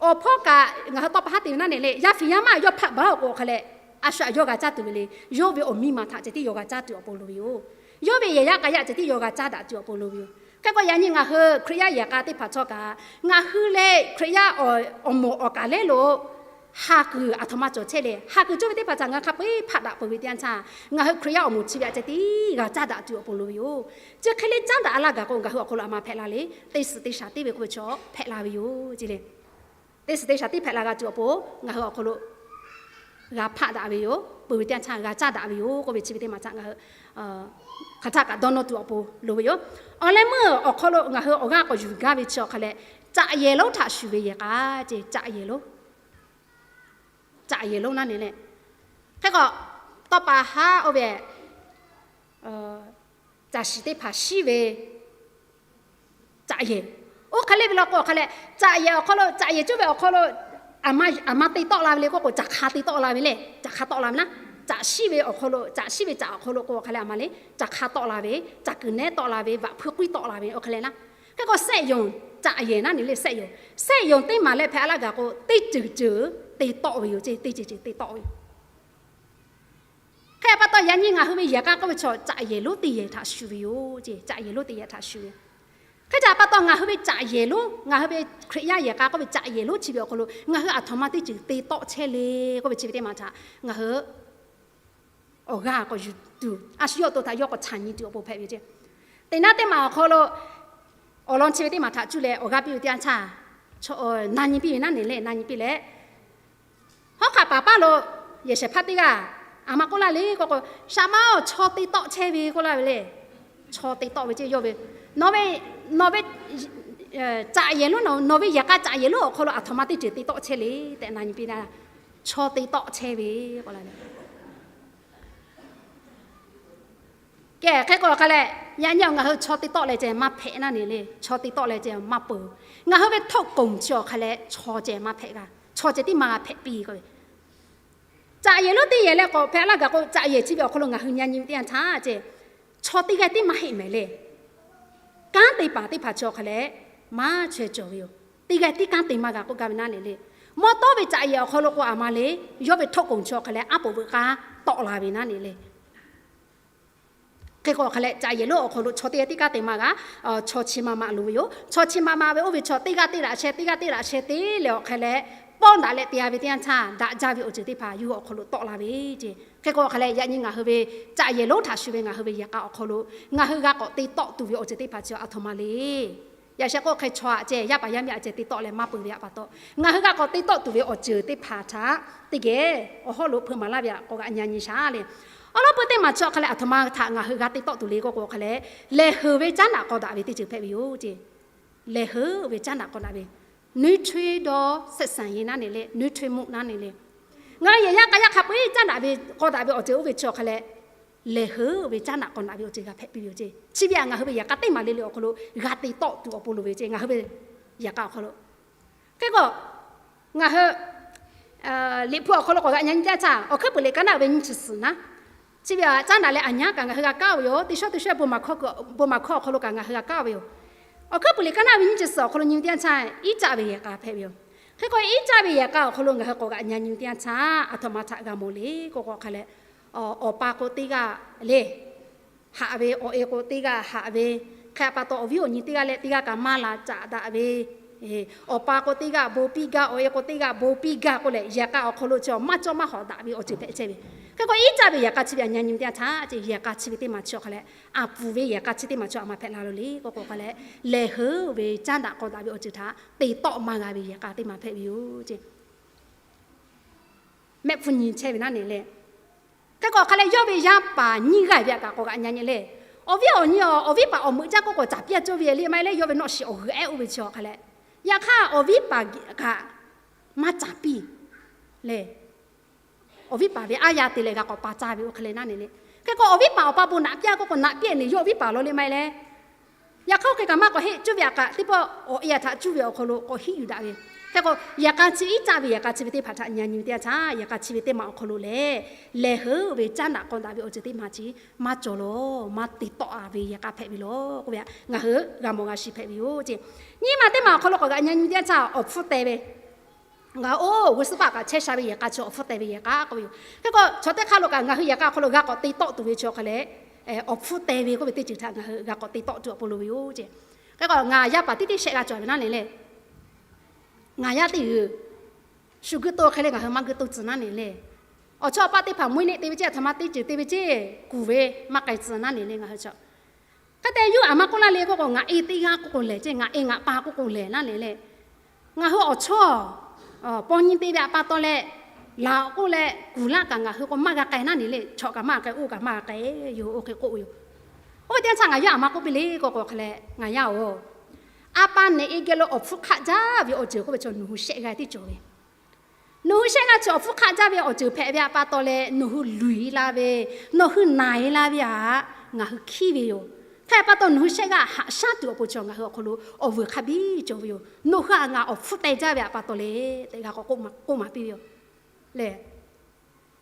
awˬ hpawˇ kaꞈ ngaˬ hui tawˇ pa haˉ te ve naˉ neˬ le, yaˇ fiˍ yaˇ maˆ yawˇ hpaˆ baˬ k'o awˬ hk'a leh, a shu aꞈ yawˇ g'a caˇ tuˬ ve le. Yawˇ ve awˬ miˇ ma htaꞈ ceh tiˉ yawˇ g'a caˇ tuˬ awˬ pon loˍ ve yoˬ. Yawˇ ve yehˬ yaˇ k'a yaˇ ceh tiˉ yawˇ g'a caˇ daꞈ tuˬ awˬ pon loˍ ve yoˬ. Hk'e k'o yaꞈ nyi ngaˬ hui Hkriꞈ yaˇ yehˬ k'a teˇ hpaˍ htawˇ kaꞈ, ngaˬ hui leh Hkriꞈ yaˇ awˬ moˍ awˬ kaˬ lehˉ lo haˍ kuiˬ aˬ htoꞈ ma cawˬ chehˇ le. Haˍ kuiˬ cawˇ ve teˇ hpaˍ htaꞈ ngaˬ hui hk'a peu-eˬ hpaˆ daꞈ peuˬ ve teˇ yanˇ htaˇ, ngaˬ hui Hkriꞈ yaˇ awˬ moˍ chi ve aꞈ ceh tiˉ g'a caˇ daꞈ tuˬ awˬ pon loˍ ve yoˬ. Chi hk'e le caˉ daꞈ a laˇ gaˬ k'o ngaˬ hui awˬ hk'aw lo aˬ ma hpehꞈ la le, teˇ suhˍ teˇ shaˍ tiˉ ve k'oˆ ve chaw hpehꞈ la ve yoˬ ceh le. Teˇ suhˍ teˇ shaˍ tiˉ hpehꞈ la g'a tuˬ awˬ pon ngaˬ hui awˬ hk'aw lo g'a hpaˆ daꞈ ve yoˬ. Peuˬ ve teˇ yanˇ htaˇ g'a caˇ daꞈ ve yoˬ k'oˆ ve chi ve teˇ maˬ htaꞈ ngaˬ hui hk'aˬ htaˇ kaꞈ dawˇ nawˇ tuˬ awˬ pon loˍ ve yoˬ. Awˬ leh meuˇ awˬ hk'aw lo ngaˬ hui awˬ g'aˇ k'awꞈ yuˬ gaˇ ve chi awˬ hk'a leh, caꞈ yehˬ lonˉ htaꞈ shuˍ ve yehˬ k'a ceh, caꞈ yehˬ lonˉ, caꞈ yehˬ lonˉ naˉ neˬ le. Hk'e k'o tawˇ pa haˉ oˇ ve caꞈ shiˍ teˇ hpaˍ shiˉ ve caꞈ yehˬ. Oˇ hk'e le ve law k'o awˬ hk'a leh, caꞈ yehˬ awˬ hk'aw lo, caꞈ yehˬ cawˇ ve awˬ hk'aw lo aˬ ma te tawˆ la ve le k'oˆ k'o, caꞈ hk'a te tawˆ la ve le. Caꞈ hk'a tawˆ la ve naˉ, caꞈ shiˉ ve awˬ hk'aw lo, caꞈ shiˉ ve caꞈ awˬ hk'aw lo k'o awˬ hk'a leh aˬ ma le, caꞈ hk'a tawˆ la ve, caꞈ kuiˬ nehˉ tawˆ la ve, vaꞈ hpui k'uiˇ tawˆ la ve awˬ hk'a leh naˉ. Hk'e k'o စက်ရုံ, caꞈ yehˬ naˉ neˬ le စက်ရုံ, စက်ရုံ teˇ maˬ leh hpehꞈ a laˇ gaˬ k'o teˇ ceuˬ ceuˬ te tawˆ ve yoˬ ceh, teˇ ceuˬ ceuˬ te tawˆ ve yoˬ. Hk'e pa taw yaꞈ nyi ngaˬ hui ve yehˬ k'a k'oˆ ve chaw caꞈ yehˬ lonˉ teˇ yehˬ htaꞈ shuˍ ve yoˬ ceh, caꞈ yehˬ lonˉ teˇ yehˬ htaꞈ shuˍ ve. Hk'e te pa taw ngaˬ hui ve caꞈ yehˬ lonˉ, ngaˬ hui ve Hkriꞈ yaˇ yehˬ k'a k'oˆ ve caꞈ yehˬ lonˉ chi ve awˬ hk'aw lo ngaˬ hui aˬ htoꞈ ma teˇ ceuˬ te tawˆ chehˇ le k'oˆ ve chi ve teˇ maˬ htaꞈ ngaˬ hui awˬ g'aˇ k'awꞈ yuˬ tuˬ, a shu yawˇ awˬ to htaꞈ yawˇ k'awꞈ caꞈ nyi tuˬ awˬ pon hpehꞈ ve yoˬ ceh. Teˇ naˉ teˇ maˬ awˬ hk'aw lo awˬ lawn chi ve teˇ maˬ htaꞈ cuˇ leh awˬ g'aˇ piˇ ve teˇ yanˇ htaˇ, chaw na nyi piˇ ve naˉ neˬ le, na nyi piˇ leh, hawˉ hk'aˆ paˍ paˇ lo yehˬ shehˍ hpaˇ teˇ g'aˇ aˬ ma k'oˆ laˇ le k'oˆ k'o, shaˍ ma-oˬ, chaw te tawˆ chehˇ ve k'oˆ laˇ ve le. Chaw te tawˆ ve ceh yawˇ ve, nawˬ ve, nawˬ ve caꞈ yehˬ lonˉ, nawˬ ve yehˬ k'a caꞈ yehˬ lonˉ awˬ hk'aw lo aˬ htoꞈ ma teˇ ceuˬ te tawˆ chehˇ le tehꞈ na nyi piˇ na, chaw te tawˆ chehˇ ve k'oˆ laˇ ve. Kehˬ hk'e k'o awˬ hk'a leh, yaꞈ nyi awˬ ngaˬ hui chaw te tawˆ leh ceh maˇ hpehꞈ naˉ neˬ le, chaw te tawˆ leh ceh maˇ peuˬ. Ngaˬ hui ve โครงสร้าง chi awˬ hk'a leh chaw ceh maˇ hpehꞈ g'a, chaw ceh tiˉ maˇ g'a hpehꞈ piˇ k'oˆ ve. Caꞈ yehˬ lonˉ teˇ yehˬ leh k'awꞈ hpehꞈ laˇ gaˬ k'o, caꞈ yehˬ chi ve awˬ hk'aw lo ngaˬ hui na nyi ve teˇ yanˇ htaˇ ceh, chaw teˇ g'aˇ tiˉ maˇ heˆ mehˍ le. Kanˉ te paˍ teˇ hpaˍ chi awˬ hk'a leh maˇ chaweh cawˬ ve yoˬ. Teˇ g'aˇ tiˉ kanˉ te maˇ g'a k'oˆ gaˇ ve naˉ neˬ le. Mawˇ tawˉ ve caꞈ yehˬ awˬ hk'aw lo k'o aˬ ma le, yawˇ ve โครงสร้าง chi awˬ hk'a leh aˉ poꞈ veuꞈ k'aˇ tawˆ la ve naˉ neˬ le. Hk'e k'o awˬ hk'a leh caꞈ yehˬ lonˉ awˬ hk'aw lo chaw teˇ g'aˇ tiˉ kanˉ te maˇ g'a. Chaw chi ma ma loˍ ve yoˬ. Chaw chi ma ma ve oˇ ve chaw teˇ g'aˇ teˇ laꞈ sheh, teˇ g'aˇ teˇ laꞈ sheh te leh awˬ hk'a leh, pawˆ daꞈ leh te-a ve teˇ yanˇ htaˇ daꞈ jaˇ ve awˬ ceuˬ teˇ hpaˍ yawˇ hui awˬ hk'aw lo tawˆ la ve ceh. Hk'e k'o awˬ hk'a leh yaꞈ nyi ngaˬ hui ve caꞈ yehˬ lonˉ htaꞈ shuˍ ve ngaˬ hui ve yehˬ k'a awˬ hk'aw lo ngaˬ hui g'a k'awꞈ te tawˆ tuˬ ve awˬ ceuˬ teˇ hpaˍ chi aˬ htoꞈ ma le. Yaꞈ sheh k'oˆ hk'e chaw aꞈ ceh yaˇ paˍ yaˇ miˇ aꞈ ceh te tawˆ leh maˇ peuˬ ve aꞈ pa taw, ngaˬ hui g'a k'awꞈ te tawˆ tuˬ ve awˬ ceuˬ teˇ hpaˍ htaꞈ teˇ geh awˬ hawˉ lo hpeuꞈ maˍ laˇ ve aꞈ k'awꞈ g'a nyi nyi shaˍ le. Awˬ lawn peu teˇ maˬ chi awˬ hk'a leh aˬ htoꞈ ma htaꞈ ngaˬ hui g'a te tawˆ tuˬ le k'oˆ k'o awˬ hk'a leh, lehˬ heuˬ ve caˉ daꞈ k'aw daꞈ ve teˇ ceuˬ hpehꞈ ve yoˬ ceh. Lehˬ heuˬ ve caˉ daꞈ k'aw daꞈ ve, နွေးထွေးသောဆက်ဆံရေး naˉ neˬ le, နွေးထွေးမှု naˉ neˬ le. Ngaˬ hui yehˬ yaˇ k'a yaˇ hk'a peu-eˬ caˉ daꞈ ve k'aw daꞈ ve awˬ ceuˬ oˇ ve chi awˬ hk'a leh lehˬ heuˬ ve caˉ daꞈ k'aw daꞈ ve awˬ ceuˬ g'a hpehꞈ piˇ ve yoˬ ceˇ. Chi ve htaꞈ ngaˬ hui ve yehˬ k'a teˇ maˬ le le awˬ hk'aw lo g'a te tawˆ tuˬ awˬ pon loˍ ve ceˇ, ngaˬ hui ve yehˬ k'a awˬ hk'aw lo. Hk'e k'o, ngaˬ hui Liꞈ hpu awˬ hk'aw lo k'awꞈ g'a nyi teˇ yanˇ htaˇ, Awˬ hkuiˉ puiˍ liꞈ ka naˆ ve nyiˇ chi suhˍ naˉ, chi ve htaꞈ caˉ daꞈ leh aˬ nyaˉ kaꞈ ngaˬ hui g'a kaˉ ve yoˬ. Teˇ shawˉ teˇ shawˉ bon maˍ hkawˇ awˬ hk'aw lo kaꞈ ngaˬ hui g'a kaˉ ve yoˬ. Awˬ hkuiˉ puiˍ liꞈ ka naˆ ve nyiˇ chi suhˍ awˬ hk'aw lo nyi ve teˇ yanˇ htaˇ, iˉ caˆ ve yehˬ k'a hpehꞈ ve yoˬ. Hk'e k'o, iˉ caˆ ve yehˬ k'a awˬ hk'aw lo ngaˬ hui k'awꞈ g'a nyi ve teˇ yanˇ htaˇ, aˬ htoꞈ ma htaꞈ g'a mawˬ le k'oˆ k'o hk'a leh, awˬ pa k'o teˇ g'aˇ le haꞈ ve, awˬ e k'o teˇ g'aˇ haꞈ ve, hk'e pa taw awˬ viˉ awˬ nyi teˇ g'aˇ leh teˇ g'aˇ kaꞈ maˇ la caꞈ daꞈ ve, awˬ pa k'o teˇ g'aˇ bon piˇ gaˇ, awˬ e k'o teˇ g'aˇ bon piˇ gaˇ k'oˆ leh, yehˬ k'a awˬ hk'aw lo chi maˇ cawˇ maˇ hawˍ daꞈ ve awˬ ceuˬ hpehꞈ chehˇ ve. Hk'e k'o, iˉ caˆ ve yehˬ k'a chi ve aˬ nyaˉ nyi ve teˇ yanˇ htaˇ, yehˬ k'a chi ve teˇ maˬ chi awˬ hk'a leh, aˬ pfuhˍ ve yehˬ k'a chi teˇ maˬ chi aˬ ma hpehꞈ la lo le k'oˆ k'o hk'a leh, lehˬ heuˬ ve caˉ daꞈ k'aw daꞈ ve awˬ ceuˬ htaꞈ te tawˆ maˇ g'a ve yehˬ k'a teˇ maˬ hpehꞈ ve yoˬ ceˇ. Mehˆ hpfuhˇ nyi chehˇ ve naˉ ne le. Hk'e k'o hk'a leh, yawˇ ve yaˇ paˍ nyiˇ g'aˇ ve htaꞈ kaꞈ k'awꞈ g'a nyi nyi le. Awˬ viˉ awˬ nyi, awˬ viˉ paˍ awˬ meuꞈ jaˇ k'oˆ k'o caˍ piˇ a cawˇ ve le maˇ heˆ leh, yawˇ ve nawˆ shiˍ awˬ g'uiˬ ehˉ oˇ ve chi awˬ hk'a leh, yaꞈ hk'aˇ awˬ viˉ paˍ kaꞈ maˇ caˍ piˇ le. Awˬ viˉ paˍ ve aˉ yaˇ te leh g'a k'awꞈ pa caˇ ve oˇ hk'e le naˉ ne le. Hk'e k'o, awˬ viˉ paˍ awˬ pa bon naꞈ piˇ a k'oˆ k'o naꞈ piˇ a ne, yawˇ awˬ viˉ paˍ law le maˇ heˆ leh, yaꞈ hk'aˇ oˇ hk'e kaꞈ maˇ k'awꞈ heˆ. Cuˇ ve htaꞈ kaꞈ teˇ pawˆ awˬ e htaꞈ cuˇ ve awˬ hk'aw lo k'awꞈ hiˉ yuˬ daꞈ ve. Hk'e k'o, yehˬ k'a chi iˉ caˆ ve yehˬ k'a chi ve teˇ hpaˍ htaꞈ nyi nyi ve teˇ yanˇ htaˇ, yehˬ k'a chi ve teˇ maˬ awˬ hk'aw lo lehˬ, lehˬ heuˬ ve caˉ daꞈ k'aw daꞈ ve awˬ ceuˬ teˇ maˬ chi maˇ cawˬ lawˬ, maˇ te tawˆ a ve yehˬ k'a hpehꞈ ve lawˬ k'oˆ ve htaꞈ ngaˬ hui g'a mawˬ g'a shiˍ hpehꞈ ve yoˬ ceˇ. Nyiˇ maˬ teˇ maˬ awˬ hk'aw lo k'awꞈ g'a nyi nyi ve teˇ yanˇ htaˇ, awˬ hpfuhˇ teh ve, ngaˬ oˇ g'uˇ suhˉ paˆ kaꞈ chehˇ sha ve yehˬ k'a chi awˬ hpfuhˇ teh ve yehˬ k'a k'oˆ ve yoˬ. Hk'e k'o, chaw teˇ hk'aˇ lo kaꞈ ngaˬ hui yehˬ k'a awˬ hk'aw lo g'a k'awꞈ te tawˆ tuˬ ve chi awˬ hk'a leh, awˬ hpfuhˇ teh ve k'oˆ ve teˇ ceuˬ htaꞈ ngaˬ hui g'a k'awꞈ te tawˆ tuˬ awˬ pon loˍ ve yoˬ ceˇ. Hk'e k'o, ngaˬ yaˇ paˍ tiˉ tiˉ shehˆ g'a cawˬ ve naˉ ne le. Ngaˬ yaˇ teˇ g'uiˬ shu g'uiˇ to hk'e le ngaˬ hui maˇ g'uiˇ to tcuh naˉ ne le. Awˬ chawˇ awˬ paˆ teˇ hpaˍ mvuhˇ yeˬ te ve ceˇ, aˬ htoꞈ ma teˇ ceuˬ te ve ceˇ kuˬ ve maˇ k'ai tcuh naˉ ne le ngaˬ hui chaw. Hk'e te yuˇ aˬ ma k'oˆ laˇ le k'oˆ k'o, ngaˬ e teˇ g'aˇ k'oˆ k'o lehˬ ceˇ, ngaˬ e ngaˬ pa k'oˆ k'o lehˬ naˉ ne le. Ngaˬ hui awˬ chawˇ paw nyi te ve htaꞈ pa taw leh, laˬ k'oˆ leh kuˬ laˇ kaꞈ ngaˬ hui k'o maˇ g'a k'ai naˉ ne le. Chaw kaꞈ maˇ k'ai, oˇ kaꞈ maˇ k'ai yoˬ, oˇ hk'e k'oˆ ve yoˬ. Oˇ ve teˇ yanˇ htaˇ ngaˬ yaˇ aˬ ma k'oˆ piˇ le k'oˆ k'o hk'a leh, ngaˬ yaˇ-oˬ, a pa nehˬ e geh lo awˬ hpfuhˇ hk'aˆ jaˇ ve awˬ ceuˬ k'oˆ ve chaw nawˬ hui shehˆ g'aˇ tiˉ cawˬ ve. Nawˬ hui shehˆ g'aˇ chi awˬ hpfuhˇ hk'aˆ jaˇ ve awˬ ceuˬ hpehꞈ ve htaꞈ pa taw leh nawˬ hui luˬ e la ve, nawˬ hui naˬ e la ve htaꞈ ngaˬ hui hkiˉ ve yoˬ. Hk'e pa taw nawˬ hui shehˆ g'aˇ haꞈ shaˉ tuˬ awˬ pon chaw ngaˬ hui awˬ hk'aw lo awˬ vuiˬ hk'a biˇ cawˬ ve yoˬ. Nawˬ hui htaꞈ ngaˬ awˬ hpfuhˇ teh jaˇ ve htaꞈ pa taw leh tehꞈ g'a k'awꞈ k'oˆ maˍ piˇ ve yoˬ le.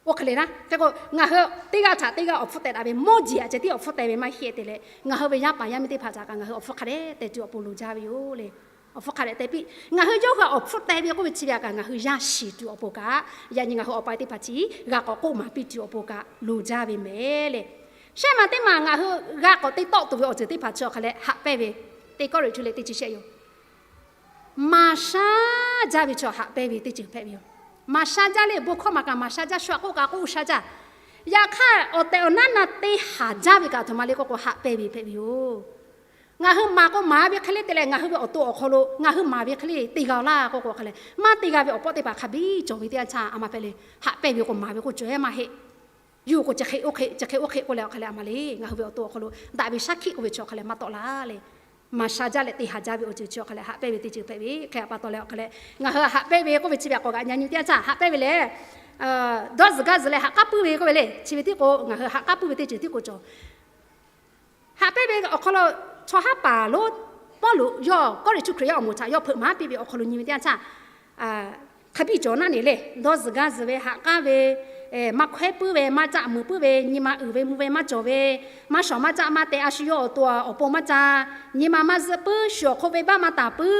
Oˇ hk'e le naˉ, hk'e k'o ngaˬ hui teˇ g'aˇ htaꞈ teˇ g'aˇ awˬ hpfuhˇ teh daꞈ ve mawˇ jeˬ aꞈ ceh tiˉ awˬ hpfuhˇ teh ve maˇ heˆ te leh, ngaˬ hui ve yaˇ paˍ yaˇ miˇ teˇ hpaˍ htaꞈ kaꞈ ngaˬ hui awˬ hpfuhˇ hk'a dehꞈ teh tuˬ awˬ pon loˍ jaˇ ve yoˬ le. Awˬ hpfuhˇ hk'a dehꞈ teh piˇ. Ngaˬ hui yawˇ hui awˬ hpfuhˇ teh ve k'oˆ ve chi ve htaꞈ kaꞈ ngaˬ hui yaˇ shiˍ tuˬ awˬ pon kaꞈ, yaꞈ nyi ngaˬ hui awˬ pa teˇ hpaˍ chi g'a k'awꞈ k'oˆ maˍ piˇ tuˬ awˬ pon kaꞈ loˍ jaˇ ve mehˍ le. Shehˆ maˬ teˇ maˬ ngaˬ hui g'a k'awꞈ te tawˆ tuˬ ve awˬ ceuˬ teˇ hpaˍ chi awˬ hk'a leh haꞈ pehnˇ ve, teˇ Kawˇrenˍhtuˆ leh teˇ chi shehˆ yoˬ. Maˍ shaˉ jaˇ ve chaw haꞈ pehnˇ ve teˇ ceuˬ hpehꞈ ve yoˬ. Maˍ shaˉ jaˇ le, bon hkawˇ maˬ kaꞈ maˍ shaˉ jaˇ, shu aꞈ k'oˆ kaꞈ k'oˆ shaˉ jaˇ. Yaꞈ hk'aˇ, awˬ tehˬ awˬ naˉ na te haˍ jaˇ ve kaꞈ aˬ htoꞈ ma le k'oˆ k'o, haꞈ pehnˇ ve hpehꞈ ve yoˬ. Ngaˬ hui maˍ k'o maˍ ve hk'e le te leh, ngaˬ hui ve awˬ to awˬ hk'aw lo ngaˬ hui maˍ ve hk'e le te g'a laˇ k'oˆ k'o hk'a leh, maˇ te g'a ve awˬ pawˆ teˇ hpaˍ hk'a biˇ cawˬ ve teˇ yanˇ htaˇ, aˬ ma hpehꞈ le, haꞈ pehnˇ ve k'o maˍ ve k'oˆ cawˬ e maˇ heˆ. Yuˬ k'o chi hk'e oˇ hk'e, chi hk'e oˇ hk'e k'oˆ leh awˬ hk'a leh, aˬ ma le, ngaˬ hui ve awˬ to awˬ hk'aw lo daꞈ ve shaˉ hkiˆ k'oˆ ve chi awˬ hk'a leh maˇ tawˆ la le. Maˍ shaˉ jaˇ leh te haˍ jaˇ ve awˬ ceuˬ chi awˬ hk'a leh haꞈ pehnˇ ve teˇ ceuˬ hpehꞈ ve hk'e pa taw leh awˬ hk'a leh, ngaˬ hui haꞈ pehnˇ ve k'oˆ ve chi ve k'awꞈ g'aꞈ nyi nyi teˇ yanˇ htaˇ haꞈ pehnˇ ve lehˬ, dawˇ zuhˬ gaˇ zuhˬ leh haꞈ k'aˉ puiˉ ve k'oˆ ve le. Chi ve tiˉ k'o ngaˬ hui haꞈ k'aˉ puiˉ ve teˇ ceuˬ tiˉ k'o cawˬ. Haꞈ pehnˇ ve awˬ hk'aw lo chaw haˉ paˍ lonˉ Pawˇluꞈ yawˇ Kawˇrenˍhtuˆ Hkriꞈ yaˇ awˬ moˍ htaꞈ yawˇ hpeuꞈ maˍ piˇ ve awˬ hk'aw lo nyi ve teˇ yanˇ htaˇ, hk'a biˇ cawˬ naˉ ne le, dawˇ zuhˬ gaˇ zuhˬ ve, haꞈ k'aˉ ve, maˇ hkawehˉ puiˉ ve, maˇ caˆ muiˬ puiˉ ve, nyi ma uiˍ ve mvuh ve maˇ cawˬ ve, maˇ shawˍ maˇ caˆ maˇ te, a shu yawˇ awˬ to awˬ pon maˇ ca, nyi ma maˇ zuhˆ puiˉ, shu awˬ hk'oˆ venˇbaˆ maˇ taˍ puiˉ,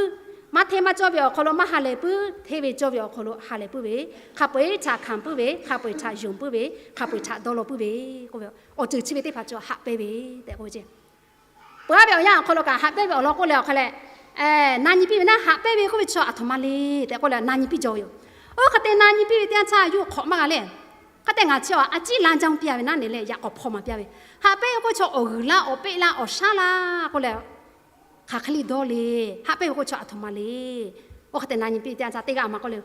maˇ hteˇ maˇ cawˇ ve awˬ hk'aw lo maˇ ha lehˬ puiˉ, hteˇ ve cawˇ ve awˬ hk'aw lo ha lehˬ puiˉ ve, hk'a peu-eˬ htaꞈ hkanˍ puiˉ ve, hk'a peu-eˬ htaꞈ yonˍ puiˉ ve, hk'a peu-eˬ htaꞈ dawˇ law puiˉ ve k'oˆ ve, awˬ ceuˬ chi ve teˇ hpaˍ cawˬ haꞈ pehnˇ ve tehꞈ k'oˆ ve ceˇ. Peuˬ a ve awˬ yanˇ awˬ hk'aw lo kaꞈ haꞈ pehnˇ ve awˬ lawn k'oˆ leh awˬ hk'a leh, na nyi piˇ ve naˉ, haꞈ pehnˇ ve k'oˆ ve chi aˬ htoꞈ ma le tehꞈ k'oˆ leh na nyi piˇ jaw ve yoˬ. Oˇ hk'e te na nyi piˇ ve teˇ yanˇ htaˇ yawˇ hk'awꞈ maˇ g'a le. Hk'a te ngaˬ chi a ciˉ la jaˇ piˇ a ve naˉ ne le, yaꞈ k'awꞈ hpaw maˍ piˇ a ve, haꞈ pehnˇ ve k'oˆ chi awˬ g'uiˬ laˇ, awˬ peˆ laˇ, awˬ shaˉ laˇ k'oˆ leh, hk'aˬ hk'e le dawˇ le. Haꞈ pehnˇ ve k'oˆ chi aˬ htoꞈ ma le. Oˇ hk'e te na nyi piˇ ve teˇ yanˇ htaˇ teˇ g'aˇ aˬ ma k'oˆ le,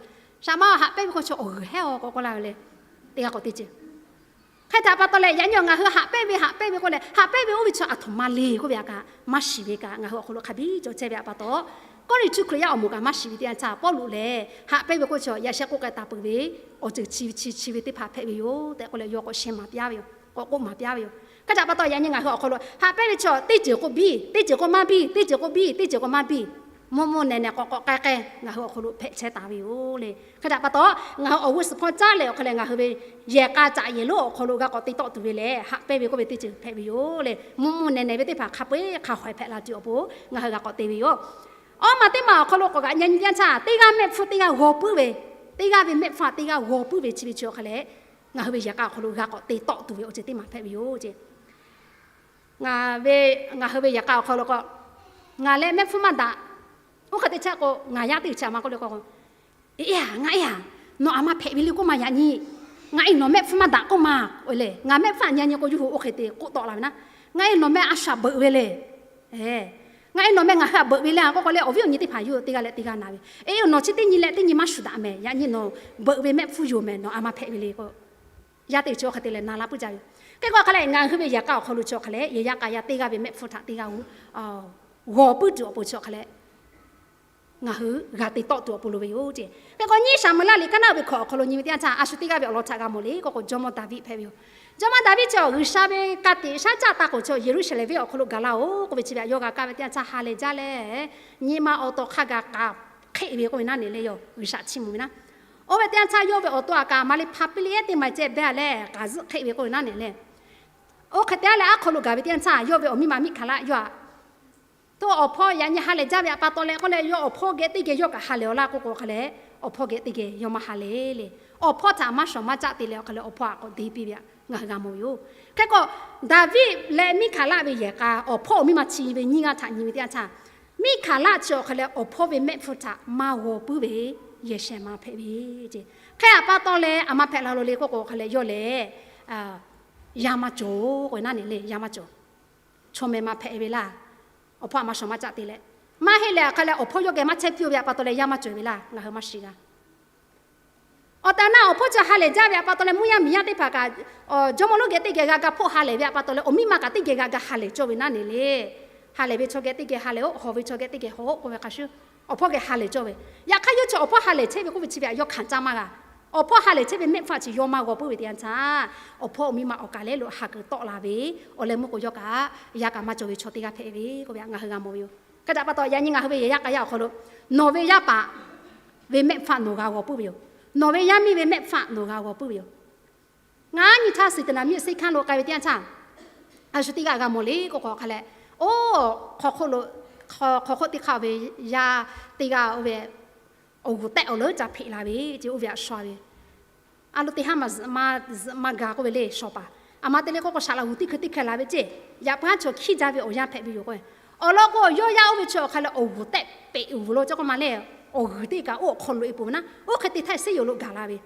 shaˍ ma, haꞈ pehnˇ ve k'oˆ chi awˬ g'uiˬ hehˉ a k'oˆ k'oˆ laˇ ve le. Teˇ g'aˇ k'awꞈ teˇ ceuˬ hk'e htaꞈ pa taw leh, yaꞈ nyi ngaˬ hui haꞈ pehnˇ ve haꞈ pehnˇ ve k'oˆ leh, haꞈ pehnˇ ve oˇ ve chi aˬ htoꞈ ma le k'oˆ ve htaꞈ kaꞈ maˇ shiˍ ve kaꞈ, ngaˬ hui awˬ hk'aw lo hk'a biˇ cawˬ chehˇ ve htaꞈ pa taw, Kawˇrenˍhtuˆ Hkriꞈ yaˇ awˬ moˍ kaꞈ maˇ shiˍ ve teˇ yanˇ htaˇ, Pawˇluꞈ lehˬ haꞈ pehnˇ ve k'oˆ chi yaꞈ sheh k'oˆ k'ai taˍ peuˬ ve awˬ ceuˬ chi chi chi ve teˇ hpaˍ hpehꞈ ve yoˬ tehꞈ k'oˆ leh yawˇ k'awꞈ sheh maˍ piˇ a ve yoˬ. k'awꞈ k'oˆ maˍ piˇ ve yoˬ. Hk'e te pa taw yaꞈ nyi ngaˬ hui awˬ hk'aw lo haꞈ pehnˇ ve chaw teˇ ceuˬ k'o biˇ, teˇ ceuˬ k'o maˇ biˇ, teˇ ceuˬ k'o maˇ biˇ, teˇ ceuˬ k'o maˇ biˇ, mvuhˇ mvuhˇ neh neh k'awꞈ k'awꞈ k'ai k'ai ngaˬ hui awˬ hk'aw lo hpehꞈ chehˇ taˍ ve yoˬ le. Hk'e te pa taw, ngaˬ hui awˬ g'uˇ suhˍ hpawˇ caˉ leh awˬ hk'aw leh ngaˬ hui ve yehˬ k'a caꞈ yehˬ lonˉ awˬ hk'aw lo g'a k'awꞈ te tawˆ tuˬ ve lehˬ, haꞈ pehnˇ ve k'oˆ ve teˇ ceuˬ hpehꞈ ve yoˬ le. Mvuhˇ mvuhˇ neh neh ve teˇ hpaˍ hk'a peu-eˬ hk'a hawehˍ hpehꞈ la tuˬ awˬ pon ngaˬ hui g'a k'awꞈ te ve yoˬ. Awˇ maˬ teˇ maˬ awˬ hk'aw lo k'awꞈ g'aꞈ nyi nyi teˇ yanˇ htaˇ, teˇ g'aˇ mehˆ hpfuhˇ teˇ g'aˇ g'aw puiˉ ve, teˇ g'aˇ ve mehˆ hpfuhˇ teˇ g'aˇ g'aw puiˉ ve chi ve chi awˬ hk'aw leh, ngaˬ hui ve yehˬ k'a awˬ hk'aw lo g'a k'awꞈ te tawˆ tuˬ ve awˬ ceuˬ teˇ maˬ hpehꞈ ve yoˬ ce. Ngaˬ ve, ngaˬ hui ve yehˬ k'a awˬ hk'aw lo k'o, ngaˬ leh mehˆ hpfuhˇ maˇ daꞈ. Oˇ hk'e te chehˇ k'o, ngaˬ yaˇ teˇ ceuˬ chi a ma k'oˆ le k'o, eˬ, ngaˬ e a, nawˬ a ma hpehꞈ ve le k'oˆ ma yaꞈ nyi. Ngaˬ e nawˬ mehˆ hpfuhˇ maˇ daꞈ k'oˆ ma le. Ngaˬ mehˆ hpfuhˇ a nyi a nyi k'o, yawˇ hui oˇ hk'e te k'oˆ tawˆ la ve naˉ, ngaˬ e nawˬ mehˆ a shu a beuꞈ ve le. Ngaˬ e nawˬ mehˆ ngaˬ hui a beuꞈ ve le k'oˆ k'o le, awˬ viˉ awˬ nyi teˇ hpaˍ yawˇ teˇ g'aˇ leh teˇ g'aˇ na ve, eˬ, nawˬ chi teˇ nyi leh teˇ nyi maˇ shu daꞈ mehˍ, yaꞈ nyi nawˬ beuꞈ ve mehˆ hpfuhˇ yoˬ mehˍ, nawˬ a ma hpehꞈ ve le k'o, yaˇ teˇ ceuˬ chi hk'e te leh na laˇ puiˉ jaˇ ve. Hk'e k'o hk'a leh ngaˬ hui ve yehˬ k'a awˬ hk'aw lo chi hk'a leh, yehˬ yaˇ k'a yaˇ teˇ g'aˇ ve mehˆ hpfuhˇ htaꞈ teˇ g'aˇ g'aw puiˉ tuˬ awˬ pon chi hk'a leh ngaˬ hui g'a te tawˆ tuˬ awˬ pon lo ve yoˬ ce. Hk'e k'o nyiˇ Saˍmo-eˍlaˆ liꞈ kaˉ naˆ ve hkawꞈ awˬ hk'aw lo nyi ve teˇ yanˇ htaˇ, a shu teˇ g'aˇ ve awˬ lawn htaꞈ g'a mawˬ le k'oˆ k'o, jawˇmawˇ Daˍviˆ hpehꞈ ve yoˬ. Jawˇmawˇ Daˍviˆ chi G'uiˬsha ve ka tiꞈ shaˉ caˆ taˇ k'oˍ chi Yeˍruˆsaˍlehnˍ venˇ awˬ hk'aw lo gaˬ laˇ-oˬ k'oˆ ve chi ve a yawˇ g'a kaˇ ve teˇ yanˇ htaˇ ha lehˬ jaˇ leh, nyi ma awˬ to hk'a gaˬ k'aꞈ hk'eˆ ve k'oˆ ve naˉ neˬ le, yawˇ G'uiˬsha chiˇ mvuh ve naˉ. Oˇ ve teˇ yanˇ htaˇ yawˇ ve awˬ to aꞈ kaꞈ maˍ le hpa piˇ le ehˉ teˇ maˬ ceh beh leh k'aꞈ zuhˆ hk'eˆ ve k'oˆ ve naˉ neˬ le. Oˇ hk'e te a leh aˉ hk'aw lo gaˬ ve teˇ yanˇ htaˇ, yawˇ ve awˬ miˇ ma Miˉhkaˍlaˆ yawˇ aꞈ, to awˬ hpawˇ yaꞈ nyi ha lehˬ jaˇ ve aꞈ pa taw leh k'oˆ leh, yawˇ awˬ hpawˇ geh teˇ geh yawˇ kaꞈ ha lehˬ awˬ laˇ k'oˆ k'o hk'a leh, awˬ hpawˇ geh teˇ geh yawˇ maˇ ha lehˬ le. Awˬ hpawˇ htaꞈ maˇ shawˍ maˇ caˆ te leh awˬ hk'a leh awˬ hpawˇ aꞈ k'awꞈ deˇ piˇ ve aꞈ ngaˬ hui g'a mawˬ ve yoˬ. Hk'e k'o, Daˍviˆ leh Miˉhkaˍlaˆ ve yehˬ k'a awˬ hpawˇ awˬ miˇ ma chi ve nyiˇ g'aˇ htaꞈ nyi ve teˇ yanˇ htaˇ, Miˉhkaˍlaˆ chi awˬ hk'a leh awˬ hpawˇ ve mehˆ hpfuhˇ htaꞈ maˇ g'aw puiˉ ve yehˬ shehˍ ma hpehꞈ ve ce. Hk'e aꞈ pa taw leh a ma hpehꞈ la lo le k'oˆ k'o hk'a leh, yawˇ lehˬ yaˇ maˇ cawˬ k'oˆ ve naˉ neˬ le, yaˇ maˇ cawˬ. Chaw meh ma hpehꞈ ve laˇ. Awˬ hpawˇ aꞈ maˇ shawˍ maˇ caˆ te leh, maˇ heˆ leh hk'a leh awˬ hpawˇ yawˇ geh maˇ chehˇ piˇ-oˬ ve aꞈ pa taw leh yaˇ maˇ cawˬ ve laˇ, ngaˬ hui maˇ shiˍ g'a. Awˬ tehˬ awˬ na awˬ hpawˇ chi ha lehˬ jaˇ ve aꞈ pa taw leh mvuhˇ yaˇ miˬ yaˇ teˇ hpaˍ kaꞈ, jawˇmawˇ lonˉ geh teˇ geh g'a ga hpawˆ ha lehˬ ve aꞈ pa taw leh awˬ miˇ ma kaꞈ teˇ geh g'a ga ha lehˬ cawˇ ve naˉ neˬ le. Ha lehˬ ve chaw geh teˇ geh ha lehˬ-oˆ, hawˬ ve chaw geh teˇ geh hawˬ-oˆ k'oˆ ve hk'a shuˍ, awˬ hpawˇ geh ha lehˬ cawˇ ve. Yaꞈ hk'aˇ yawˇ chi awˬ hpawˇ ha lehˬ chehˇ ve k'oˆ ve chi ve aꞈ yawˇ hkanˍ caˇ maˇ g'a. Awˬ hpawˇ ha lehˬ chehˇ ve mehˆ hpfuhˇ chi yawˇ maˇ g'aw puiˉ ve teˇ yanˇ htaˇ, awˬ hpawˇ awˬ miˇ ma awˬ kaˬ leh lo ha kuiˬ tawˆ la ve, awˬ leh meuˇ k'o yawˇ kaꞈ yaˇ kaꞈ maˇ cawˬ ve chaw teˇ g'aˇ hpehꞈ ve k'oˆ ve aꞈ ngaˬ hui g'a mawˬ ve yoˬ. Hk'e te aꞈ pa taw yaꞈ nyi ngaˬ hui ve yehˬ yaˇ k'a yaˇ awˬ hk'aw lo, nawˬ ve yaˇ paˍ ve mehˆ hpfuhˇ nawˬ g'a g'aw puiˉ ve yoˬ. Nawˬ ve yaˇ miˇ ve mehˆ hpfuhˇ nawˬ g'a g'aw puiˉ ve yoˬ. Ngaˬ nyi htaˇ suhˍ teꞈ naˍ miˇ seˇ hkanˇ lo k'ai ve teˇ yanˇ htaˇ, a shu teˇ g'aˇ g'a mawˬ le k'oˆ k'o hk'a leh, oˇ, hk'aw hk'oˆ lo, hk'aw hk'oˆ teˇ hk'aˇ ve yaˇ teˇ g'aˇ oˇ ve awˬ g'uˬ tehˆ awˬ leuˉ ca hpeꞈ la ve ce, oˇ ve aꞈ shaw ve. A lo teˇ haˉ ma zuhꞈ ma, zuhꞈ ma gaˬ k'oˆ ve le shawˍ paˍ. Aˬ ma te le k'oˆ k'o, saˍ laꞈ g'uˬ teˇ hkui teˇ hkui la ve ce. Yaꞈ puiˉ haˉ chaw hkiˉ jaˇ ve awˬ yanˇ hpehꞈ ve yoˬ k'o, awˬ lawn k'o yawˇ yaˇ oˇ ve chi awˬ hk'a leh awˬ g'uˬ tehˆ peꞈ uiˍ ve lo cawˇ k'oˆ ma le, awˬ g'uˬ teˇ kaꞈ oˇ awˬ hk'aw loꞈ e peuˬ ve naˉ, oˇ hk'e te htaˇ seˉ yoˬ lo gaˬ la ve.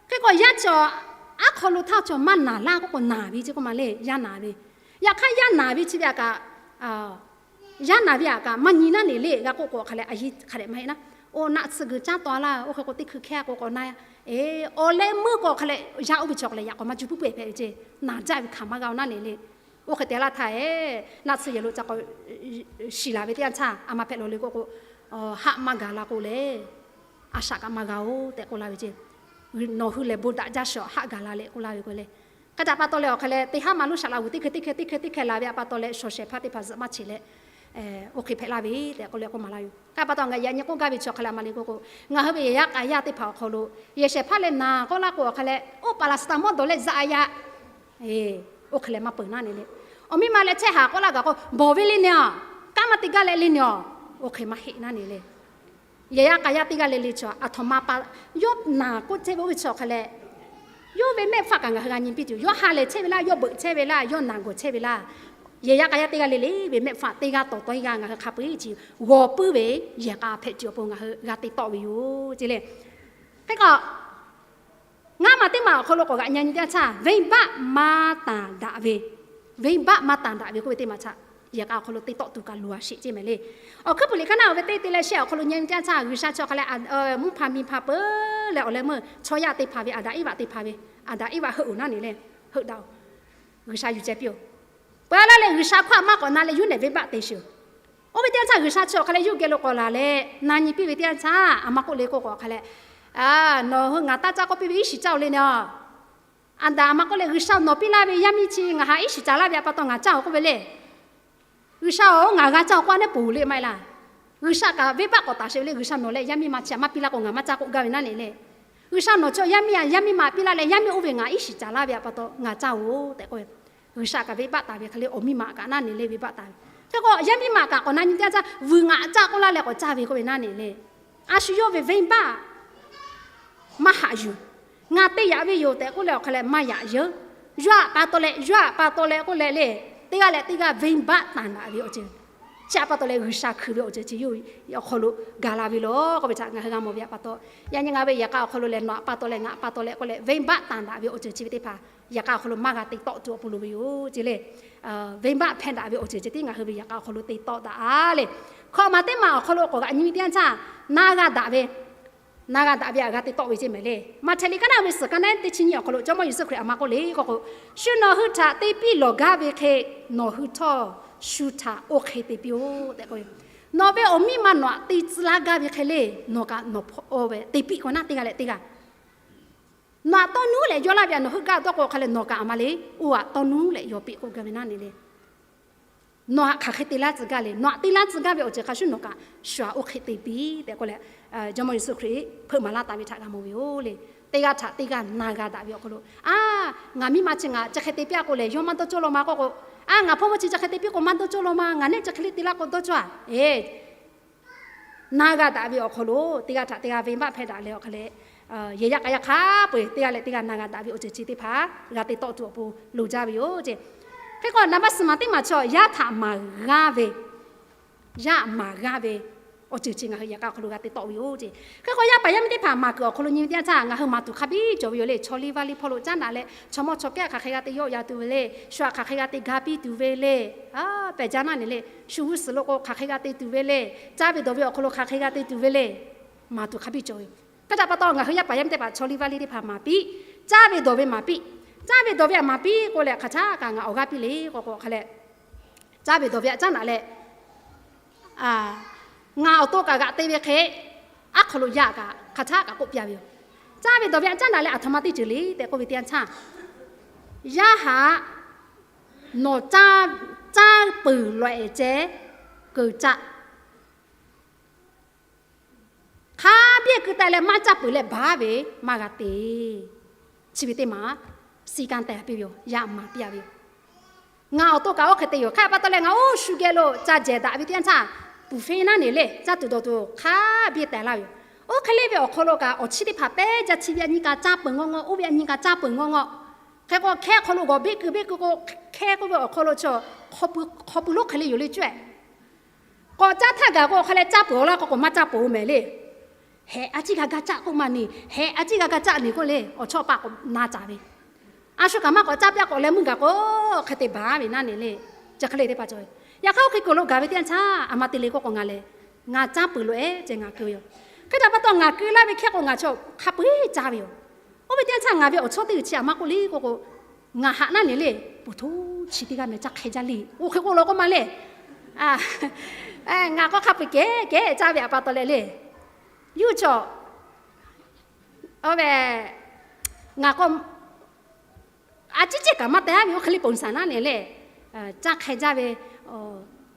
Hk'e k'o yaˇ chi aˉ hk'aw lo htaˇ chi maˇ naˬ laˇ k'oˆ k'o, naˬ ve ce k'oˆ ma le, yaˇ naˬ ve. Yaꞈ hk'aˇ yaˇ naˬ ve chi ve aꞈ kaꞈ, yaˇ naˬ ve aꞈ kaꞈ maˇ nyi naˉ neˬ le g'a k'oˆ k'o hk'a leh, a yehˬ hk'a dehꞈ maˇ heˆ naˉ. Oˇ naˆ tsuhˇ g'uiˬ caˉ taw laˇ, oˇ hk'e k'o teˇ hkui hkehˇ k'o k'awꞈ na, oˬ leh meuˇ k'o hk'a leh yaˇ oˇ ve chi awˬ hk'a leh yaꞈ k'awꞈ maˇ juˇ puiˉ pehˍ hpehꞈ ve ce. Naˬ jaˇ ve hkanˍ maˇ g'a-oˬ naˉ neˬ le. Oˇ hk'e te laˇ htaˇ, naˆ tsuhˇ yehˬ lo ca k'awꞈ shiˍ laˬ ve teˇ yanˇ htaˇ, a ma hpehꞈ law le k'oˆ k'o, haˆ maˇ gaˬ la k'o le, a shaꞈ kaꞈ maˇ g'a-oˬ tehꞈ k'oˆ laˇ ve ce. Nawˬ hui lehˬ bon daꞈ jaˇ sheˍ, haˆ gaˬ la leh k'oˆ laˇ ve k'o le. Hk'e te aꞈ pa taw leh awˬ hk'a leh teˇ haˉ ma lonˉ saˍ laꞈ g'uˬ teˇ hkui teˇ hkui teˇ hkui teˇ hkui la ve aꞈ pa taw leh shawˍ shehˍ hpaˇ teˇ hpaˍ zuhꞈ maˇ cheˬ leh, oˇ hk'e hpehꞈ laˇ ve tehꞈ k'oˆ leh k'oˆ maˍ laˇ yoˬ. Hk'e pa taw ngaˬ yaꞈ nyi k'oˆ gaˇ ve chi awˬ hk'a leh a ma le k'oˆ k'o, ngaˬ hui ve yehˬ yaˇ k'a yaˇ teˇ hpaˍ awˬ hk'aw lo yehˬ shehˍ hpaˇ leh naˬ k'oˆ laˇ k'o awˬ hk'a leh, oˇ paˍ laˍ siˍ taˍ mawˇ dawˬ leh zaꞈ yaꞈ, oˇ hk'e leh maˇ peuˬ naˉ neˬ le. Awˬ miˇ ma leh chehˇ haˍ k'oˆ laˇ gaˬ k'o, bawˬ ve le neˬ a, kanˉ maˇ te gaˇ leh le neˬ a, oˇ hk'e maˇ heˆ naˉ neˬ le. Yehˬ yaˇ k'a yaˇ teˇ g'aˇ le le chi aˬ htoꞈ ma pa, yawˇ naˬ k'oˆ chehˇ ve oˇ ve chi awˬ hk'a leh, yawˇ ve mehˆ hpfuhˇ kaꞈ ngaˬ hui g'a nyi piˇ tuˬ, yawˇ ha lehˬ chehˇ ve laˇ, yawˇ beuꞈ chehˇ ve laˇ, yawˇ naˬ gawˬ chehˇ ve laˇ. Yehˬ yaˇ k'a yaˇ teˇ g'aˇ le le ve mehˆ hpfuhˇ teˇ g'aˇ tawˍ tawˆ e g'aˇ ngaˬ hui hk'a peu-eˬ chi g'aw puiˉ ve yehˬ k'a hpehꞈ tuˬ awˬ pon ngaˬ hui g'a te tawˆ ve yoˬ ce le. Hk'e k'o, ngaˇ maˬ teˇ maˬ awˬ hk'aw lo k'awꞈ g'aꞈ nyi nyi teˇ yanˇ htaˇ, venˇbaˆ maˇ tanˬ daꞈ ve, venˇbaˆ maˇ tanˬ daꞈ ve k'oˆ ve teˇ maˬ htaꞈ yehˬ k'a awˬ hk'aw lo te tawˆ tuˬ kaꞈ loˬ a sheˍ ce mehˍ le. Awˬ hkuiˉ puiˍ liꞈ kaˉ naˆ oˬ ve teˇ te leh shehˆ awˬ hk'aw lo nyi nyi teˇ yanˇ htaˇ, G'uiˬsha chi awˬ hk'a leh mvuhˇ hpa miˬ hpa peuˬ leh awˬ leh meuˇ chaw yaˇ teˇ hpaˍ ve Aˍdanˍ Iˉvaꞈ teˇ hpaˍ ve, Aˍdanˍ Iˉvaꞈ heuˆ oˬ naˉ neˬ le, heuˆ daꞈ oˬ. G'uiˬsha yuˬ ceh piˇ oˬ. Peuˬ laˇ leh G'uiˬsha hkawˇ aꞈ maˇ k'awꞈ na leh yuˇ nehˬ venˇbaˆ te sheˍ oˬ. Oˇ ve teˇ yanˇ htaˇ G'uiˬsha chi awˬ hk'a leh yawˇ geh lo k'awꞈ laˬ leh na nyi piˇ ve teˇ yanˇ htaˇ, a ma k'oˆ le k'oˆ k'o awˬ hk'a leh, nawˬ hui ngaˬ taˇ caˇ k'oˆ piˇ ve iˉ shiˍ caˇ oˬ le neˬ a. Aˍdanˍ aˬ ma k'oˆ leh, G'uiˬsha nawˬ piˇ laˇ ve yaˇ miˇ chi ngaˬ htaꞈ iˉ shiˍ caˍ laˇ ve pa taw ngaˬ caˇ-oˬ k'oˆ ve le. G'uiˬsha-oˬ, ngaˬ g'a caˇ-oˬ k'oˆ a nehˉ poˬ le maˇ heˆ laˇ. G'uiˬsha kaꞈ venˇbaˆ k'awꞈ taˍ sheˍ ve le. G'uiˬsha nawˬ leh yaˇ miˇ ma chi htaꞈ maˇ piˇ laˇ k'o ngaˬ maˇ caˇ k'oˆ gaˇ ve naˉ ne le. G'uiˬsha nawˬ chaw yaˇ miˇ a yaˇ miˇ ma piˇ laˇ leh yaˇ miˇ oˇ ve ngaˬ iˉ shiˍ caˍ laˇ ve pa taw ngaˬ caˇ-oˬ tehꞈ k'oˆ ve. G'uiˬsha kaꞈ venˇbaˆ taˍ ve hk'e le awˬ miˇ ma kaꞈ naˉ ne le venˇbaˆ taˍ ve. Hk'e k'o yaˇ miˇ ma kaꞈ k'awꞈ na nyi teˇ yanˇ caˇ vuiˬ ngaˬ caˇ k'oˆ laˇ leh k'awꞈ caˇ ve k'oˆ ve naˉ ne le. A shu yawˇ ve venˇbaˆ maˇ haꞈ yuˬ. Ngaˬ te yaꞈ ve yoˬ tehꞈ k'oˆ leh awˬ hk'a leh maˇ yaꞈ yeuˉ. Yawˇ htaꞈ pa taw leh, yawˇ htaꞈ pa taw leh k'oˆ leh le, teˇ g'aˇ leh teˇ g'aˇ venˇbaˆ tanˬ daꞈ ve awˬ ceuˬ, chi htaꞈ pa taw leh G'uiˬsha hkui ve awˬ ceuˬ chi yawˇ awˬ hk'aw lo gaˬ la ve lawˬ k'oˆ ve htaꞈ ngaˬ hui g'a mawˬ ve pa taw, yaꞈ nyi ngaˬ ve yehˬ k'a awˬ hk'aw lo lehˬ nawˬ htaꞈ pa taw leh ngaˬ htaꞈ pa taw leh k'oˆ leh venˇbaˆ tanˬ daꞈ ve awˬ ceuˬ chi ve teˇ hpaˍ yehˬ k'a awˬ hk'aw lo maˇ g'a te tawˆ tuˬ awˬ pon loˍ ve yoˬ ce le. Venˇbaˆ hpehˇ daꞈ ve awˬ ceuˬ ceh tiˉ ngaˬ hui ve yehˬ k'a awˬ hk'aw lo te tawˆ daꞈ-a le. Hkawꞈ maˬ teˇ maˬ awˬ hk'aw lo k'awꞈ g'aꞈ nyi ve teˇ yanˇ caˇ, na g'a daꞈ ve, na g'a daꞈ ve htaꞈ g'a te tawˆ ve ce mehˍ le. Maꞈhtehˍ liꞈ kaˉ naˆ ve suhˍ kaˉ naˆ teˇ chi nyiˇ awˬ hk'aw lo Jawˇmawˇ Yeˍsuˆ Hkriꞈ aˬ ma k'oˆ le k'o k'o, shu nawˬ hui htaꞈ te piˇ lawˬ gaˇ ve hk'e nawˬ hui htawˇ shu htaꞈ oˇ hk'e te piˇ-oˆ tehꞈ k'oˆ ve. Nawˬ ve awˬ miˇ ma nawˬ htaꞈ te tcuh laˇ gaˇ ve hk'e le, nawˬ kaꞈ nawˬ hpawˇ ve te piˇ k'o naˉ teˇ g'aˇ leh teˇ g'aˇ nawˬ htaꞈ tawˇ nuˉ leh yaw laˇ ve htaꞈ nawˬ heuˆ gaˇ dawˇ k'o hk'a leh nawˬ kaꞈ aˬ ma le, oˇ htaꞈ tawˇ nuˉ leh yaw piˇ k'oˆ gaˇ ve naˉ ne le. Nawˬ htaꞈ hk'aˬ hk'e te laˇ tcuh gaˇ le, nawˬ htaꞈ te laˇ tcuh gaˇ ve awˬ ceuˬ hk'a shuˍ nawˬ kaꞈ shu htaꞈ oˇ hk'e te piˇ tehꞈ k'oˆ leh, Jawˇmawˇ Yeˍsuˆ Hkriꞈ hpeuꞈ maˍ laˇ taˍ ve htaꞈ g'a mawˬ ve yoˬ le. Teˇ g'aˇ htaꞈ teˇ g'aˇ na g'a daꞈ ve awˬ hk'aw lo, a, ngaˬ miˇ ma chi ngaˬ chi hk'e te piˇ-a k'o lehˬ yawˇ maˇ dawˇ cawˇ law ma k'oˆ k'o, a, ngaˬ hpawˇ mawˇ chi chi hk'e te piˇ k'o maˇ dawˇ cawˇ law ma, ngaˬ nehˆ chi hk'e le te laˇ k'o dawˇ cawˇ-a. E, na g'a daꞈ ve awˬ hk'aw lo teˇ g'aˇ htaꞈ teˇ g'aˇ venˇbaˆ hpehˇ daꞈ leh awˬ hk'a leh, yehˬ yaˇ k'a yaˇ hk'a peu-eˬ teˇ g'aˇ leh teˇ g'aˇ na g'a daꞈ ve awˬ ceuˬ chi teˇ hpaˍ g'a te tawˆ tuˬ awˬ pon loˍ jaˇ ve yoˬ ce. Hk'e k'o naˍ baˆ suhˍ maˬ teˇ maˬ chaw yaˇ htaꞈ maˍ g'aˇ ve, yaˇ maˍ g'aˇ ve awˬ ceuˬ chi ngaˬ hui yehˬ k'a awˬ hk'aw lo g'a te tawˆ ve yoˬ ce. Hk'e k'o yaˇ paˍ yaˇ miˇ teˇ hpaˍ maˍ kuiˬ awˬ hk'aw lo nyi ve teˇ yanˇ caˇ ngaˬ hui maˍ tuˬ hk'a biˇ cawˬ ve yoˬ le. Chaw liˇ vaˇ liˇ hpawˇ lo caˉ daꞈ leh chaw mawˇ chaw kehˉ hk'aˬ hk'e g'a te yawˆ yan tuˬ ve le. Shu htaꞈ hk'aˬ hk'e g'a te ga piˇ tuˬ ve le. A, pehˬ jaˇ naˉ ne le. Shu g'uˇ suhˍ lo k'o hk'aˬ hk'e g'a te tuˬ ve le. Caˇ ve dawˬ ve awˬ hk'aw lo hk'aˬ hk'e g'a te tuˬ ve le. Maˍ tuˬ hk'a biˇ cawˬ ve yoˬ. Hk'e htaꞈ pa taw ngaˬ hui yaˇ paˍ yaˇ miˇ teˇ hpaˍ chaw liˇ vaˇ liˇ teˇ hpaˍ maˍ piˇ, caˇ ve dawˬ ve maˍ piˇ, caˇ ve dawˬ ve htaꞈ maˍ piˇ k'o leh hk'aˬ htaˆ kaꞈ ngaˬ awˬ g'aˇ piˇ le k'o k'o hk'a leh, caˇ ve dawˬ ve htaꞈ caˉ daꞈ leh, ngaˬ awˬ to kaꞈ g'aꞈ te ve hk'e, aˉ hk'aw lo yaˇ kaꞈ hk'aˬ htaˆ kaꞈ k'oˆ piˇ-a ve yoˬ. Caˇ ve dawˬ ve htaꞈ caˉ daꞈ leh aˬ htoꞈ ma teˇ ceuˬ le tehꞈ k'oˆ ve teˇ yanˇ caˇ, yaˇ haꞈ nawˬ caˇ peuˬ lawˬ-ehˍ ceh keu caˇ. Hk'a biˇ keu taˍ leh maˇ caˇ peuˬ leh baˬ ve maˇ g'a te. Chi ve teˇ maˬ siˍ kanˇ tehꞈ piˇ ve yoˬ. Yaˇ maˍ piˇ-a ve yoˬ. Ngaˬ awˬ to kaꞈ oˇ hk'e te yoˬ. Hk'e pa taw leh ngaˬ oˇ shu geh lo ca jehˬ daꞈ ve teˇ yanˇ htaˇ, puˍ feˇ naˉ ne le caˇ tuˬ dawˬ tuˬ hk'a biˇ tehꞈ laˇ ve yoˬ. Oˇ hk'e le ve awˬ hk'aw lo kaꞈ awˬ chi teˇ hpaˍ pehˉ jaˇ, chi ve a nyi kaꞈ caˇ peuˬ ngawˇ ngawˇ, oˇ ve a nyi kaꞈ caˇ peuˬ ngawˇ ngawˇ. Hk'e k'o hkehˇ hk'aw lo g'awˬ beˆ keu beˆ keu k'o, hkehˇ k'oˆ ve awˬ hk'aw lo chi hk'aw pui lonˉ hk'e le yoˬ le cawehˬ. K'awꞈ caˇ htaˇ gaˬ k'o hk'a leh caˇ peuˬ-a laˇ k'o k'awꞈ maˇ caˇ peuˬ-o mehˍ le. Hehꞈ a ciˉ g'a ga caˇ k'oˆ ma ni, hehꞈ a ciˉ g'a ga caˇ ni k'oˆ le awˬ chawˇ paˆ k'awꞈ na caˍ ve. A shu kaꞈ maˇ k'awꞈ caˇ piˇ-a k'awꞈ leh meuˇ gaˬ k'o hk'e te baˬ ve naˉ ne le. Chi hk'e le teˇ hpaˍ cawˬ ve. Yaꞈ hk'aˇ oˇ hk'e keu lo gaˬ ve teˇ yanˇ htaˇ aˬ ma te le k'oˆ k'o ngaˬ lehˬ, ngaˬ caˇ peuˬ loꞈ-ehˍ ceh ngaˬ keu ve yoˬ. Hk'e htaꞈ pa taw ngaˬ keu laˇ ve hkehˇ k'o ngaˬ chaw hk'a peu-eˬ caˇ ve yoˬ. Oˇ ve teˇ yanˇ htaˇ ngaˬ ve awˬ chawˇ teˇ g'uiˬ chi aˬ ma k'oˆ le k'oˆ k'o, ngaˬ haꞈ naˉ ne le, poˬ htoˇ chi teˇ g'aˇ meh caˇ hk'e jaˇ le, oˇ hk'e k'oˆ law k'oˆ ma le. Ngaˬ k'o hk'a peu-eˬ kehˉ kehˉ caˇ ve htaꞈ pa taw leh le, yuˇ chaw, oˇ ve, ngaˬ k'o a ciˉ cehˬ kaꞈ maˇ te-a ve oˇ hk'e le ponˬ saˍ naˉ ne le, caˇ hk'e jaˇ ve,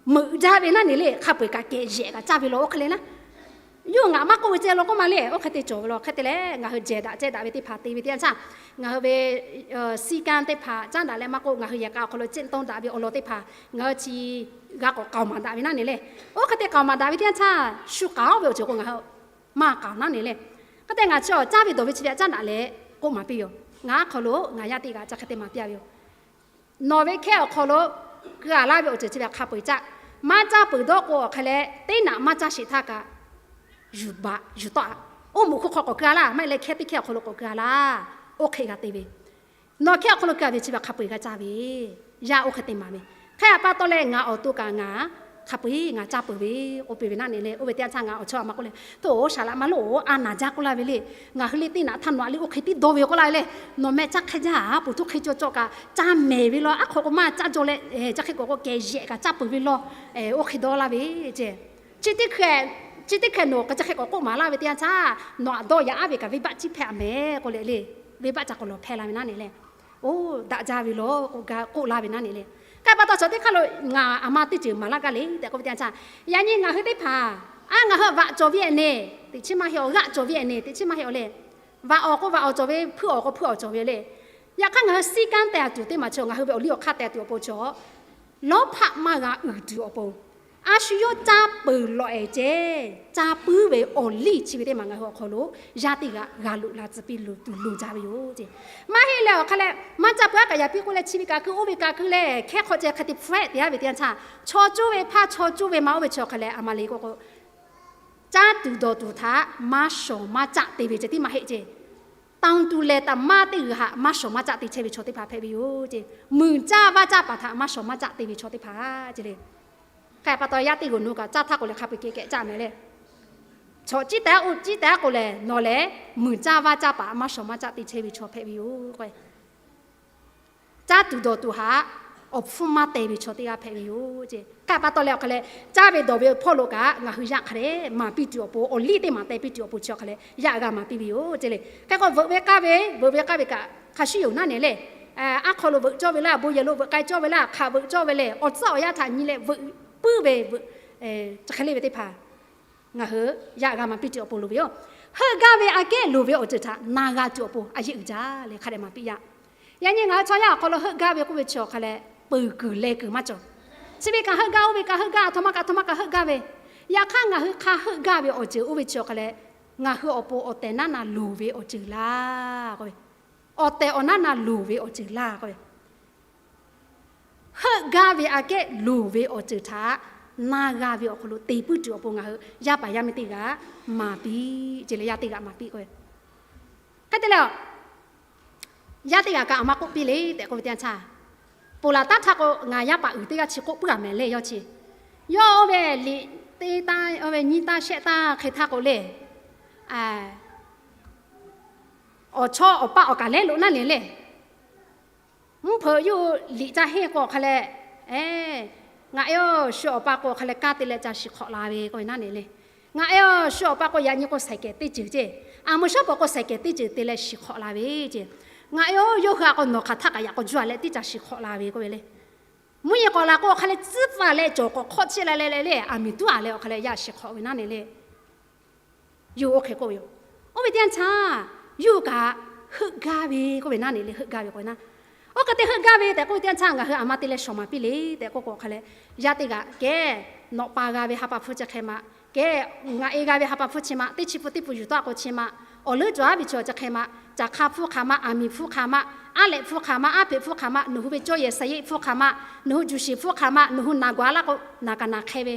meuꞈ jaˇ ve naˉ ne le, hk'a peu-eˬ kaꞈ kehˬ yehˬ kaꞈ caˇ ve law oˇ hk'e le naˉ. Yuˇ ngaˬ maˇ k'oˆ ve ceh law k'oˆ ma le, oˇ hk'e te cawˬ ve law. Hk'e te leh ngaˬ hui jehˬ daꞈ cehˇ daꞈ ve teˇ hpaˍ te ve teˇ yanˇ htaˇ, ngaˬ hui ve siˍ kanˇ teˇ hpaˍ caˉ daꞈ leh maˇ k'oˆ, ngaˬ hui yehˬ k'a awˬ hk'aw lo ceˆ tawˇ daꞈ ve awˬ lawn teˇ hpaˍ ngaˬ hui chi g'a k'awꞈ k'aoˍ maˍ daꞈ ve naˉ ne le. Oˇ hk'e te k'aoˍ maˍ daꞈ ve teˇ yanˇ htaˇ shu k'aoˍ ve awˬ ceuˬ k'o ngaˬ hui maˇ k'aoˍ naˉ ne le. Hk'e te ngaˬ chi caˇ ve dawˬ ve chi ve htaꞈ caˉ daꞈ leh k'oˆ maˍ piˇ yoˬ. Ngaˬ aˉ hk'aw lo ngaˬ yaˇ teˇ g'aˇ chi hk'e te maˍ piˇ-a ve yoˬ. Nawˬ ve hkehˇ awˬ hk'aw lo keu-a laˇ ve awˬ ceuˬ chi ve hk'a peu-eˬ caˇ. Maˇ caˇ peuˬ dawˇ k'o awˬ hk'e leh teˇ naꞈ maˇ caˇ sheˍ htaˇ kaꞈ yuˬ baˬ yuˬ tawˆ-a. Oˇ moˍ hk'oˆ hk'aw k'awꞈ keu-a laˇ, maˇ heˆ leh hkehˇ teˇ hkehˇ awˬ hk'aw lo k'awꞈ keu-a laˇ. Oˇ hk'e g'a te ve. Nawˬ hkehˇ awˬ hk'aw lo keu-a ve chi ve hk'a peu-eˬ g'a caˇ ve. Yaˇ oˇ hk'e te maˍ ve. Hk'e pa taw leh ngaˬ awˬ to kaꞈ ngaˬ hk'a peu-eˬ ngaˬ caˇ peuˬ ve k'oˆ piˇ ve naˉ ne le. Oˇ ve teˇ yanˇ htaˇ ngaˬ awˬ chawˇ aˬ ma k'oˆ le, htoˇ shaˍ laꞈ ma loˉ-oˬ, a naˍ jaˇ k'oˆ laˇ ve le. Ngaˬ hui le teˇ naꞈ htaˇ nawˬ aꞈ le oˇ hk'e tiˉ dawˇ ve k'oˆ laˇ ve le. Nawˬ meh caˇ hk'e jaˇ-a, poˬ htoˇ hk'e cawˬ cawˬ kaꞈ caˇ mehˍ ve law. Aˉ hk'aw k'o maˇ caˇ jaw leh, chi hk'e k'awꞈ k'o kehˬ yehˬ kaꞈ caˇ peuˬ ve law. Oˇ hk'e dawˇ laˇ ve ce. Chi teˇ hkeh nawˬ chi hk'e k'awꞈ k'oˆ maˍ laˇ ve teˇ yanˇ htaˇ, nawˬ aꞈ dawˇ yaꞈ-a ve kaꞈ venˇbaˆ ciˉ hpehˇ-a mehˍ k'oˆ leh le. Venˇbaˆ ca k'awꞈ lawˬ hpehˇ la ve naˉ ne le. Oˇ daꞈ jaˇ ve lawˬ k'oˆ ga k'oˆ laˇ ve naˉ ne le. Hk'e pa taw chaw teˇ hk'aˇ lo ngaˬ aˬ ma teˇ ceuˬ maˍ laˇ gaˇ le tehꞈ k'oˆ ve teˇ yanˇ htaˇ, yaꞈ nyi ngaˬ hui teˇ hpaˍ, a ngaˬ hui vaꞈ cawˬ ve ehˍ ne, teꞈ chi maˇ heˆ awˬ, g'aꞈ cawˬ ve ehˍ ne, teꞈ chi maˇ heˆ awˬ le. Vaꞈ awˬ k'o vaꞈ awˬ cawˬ ve, hpuiˇ awˬ k'o hpuiˇ awˬ cawˬ ve le. Yaꞈ hk'aˇ ngaˬ hui siˉ kanˉ teh a tuˬ teˇ maˬ chaw, ngaˬ hui ve awˬ liˇ awˬ hk'aˇ teh tuˬ awˬ pon chaw lawˇ hpaˆ maˇ g'a uiˍ tuˬ awˬ pon, a shu yawˇ caˇ peuˬ lawꞈ ehˍ ceh, caˇ puiˉ ve awˬ liˇ chi ve teˇ maˬ ngaˬ hui awˬ hk'aw lo yaˇ teˇ g'aꞈ g'a loꞈ la tcuh piˇ loˬ tuˬ loˬ jaˇ ve yoˬ ce. Maˇ heˆ leh awˬ hk'a leh maˇ caˇ peuˬ aˉ kaꞈ yaꞈ piˇ k'oˆ leh chi ve kaꞈ keu oˇ ve kaꞈ keu leh hkehˉ hk'awꞈ ceh hk'a te hpfuhˆ ehˆ te aˉ ve teˇ yanˇ htaˇ, chaw coˇ ve hpaˇ chaw coˇ ve ma oˇ ve chi awˬ hk'a leh a ma le k'oˆ k'o, caˇ tuˬ dawˬ tuˬ htaꞈ maˇ shawˍ maˇ caˆ te ve ceh tiˉ maˇ heˆ ce. Taˇ tuˬ lehˬ taꞈ maˇ teˇ g'uiˬ htaꞈ maˇ shawˍ maˇ caˆ te chehˇ ve chaw teˇ hpaˍ hpehꞈ ve yoˬ ce. Muiˬ caˇ vaˇ caˇ paˍ htaꞈ maˇ shawˍ maˇ caˆ te ve chaw teˇ hpaˍ ce le. Hk'e pa taw yaˇ teˇ g'uiˬ nu kaꞈ caˇ htaˇ k'o leh hk'a peu-eˬ kehˬ kehˬ caˆ mehˍ le. Chaw ciˉ tehꞈ k'o ciˉ tehꞈ k'o lehˬ nawˬ lehˬ muiˬ caˇ vaˇ caˇ paˍ maˇ shawˍ maˇ caˆ te chehˇ ve chaw hpehꞈ ve yoˬ k'o, caˇ tuˬ dawˬ tuˬ htaꞈ awˬ hpfuhˇ maˇ teh ve chaw teˇ g'aˇ hpehꞈ ve yoˬ ce. Hk'e pa taw leh awˬ hk'a leh caˇ ve dawˬ ve hpawˇ lo kaꞈ ngaˬ hui yaꞈ hk'a dehꞈ maˍ piˇ tuˬ awˬ pon, awˬ liˇ teˇ maˬ teh piˇ tuˬ awˬ pon chi awˬ hk'a leh yaꞈ g'a maˍ piˇ ve yoˬ ce le. Hk'e k'o veuꞈ ve k'aˇ ve, veuꞈ ve k'aˇ ve kaꞈ hk'a shuˍ yoˬ naˉ ne le. Aˉ hk'aw lo veuꞈ cawˇ ve laˇ, bon yehˬ lo veuꞈ k'ai cawˇ ve laˇ, hk'aˬ veuꞈ cawˇ ve lehˬ, awˬ tcuhˉ awˬ yanˇ htaꞈ nyi leh veuꞈ puiˉ ve, chi hk'e le ve teˇ hpaˍ ngaˬ hui yaꞈ g'a maˍ piˇ tuˬ awˬ pon loˍ ve yoˬ. Heuˆ gaˇ ve aꞈ kehˉ loˍ ve awˬ ceuˬ htaꞈ na g'a tuˬ awˬ pon a yeˆ uiˍ jaˇ leh hk'a dehꞈ maˍ piˇ yaˇ. Yaꞈ nyi ngaˬ hui chaw yaˇ awˬ hk'aw lo heuˆ gaˇ ve k'oˆ ve chi awˬ hk'a leh peuˬ kuiˬ leh kuiˬ maˇ cawˬ. Chi ve kaꞈ heuˆ gaˇ, oˇ ve kaꞈ heuˆ gaˇ, aˬ htoꞈ ma kaꞈ aˬ htoꞈ ma kaꞈ heuˆ gaˇ ve. Yaꞈ hk'aˇ ngaˬ hui hk'a heuˆ gaˇ ve awˬ ceuˬ oˇ ve chi awˬ hk'a leh ngaˬ hui awˬ pon awˬ tehˬ naˉ na loˍ ve awˬ ceuˬ laˇ k'oˆ ve, awˬ tehˬ awˬ naˉ na loˍ ve awˬ ceuˬ laˇ k'oˆ ve, heuˆ gaˇ ve aꞈ kehˉ loˍ ve awˬ ceuˬ htaꞈ na g'a ve awˬ hk'aw lo te puiˉ tuˬ awˬ pon ngaˬ hui yaˇ paˍ yaˇ miˇ teˇ g'aˇ maˍ piˇ ce leh, yaˇ teˇ g'aˇ maˍ piˇ k'o, hk'e te leh, yaˇ teˇ g'aˇ kaꞈ aˬ ma k'oˆ piˇ le tehꞈ k'oˆ ve teˇ yanˇ htaˇ, ponˬ laˬ taˉ htaˇ k'o ngaˬ yaˇ paˍ uiˍ teˇ g'aˇ chi k'oˆ puiˉ a mehˍ le yawˇ chi, yawˇ oˇ ve liꞈ teˇ taˇ, oˇ ve nyiˇ taˇ shehˆ taˇ hk'e htaˇ k'o le, awˬ chawˇ awˬ paˆ awˬ kaˍ lehˉ lo naˉ ne le. Mvuhˇ hpeuꞈ yawˇ liꞈ ca henˇ k'o awˬ hk'a leh, ngaˬ eˬ shu awˬ pa k'o awˬ hk'a leh kaˇ te leh ca shiˍ hk'awꞈ la ve k'oˆ ve naˉ ne le. Ngaˬ eˬ shu awˬ pa k'o yaꞈ nyi k'o saiˍ kehˍ teˇ ceuˬ ce, aˬ meuꞈ shawˉ pawˍ k'o saiˍ kehˍ teˇ ceuˬ te leh shiˍ hk'awꞈ la ve ce. Ngaˬ eˬ yawˇ hui a k'o nawˬ hk'aˬ htaˆ kaꞈ yaꞈ k'aw juˇ a leh teˇ ca shiˍ hk'awꞈ la ve k'oˆ ve le. Mvuhˇ yeˬ k'awꞈ la k'o awˬ hk'a leh tcuhˉ paˍ leh cawˬ k'awꞈ hk'awˆ chehˇ la leh le, aˬ miˍ tuˉ a leh awˬ hk'a leh yaˇ shiˍ hk'awꞈ ve naˉ ne le. Yawˇ hui oˇ hk'e k'oˆ ve yoˬ. Oˇ ve teˇ yanˇ htaˇ yawˇ hui kaꞈ heuˆ gaˇ ve k'oˆ ve naˉ ne le, heuˆ gaˇ ve k'o naˉ. Oˇ hk'e te heuˆ gaˇ ve tehꞈ k'oˆ ve teˇ yanˇ htaˇ ngaˬ hui aˬ ma te leh shawˍ maˍ piˇ le tehꞈ k'oˆ k'o awˬ hk'a leh, yaˇ teˇ g'aˇ kehˬ, nawꞈ pa g'a ve ha pa hpfuhˇ chi hk'e ma, kehˬ, ngaˬ e g'a ve ha pa hpfuhˇ chi ma, teˇ chi hpu teˇ hpu yuˬ tawˆ k'o chi ma, awˬ leuˉ cawˬ aˉ ve chi awˬ chi hk'e ma, caˬ hk'a hpfuhˇ hk'a ma, aˬ miˍ hpfuhˇ hk'a ma, aˉ lehꞈ hpfuhˇ hk'a ma, aˉ hpeꞈ hpfuhˇ hk'a ma, nawˬ hui ve cawˇ yehˬ sa yeˆ hpfuhˇ hk'a ma, nawˬ hui juˬ shiˍ hpfuhˇ hk'a ma, nawˬ hui naˬ gawˬ a laˇ k'o naˬ kaꞈ naˬ hk'e ve,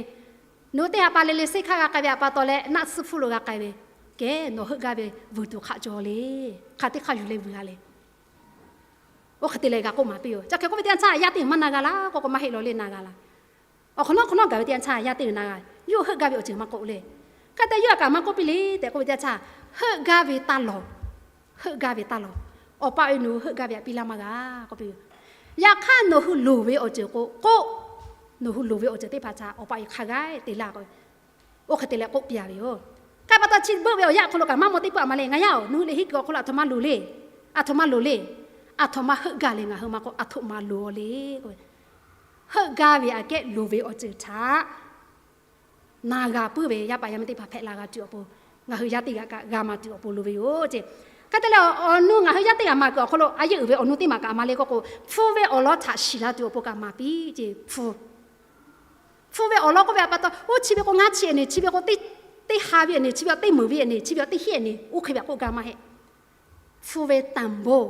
nawˬ hui teˇ ha pa le le seˇ hkaˇ g'a k'ai ve aꞈ pa taw leh naˆ tsuhˇ hpfuhˇ lo g'a k'ai ve, kehˬ, nawˬ heuˆ gaˇ ve vuiˬ tuˬ hk'aˆ cawˬ le. Hk'a teˇ hk'aˇ yuˬ leh vuiˬ g'a le. Oˇ hk'e te leh g'a k'oˆ maˍ piˇ yoˬ. Chi hk'e k'oˆ ve teˇ yanˇ htaˇ yaˇ teˇ maˇ na g'a laˇ k'oˆ k'o maˇ heˆ lawˬ le, na g'a laˇ. Awˬ hk'awꞈ nawˉ hk'awꞈ nawˉ gaˬ ve teˇ yanˇ htaˇ yaˇ teˇ g'aˇ na g'a, yawˇ hui heuˆ gaˇ ve awˬ ceuˬ maˇ k'oˆ le. Hk'e te yawˇ kaꞈ maˇ k'oˆ piˇ le tehꞈ k'oˆ ve teˇ yanˇ htaˇ, heuˆ gaˇ ve taˇ lawˬ. Heuˆ gaˇ ve taˇ lawˬ. Awˬ pa ve nawˬ hui heuˆ gaˇ ve aꞈ piˇ laˇ maˇ g'a k'oˆ piˇ ve. Yaꞈ hk'aˇ nawˬ hui loˍ ve awˬ ceuˬ k'o k'oˆ, nawˬ hui loˍ ve awˬ ceuˬ teˇ hpaˍ htaꞈ Awˬ pa e hk'a g'a te laˇ k'o, oˇ hk'e te leh k'oˆ piˇ a ve yoˬ. Hk'e pa taw chi beuˆ ve awˬ yanˇ awˬ hk'aw lo kaꞈ maˇ maw teˇ peuˆ aꞈ ma le, ngaˬ yaˇ-oˬ, nawˬ hui liꞈ henˇ kuiˬ awˬ hk'aw lo aˬ htoꞈ ma loˍ le, aˬ htoꞈ ma loˍ le, aˬ htoꞈ ma heuˆ gaˇ le, ngaˬ hui maˇ k'oˆ, aˬ htoꞈ ma loˍ le k'o, heuˆ gaˇ ve aꞈ kehˉ loˍ ve awˬ ceuˬ htaꞈ na g'a puiˉ ve yaˇ paˍ yaˇ miˇ teˇ hpaˍ hpehꞈ la g'a tuˬ awˬ pon, ngaˬ hui yaˇ teˇ g'aˇ kaꞈ g'a maˍ tuˬ awˬ pon loˍ ve yoˬ ce. Hk'e te leh awˬ nu ngaˬ hui yaˇ teˇ g'aˇ maˍ kuiˬ awˬ hk'aw lo a yeˆ uiˍ ve awˬ nu teˇ maˬ kaꞈ aˬ ma le k'oˆ k'o, hpfuh ve awˬ lawn htaꞈ shiˍ la tuˬ awˬ pon kaꞈ maˍ piˇ ce. Hpfuh, hpfuh ve awˬ lawn k'oˆ ve aꞈ pa taw, oˇ chi ve k'o ngaˇ chi e ne, chi ve k'o teˇ ha ve e ne, chi ve k'o teˇ meuˬ ve e ne, chi ve k'o teˇ hiˆ e ne, oˇ hk'e ve aꞈ k'oˆ gaˇ maˇ heˆ. Hpfuh ve tanˍ bon,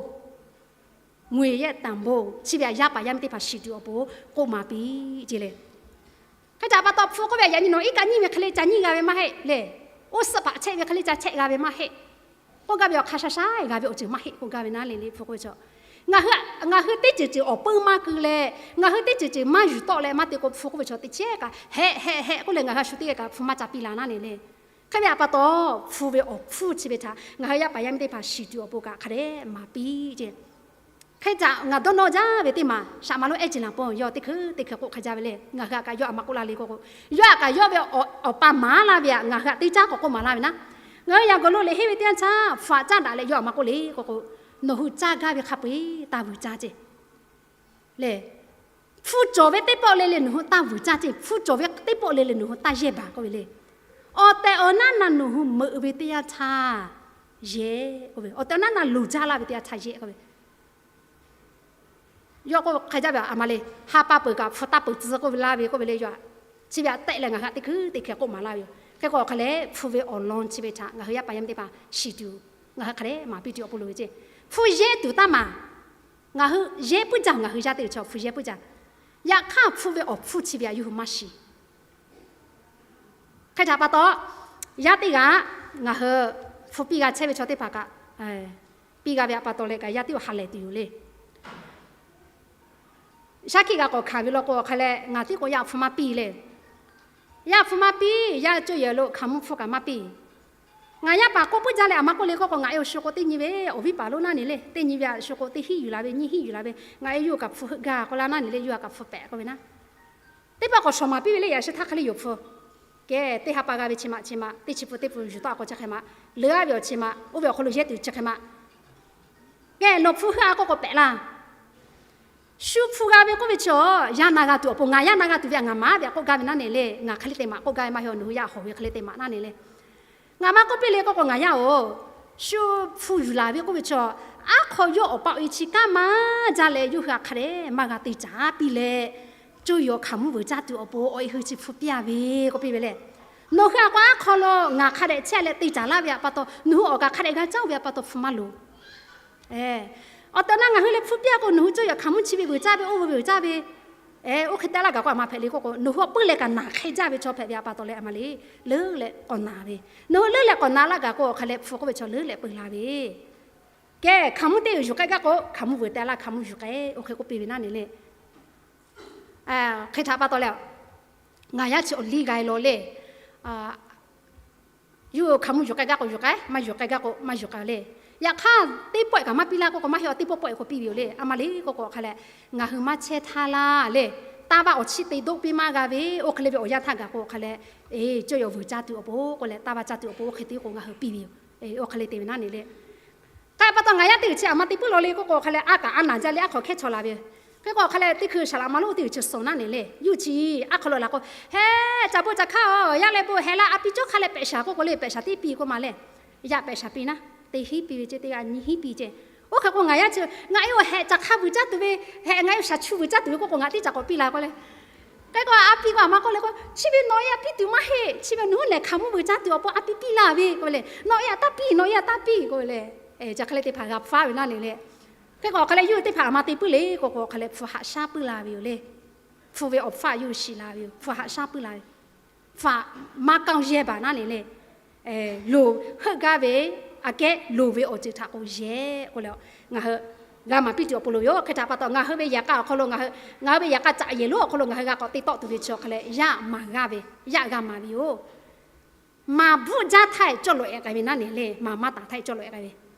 ငွေရဲ့တန်ဖိုး, chi ve aꞈ yaˇ paˍ yaˇ miˇ teˇ hpaˍ shiˍ tuˬ awˬ pon k'oˆ maˍ piˇ ce le. Hk'e te aꞈ pa taw hpfuh k'oˆ ve aꞈ yaꞈ nyi nawˬ iˉ kaˆ nyiˇ ve hk'e le ca nyiˇ g'a ve maˇ heˆ le. Oˇ suhˆ paˍ chehˇ ve hk'e le ca chehˇ g'a ve maˇ heˆ. K'oˆ gaˇ ve awˬ hk'a sha sha g'a ve awˬ ceuˬ maˇ heˆ k'oˆ gaˇ ve naˉ le le hpfuh k'oˆ ve chaw. Ngaˬ hui teˇ ceuˬ ceuˬ awˬ peuˇ maˇ keu leh, ngaˬ hui teˇ ceuˬ ceuˬ maˇ yuˬ tawˆ leh maˇ te k'o hpfuh k'oˆ ve chaw teˇ chehˇ kaꞈ hehꞈ hehꞈ hehꞈ k'oˆ leh ngaˬ hui a shu teˇ g'aˇ kaꞈ hpfuh maˇ ca piˇ la naˉ le le. Hk'e ve aꞈ pa taw, hpfuh ve awˬ hpfuhˇ chi ve htaꞈ ngaˬ hui yaˇ paˍ yaˇ miˇ teˇ hpaˍ shiˍ tuˬ awˬ pon kaꞈ hk'a dehꞈ maˍ piˇ ce. Hk'e te aꞈ ngaˬ dawˇ nawˇ jaˇ ve teˇ maˬ shaꞈ ma lonˉ ehˉ ce laˬ pon yawˇ teˇ hkui teˇ hkui k'oˆ hk'a jaˇ ve le. Ngaˬ hui aꞈ kaꞈ yawˇ aꞈ ma k'oˆ la le k'oˆ k'o, yawˇ aꞈ kaꞈ yawˇ ve awˬ pa maˍ laˇ ve aꞈ ngaˬ hui aꞈ teˇ caˉ k'awꞈ k'oˆ maˍ laˇ ve naˉ. Ngaˬ hui yaꞈ gawˬ lo liꞈ henˇ ve teˇ yanˇ htaˇ hpaꞈ caˉ daꞈ leh yawˇ aꞈ ma k'oˆ le k'oˆ k'o, nawˬ hui caˇ gaˇ ve hk'a peu-eˬ taˇ vuiˬ caˇ ceˇ le. Hpu cawˬ ve teˇ pawˆ le le nawˬ hui taˇ vuiˬ caˇ ceˇ. Hpu cawˬ ve teˇ pawˆ le le nawˬ hui taˇ yehˇ baˬ k'oˆ ve le. Awˬ tehˬ awˬ naˉ na nawˬ hui meuꞈ ve teˇ yanˇ htaˇ yehˇ k'oˆ ve, awˬ tehˬ awˬ naˉ na loˍ jaˇ laˇ ve teˇ yanˇ htaˇ yehˇ k'oˆ ve. Yawˇ k'oˆ hk'a jaˇ ve, aˬ ma le, ha pa peuˬ kaꞈ hpu taˇ peuˬ tcuh k'oˆ ve laˇ ve k'oˆ ve le. Yawˇ chi ve aꞈ tehˆ leh ngaˬ hui teˇ hkui teˇ hkeh k'oˆ maˍ laˇ ve yoˬ. Hk'e k'o hk'a leh hpu ve awˬ lawn chi ve htaꞈ ngaˬ hui yaˇ paˍ yaˇ miˇ teˇ hpaˍ shiˍ tuˬ, ngaˬ hui hk'a dehꞈ maˍ piˇ tuˬ awˬ pon loˍ ve ceˇ. Hpu yehˇ tuˬ taˇ maˍ. Ngaˬ hui yehˇ puiˉ jaˇ, ngaˬ hui yaˇ teˇ g'aˇ chaw hpu yehˇ puiˉ jaˇ. Yaꞈ hk'aˇ hpu ve awˬ hpfuhˇ chi ve aꞈ yawˇ hui maˇ shiˍ. Hk'e htaꞈ pa taw, yaˇ teˇ g'aˇ ngaˬ hui hpu piˇ g'a chehˇ ve chaw teˇ hpaˍ kaꞈ, piˇ g'a ve aꞈ pa taw leh kaꞈ yaˇ teˇ g'aˇ ha lehˬ tuˬ yoˬ le. Shaˉ hkiˆ g'a k'awꞈ hkanˍ ve law k'o hk'a leh ngaˬ tiˉ k'o yaˇ hpu maˇ piˇ le. Yaˇ hpu maˇ piˇ, yaˇ cawˇ yehˬ lo hkaoˍ monˇ hpfuhˇ kaꞈ maˇ piˇ. Ngaˬ yaˇ paˍ k'oˆ puiˉ jaˇ leh aˬ ma k'oˆ le k'oˆ k'o, ngaˬ e awˬ shu k'o teˇ nyi ve awˬ viˉ paˍ lonˉ naˉ ne le, teˇ nyi ve aˬ shu k'o teˇ hinˉ yuˬ la ve, nyiˇ hinˉ yuˬ la ve, ngaˬ e yawˇ hui kaꞈ hpu heuˆ gaˇ k'oˆ laˇ naˉ ne le, yawˇ hui kaꞈ hpu pehꞈ k'oˆ ve naˉ. Teˇ pawˆ k'awꞈ shawˍ maˍ piˇ ve le, yaꞈ shi htaˇ hk'e le yoˬ hpu. Kehˬ, teˇ ha pa g'a ve chi ma chi ma, teˇ chi pun teˇ pun yuˬ tawˆ a k'o chi hk'e ma, leuˉ a ve awˬ chi ma, oˇ ve awˬ hk'aw lo yehˇ tuˬ chi hk'e ma. Kehˬ, nawˬ hpu heuˆ a k'oˆ k'o pehꞈ laˇ. Shu hpu g'a ve k'oˆ ve chi awˬ, yaˇ na g'a tuˬ awˬ pon, ngaˬ yaˇ na g'a tuˬ ve aꞈ ngaˬ maˍ ve aꞈ k'oˆ gaˇ ve naˉ ne le, ngaˬ hk'e le te maˍ k'oˆ gaˇ ve maˇ heˆ, nawˬ hui yaˇ hawˬ ve hk'e le te maˍ naˉ ne le. Ngaˬ maˇ k'oˆ piˇ le k'oˆ k'o, ngaˬ yaˇ-oˬ, shu hpu yuˬ laˬ ve k'oˆ ve chi awˬ, aˉ hk'aw yawˇ awˬ pa awˬ e chi kanˉ maˇ jaˇ leh yawˇ hui aꞈ hk'a dehꞈ maˇ g'a te caˍ piˇ leh, cawˇ yehˬ hkaoˍ monˇ veuˬ caˇ tuˬ awˬ pon awˬ e hui chi hpu piˇ a ve k'oˆ piˇ ve le. Nawˬ hui aꞈ k'o aˉ hk'aw lo ngaˬ hk'a dehꞈ chehˇ leh te caˍ laˇ ve aꞈ pa taw, nawˬ hui awˬ kaꞈ hk'a dehꞈ g'a caˇ ve aꞈ pa taw hpu maˇ loˍ. Awˬ tehˬ na ngaˬ hui leh hpu piˇ a k'o nawˬ hui cawˇ yehˬ hkaoˍ monˇ chi ve veuˬ caˇ ve, oˇ ve veuˬ caˇ ve, oˇ hk'e te laˇ gaˬ k'o aˬ ma hpehꞈ le k'oˆ k'o, nawˬ hui awˬ puiˉ leh kaꞈ naˬ hk'e jaˇ ve chaw hpehꞈ ve aꞈ pa taw leh aˬ ma le, leuˉ leh k'awꞈ naˬ ve. Nawˬ hui leuˉ leh k'awꞈ naˬ laˇ gaˬ k'o awˬ hk'a leh hpu k'oˆ ve chaw leuˉ leh peu laˬ ve. Kehˬ, hkaoˍ monˇ teˇ uiˍ yuˬ k'ai gaˇ k'o hkaoˍ monˇ veuˬ teh laˇ, hkaoˍ monˇ yuˬ k'ai, oˇ hk'e k'oˆ piˇ ve naˉ ne le. Hk'e htaꞈ pa taw leh, ngaˬ yaˇ chi awˬ liˇ g'a e law le. Yawˇ hkaoˍ monˇ yuˬ k'ai gaˇ k'o yuˬ k'ai, maˇ yuˬ k'ai gaˇ k'o maˇ yuˬ k'ai le. Yaꞈ hk'aˇ teˇ pawˆ kaꞈ maˇ piˇ laˇ k'oˆ k'o, maˇ heˆ, teˇ pawˆ pawˆ k'o piˇ ve yoˬ le. Aˬ ma le k'oˆ k'o hk'a leh, ngaˬ hui maˇ chehˇ htaˇ laˇ le. Taˇ vaˇ awˬ chiˇ te doˆ piˇ maˇ g'a ve, oˇ hk'e le ve awˬ yanˇ htaˇ gaˬ k'o hk'a leh, cawˇ yehˬ veuˬ caˇ tuˬ awˬ pon k'oˆ leh taˇ vaˇ caˇ tuˬ awˬ pon oˇ hk'e te k'o ngaˬ hui piˇ ve yoˬ. Oˇ hk'e le te ve naˉ ne le. Hk'e pa taw ngaˬ yaˇ teˇ uiˍ chi aˬ ma te puiˉ law le k'oˆ k'o hk'a leh, a kaꞈ a naˬ jaˇ le, aˉ hk'aw hkehˉ chaw la ve. Hk'e k'o hk'a leh teˇ hkui saˍ laꞈ ma lonˉ teˇ uiˍ chi suhˍ naˉ ne le, yuˇ chi aˉ hk'aw lo la k'o, heh, caˬ bon caˬ hkaˇ-oˬ, yaˇ leh bon heh laˇ, a piˇ cawˇ hk'a leh pehꞈ shaˍ k'oˆ k'o le, pehꞈ shaˍ tiˉ piˇ k'oˆ ma le. Yaˇ pehꞈ shaˍ piˇ naˉ, teˇ hinˉ piˇ ve ceˇ, teˇ g'aˇ nyiˇ hinˉ piˇ ceˇ. Oˇ hk'e k'o ngaˬ yaˇ chi, ngaˬ e awˬ heh caˬ hk'a vuiˬ caˇ tuˬ ve, heh ngaˬ e awˬ shaˍ chu vuiˬ caˇ tuˬ ve k'oˆ k'o ngaˬ tiˉ caˬ k'awꞈ piˇ la k'oˆ le. Hk'e k'o a piˇ k'o aˬ ma k'oˆ le k'o, chi ve nawˬ e a piˇ tuˬ maˇ heˆ, chi ve nawˬ hui lehˬ hkaoˍ monˇ veuˬ caˇ tuˬ awˬ pon a piˇ piˇ laˇ ve k'oˆ ve le. Nawˬ e a taˇ piˇ, nawˬ e a taˇ piˇ k'oˆ ve le. Caˬ hk'e le teˇ hpaˍ g'a hpaˇ ve naˉ ne le. Hk'e k'o hk'a leh yawˇ hui teˇ hpaˍ aˬ ma te puiˉ le k'oˆ k'o hk'a leh hpu haꞈ shaˉ puiˉ la ve yoˬ le. Hpu ve awˬ hpfuhˇ yawˇ hui shiˍ la ve yoˬ. Hpu haꞈ shaˉ puiˉ la ve, hpu maˇ kaoˇ yehˇ baˬ naˉ ne le. Loˍ heuˆ gaˇ ve, aꞈ kehˉ loˍ ve awˬ ceuˬ htaꞈ k'o yehˬ k'oˆ leh, ngaˬ hui g'a maˍ piˇ tuˬ awˬ pon loˍ ve yoˬ. Hk'e htaꞈ pa taw ngaˬ hui ve yehˬ k'a awˬ hk'aw lo ngaˬ hui, ngaˬ hui ve yehˬ k'a caꞈ yehˬ lonˉ awˬ hk'aw lo ngaˬ hui g'a k'awꞈ te tawˆ tuˬ ve chi awˬ hk'a leh yaˇ maˍ g'a ve, yaˇ g'a maˍ ve yoˬ. Maˍ bvuhˆ jaˇ htaˇ cawˇ lawꞈ-e k'ai ve naˉ ne le, maˍ maˇ taˍ htaˇ cawˇ lawꞈ-e k'ai ve.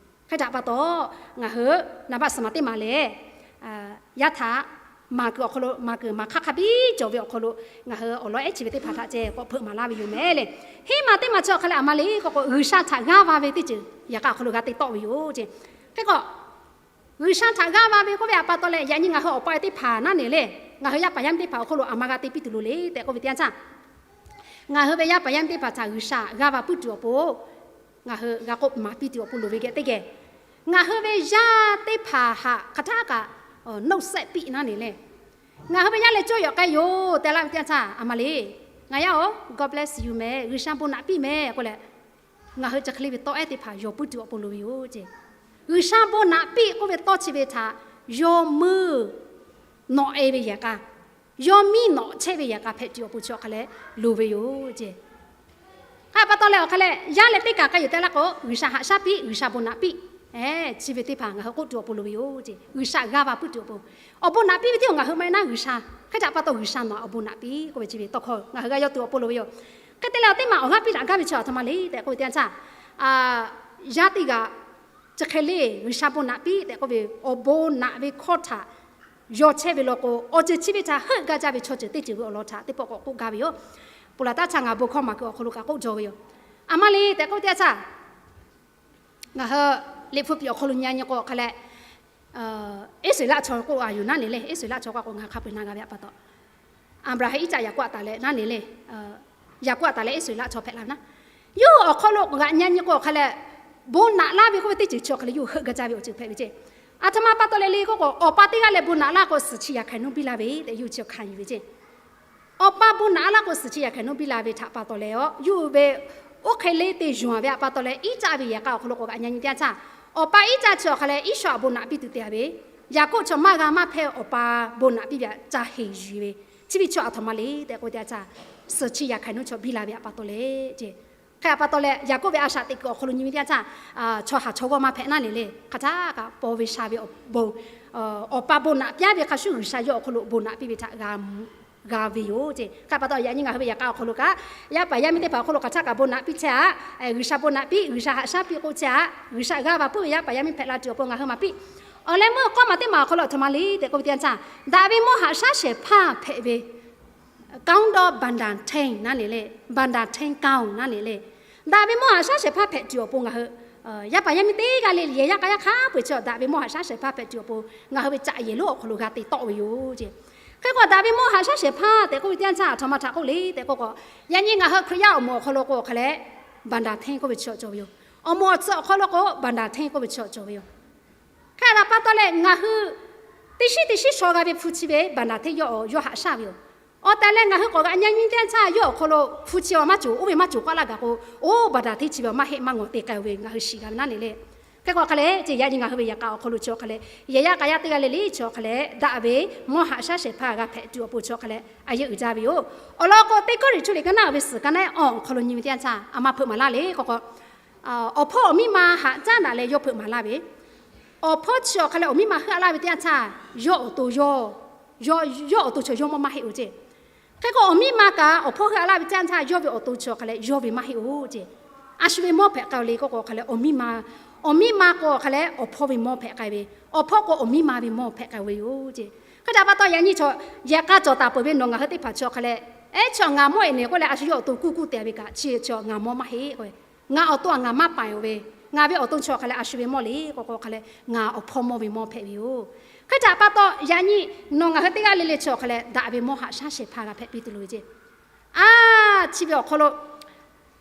Hk'e htaꞈ pa taw, ngaˬ hui naˍ baˆ suhˍ ma teˇ ma lehˬ, yaˇ htaꞈ maˍ kuiˬ awˬ hk'aw lo maˍ kuiˬ maˍ hk'aˇ hk'a biˇ cawˬ ve awˬ hk'aw lo ngaˬ hui awˬ lawn ehˉ chi ve teˇ hpaˍ htaꞈ ceh k'awꞈ hpeuꞈ maˍ laˇ ve yoˬ mehˍ le. Heˉ ma teˇ ma chi awˬ hk'a leh aˬ ma le k'oˆ k'o, G'uiˬsha htaꞈ g'aˇ va ve teˇ ceuˬ yehˬ k'a awˬ hk'aw lo g'a te tawˆ ve yoˬ ceˇ. Hk'e k'o, G'uiˬsha htaꞈ g'aˇ va ve k'oˆ ve aꞈ pa taw leh yaꞈ nyi ngaˬ hui awˬ pa teˇ hpaˍ naˉ ne le, ngaˬ hui yaˇ paˍ yaˇ miˇ teˇ hpaˍ awˬ hk'aw lo aˬ ma g'a te piˇ tuˬ loˍ le tehꞈ k'oˆ ve teˇ yanˇ htaˇ, ngaˬ hui ve yaˇ paˍ yaˇ miˇ teˇ hpaˍ htaꞈ G'uiˬsha g'aˇ va puiˉ tuˬ awˬ pon ngaˬ hui g'a k'oˆ maˍ piˇ tuˬ awˬ pon loˍ ve geh teˇ geh, ngaˬ hui ve yaˇ teˇ hpaˍ htaꞈ hk'aˬ htaˆ kaꞈ နှုတ်ဆက် piˇ naˉ ne le. Ngaˬ hui ve yaˇ leh cawˇ yawꞈ k'ai yoˬ tehꞈ laˇ ve teˇ yanˇ htaˇ, aˬ ma le, ngaˬ yaˇ-oˬ, God bless you mehˍ, G'uiˬsha bon naꞈ piˇ mehˍ k'oˆ leh, ngaˬ hui chi hk'e le ve tawˇ ehˉ teˇ hpaˍ yawˬ puiˉ tuˬ awˬ pon loˍ ve yoˬ ceˇ. G'uiˬsha bon naꞈ piˇ k'oˆ ve tawˇ chi ve htaꞈ yawˇ meuˇ nawꞈ e ve yehˬ k'a, yawˇ miˇ nawꞈ chehˇ ve yehˬ k'a hpehꞈ tuˬ awˬ pon chi awˬ hk'a leh loˍ ve yoˬ ceˇ. Hk'e pa taw leh awˬ hk'a leh yaˇ leh teˇ kaˬ k'ai yoˬ tehꞈ laˇ k'o, G'uiˬsha haꞈ shaˉ piˇ, G'uiˬsha bon naꞈ piˇ. Chi ve teˇ hpaˍ ngaˬ hui k'oˆ tuˬ awˬ pon loˍ ve yoˬ ceˇ. G'uiˬsha g'aˇ va puiˉ tuˬ awˬ pon, awˬ bon naꞈ piˇ ve teˇ awˬ ngaˬ hui maˇ heˆ naˉ G'uiˬsha, hk'e htaꞈ pa taw G'uiˬsha nawˬ awˬ bon naꞈ piˇ k'oˆ ve chi ve tawˇ hkawˇ ngaˬ hui g'a yaw tuˬ awˬ pon loˍ ve yoˬ. Hk'e te leh awˬ teˇ maˬ awˬ g'aˇ piˇ daꞈ gaˇ ve chi aˬ htoꞈ ma le tehꞈ k'oˆ ve teˇ yanˇ htaˇ, yaˇ teˇ g'aˇ chi hk'e le G'uiˬsha bon naꞈ piˇ tehꞈ k'oˆ ve awˬ bon naꞈ ve hkawˇ htaꞈ yaw chehˇ ve law k'o, awˬ ceuˬ chi ve htaꞈ heuˆ gaˇ jaˇ ve chaw ceuˬ teˇ ceuˬ ve awˬ lawn htaꞈ teˇ pawˆ k'awꞈ k'oˆ gaˇ ve yoˬ. Ponˬ laˬ taˇ htaˇ ngaˬ bon hkawˇ maˍ kuiˬ awˬ hk'aw lo kaꞈ k'oˆ jaw ve yoˬ. Aˬ ma le tehꞈ k'oˆ ve teˇ yanˇ htaˇ, ngaˬ hui Liꞈ hpu piꞈ awˬ hk'aw lo nyi nyi k'o hk'a leh, Iˉsaˍreˍlaˆ chaw k'oˆ a yuˬ naˉ ne le. Iˉsaˍreˍlaˆ chaw k'oˆ k'o ngaˬ hk'a peu-eˬ na g'a ve a pa taw, Aˍbraˍhanˍ, Iˉcaˆ, Yaˍkoˆ a taˍ leh naˉ ne le. Yaˍkoˆ a taˍ leh Iˉsaˍreˍlaˆ chaw hpehꞈ la naˉ. Yawˇ hui awˬ hk'aw lo g'aꞈ nyi nyi k'o hk'a leh, bon naꞈ laˇ ve k'oˆ ve teˇ ceuˬ chi awˬ hk'a leh yawˇ hui heuˆ gaˇ jaˇ ve awˬ ceuˬ hpehꞈ ve ceˇ. A htoꞈ ma pa taw leh le k'oˆ k'o, awˬ pa teˇ g'aˇ leh bon naꞈ laˇ k'o suhˍ chi yaꞈ hk'aˇ nawˉ biˇ la ve tehꞈ yawˇ hui chi hkanˍ yuˬ ve ceˇ. Awˬ pa bon naꞈ laˇ k'o suhˍ chi yaꞈ hk'aˇ nawˉ biˇ la ve htaꞈ pa taw leh, yawˇ hui ve oˇ hk'e le te yuˬ a ve a pa taw leh, Iˉcaˆ ve yehˬ k'a awˬ hk'aw lo k'o g'aꞈ nyi nyi teˇ yanˇ htaˇ, awˬ pa Iˉcaˆ chi awˬ hk'a leh Iˉsawˇ htaꞈ bon naꞈ piˇ tuˬ te a ve, Yaˍkoˆ chaw maˇ g'a maˇ hpehˇ awˬ pa bon naꞈ piˇ ve htaꞈ ca heˍ yuˬ ve, chi ve chi a htoꞈ ma le tehꞈ k'oˆ ve teˇ yanˇ htaˇ, suhˍ chi yaꞈ hk'aˇ nawˉ chaw biˇ la ve a pa taw leh ceˇ. Hk'e a pa taw leh Yaˍkoˆ ve a shaꞈ teꞈ kuiˬ awˬ hk'aw lo nyi ve teˇ yanˇ htaˇ, chaw haˍ chaw g'awˇ maˇ hpehꞈ naˉ le le. Hk'aˬ htaˇ kaꞈ paw ve sha ve awˬ bon, awˬ pa bon naꞈ piˇ ve hk'a shuˍ G'uiˬsha yawˇ awˬ hk'aw lo bon naꞈ piˇ ve htaꞈ g'a ve yoˬ ceˇ. Hk'e a pa taw yaꞈ nyi ngaˬ hui ve yehˬ k'a awˬ hk'aw lo kaꞈ, yaˇ paˍ yaˇ miˇ teˇ hpaˍ awˬ hk'aw lo hk'aˬ htaˇ kaꞈ bon naꞈ piˇ chehˇ aꞈ, G'uiˬsha bon naꞈ piˇ, G'uiˬsha haꞈ shaˉ piˇ k'oˆ chehˇ aꞈ, G'uiˬsha g'a va puiˉ ve yaˇ paˍ yaˇ miˇ hpehꞈ la tuˬ awˬ pon ngaˬ hui maˍ piˇ. Awˬ leh meuˇ k'awˇ maˬ teˇ maˬ awˬ hk'aw lo a htoꞈ ma le tehꞈ k'oˆ ve teˇ yanˇ htaˇ, daꞈ ve mawˇ haꞈ shaˉ shehˍ hpaˇ hpehꞈ ve ကောင်းသောဘဏ္ဍာထိန်း naˉ ne le, ဘဏ္ဍာထိန်းကောင်း naˉ ne le. Daꞈ ve mawˇ haꞈ shaˉ shehˍ hpaˇ hpehꞈ tuˬ awˬ pon ngaˬ hui yaˇ paˍ yaˇ miˇ teˇ g'aˇ le le yehˬ yaˇ k'a yaˇ hk'a peu-eˬ chi daꞈ ve mawˇ haꞈ shaˉ shehˍ hpaˇ hpehꞈ tuˬ awˬ pon ngaˬ hui ve caꞈ yehˬ lonˉ awˬ hk'aw lo g'a te tawˆ ve yoˬ ceˇ. Hk'e k'o daꞈ ve mawˇ haꞈ shaˉ shehˍ hpaˇ tehꞈ k'oˆ ve teˇ yanˇ htaˇ a htoꞈ ma htaꞈ k'oˆ le tehꞈ k'oˆ k'o, yaꞈ nyi ngaˬ hui Hkriꞈ yaˇ awˬ moˍ awˬ hk'aw lo k'o hk'a leh ဘဏ္ဍာထိန်း k'oˆ ve chi awˬ cawˬ ve yoˬ. Awˬ moˍ awˬ tcuh awˬ hk'aw lo k'o ဘဏ္ဍာထိန်း k'oˆ ve chi awˬ cawˬ ve yoˬ. Hk'e a pa taw leh ngaˬ hui teˇ shiˉ teˇ shiˉ shaw g'a ve hpu chi ve ဘဏ္ဍာထိန်း yawˇ yawˇ haꞈ shaˉ ve yoˬ. Awˬ tehˬ leh ngaˬ hui k'awꞈ g'aꞈ nyi nyi teˇ yanˇ htaˇ yawˇ awˬ hk'aw lo hpu chi awˬ maˇ cawˬ, oˇ ve maˇ cawˬ k'oˆ laˇ gaˬ k'o, oˇ ဘဏ္ဍာထိန်း chi ve awˬ maˇ heˆ maˇ ngawˬ te k'ai-o ve ngaˬ hui shiˍ g'a ve naˉ ne le. Hk'e k'o hk'a leh ceˇ, yaꞈ nyi ngaˬ hui ve yehˬ k'a awˬ hk'aw lo chi awˬ hk'a leh, yehˬ yaˇ k'a yaˇ teˇ g'aˇ le le chi awˬ hk'a leh daꞈ ve mawˇ haꞈ shaˉ shehˍ hpaˇ g'a hpehꞈ tuˬ awˬ pon chi awˬ hk'a leh a yehˬ uiˍ jaˇ ve yoˬ. Awˬ lawn k'o, Teˇ Kawˇrenˍhtuˆ liꞈ ka naˆ ve suhˍ ka naˆ awˬ hk'aw lo nyi ve teˇ yanˇ htaˇ a ma hpeuꞈ maˍ laˇ le k'o k'o, awˬ hpawˇ awˬ miˇ ma haꞈ caˉ daꞈ leh yawˇ hpeuꞈ maˍ laˇ ve, awˬ hpawˇ chi awˬ hk'a leh awˬ miˇ ma heuˆ a laˇ ve teˇ yanˇ htaˇ, yawˇ awˬ to yawˇ, yawˇ awˬ to chaw yawˇ mawˇ maˇ heˆ-oˬ ceˇ. Hk'e k'o awˬ miˇ ma kaꞈ awˬ hpawˇ heuˆ a laˇ ve teˇ yanˇ htaˇ yawˇ ve awˬ to chi awˬ hk'a leh yawˇ ve maˇ heˆ-oˬ ceˇ. A shu ve mawˇ hpehꞈ k'ai-o le k'o k'o hk'a leh awˬ miˇ ma, awˬ miˇ ma k'o hk'a leh awˬ hpawˇ ve mawˇ hpehꞈ k'ai ve, awˬ hpawˇ k'o awˬ miˇ ma ve mawˇ hpehꞈ k'ai ve yoˬ ceˇ. Hk'e te a pa taw yaꞈ nyi chaw yehˬ k'a cawˬ taˍ peuˬ ve nawˬ ngaˬ hui teˇ hpaˍ chi awˬ hk'a leh, ehˉ chi ngaˬ mawˇ-e ne k'oˆ leh a shu yawˇ awˬ to kuˇ kuˇ te ve kaꞈ chi chi ngaˬ mawˇ maˇ heˆ k'o, ngaˬ awˬ to a ngaˬ maˇ paiˍ-oˬ ve, ngaˬ ve awˬ to chi awˬ hk'a leh a shu ve mawˇ le k'o k'o hk'a leh ngaˬ awˬ hpawˇ mawˇ ve mawˇ hpehꞈ ve yoˬ. Hk'e te a pa taw yaꞈ nyi nawˬ ngaˬ hui teˇ g'aˇ le le chi awˬ hk'a leh daꞈ ve mawˇ haꞈ shaˉ shehˍ hpaˇ g'a hpehꞈ piˇ tuˬ loˍ ve ceˇ. A, chi ve awˬ hk'aw lo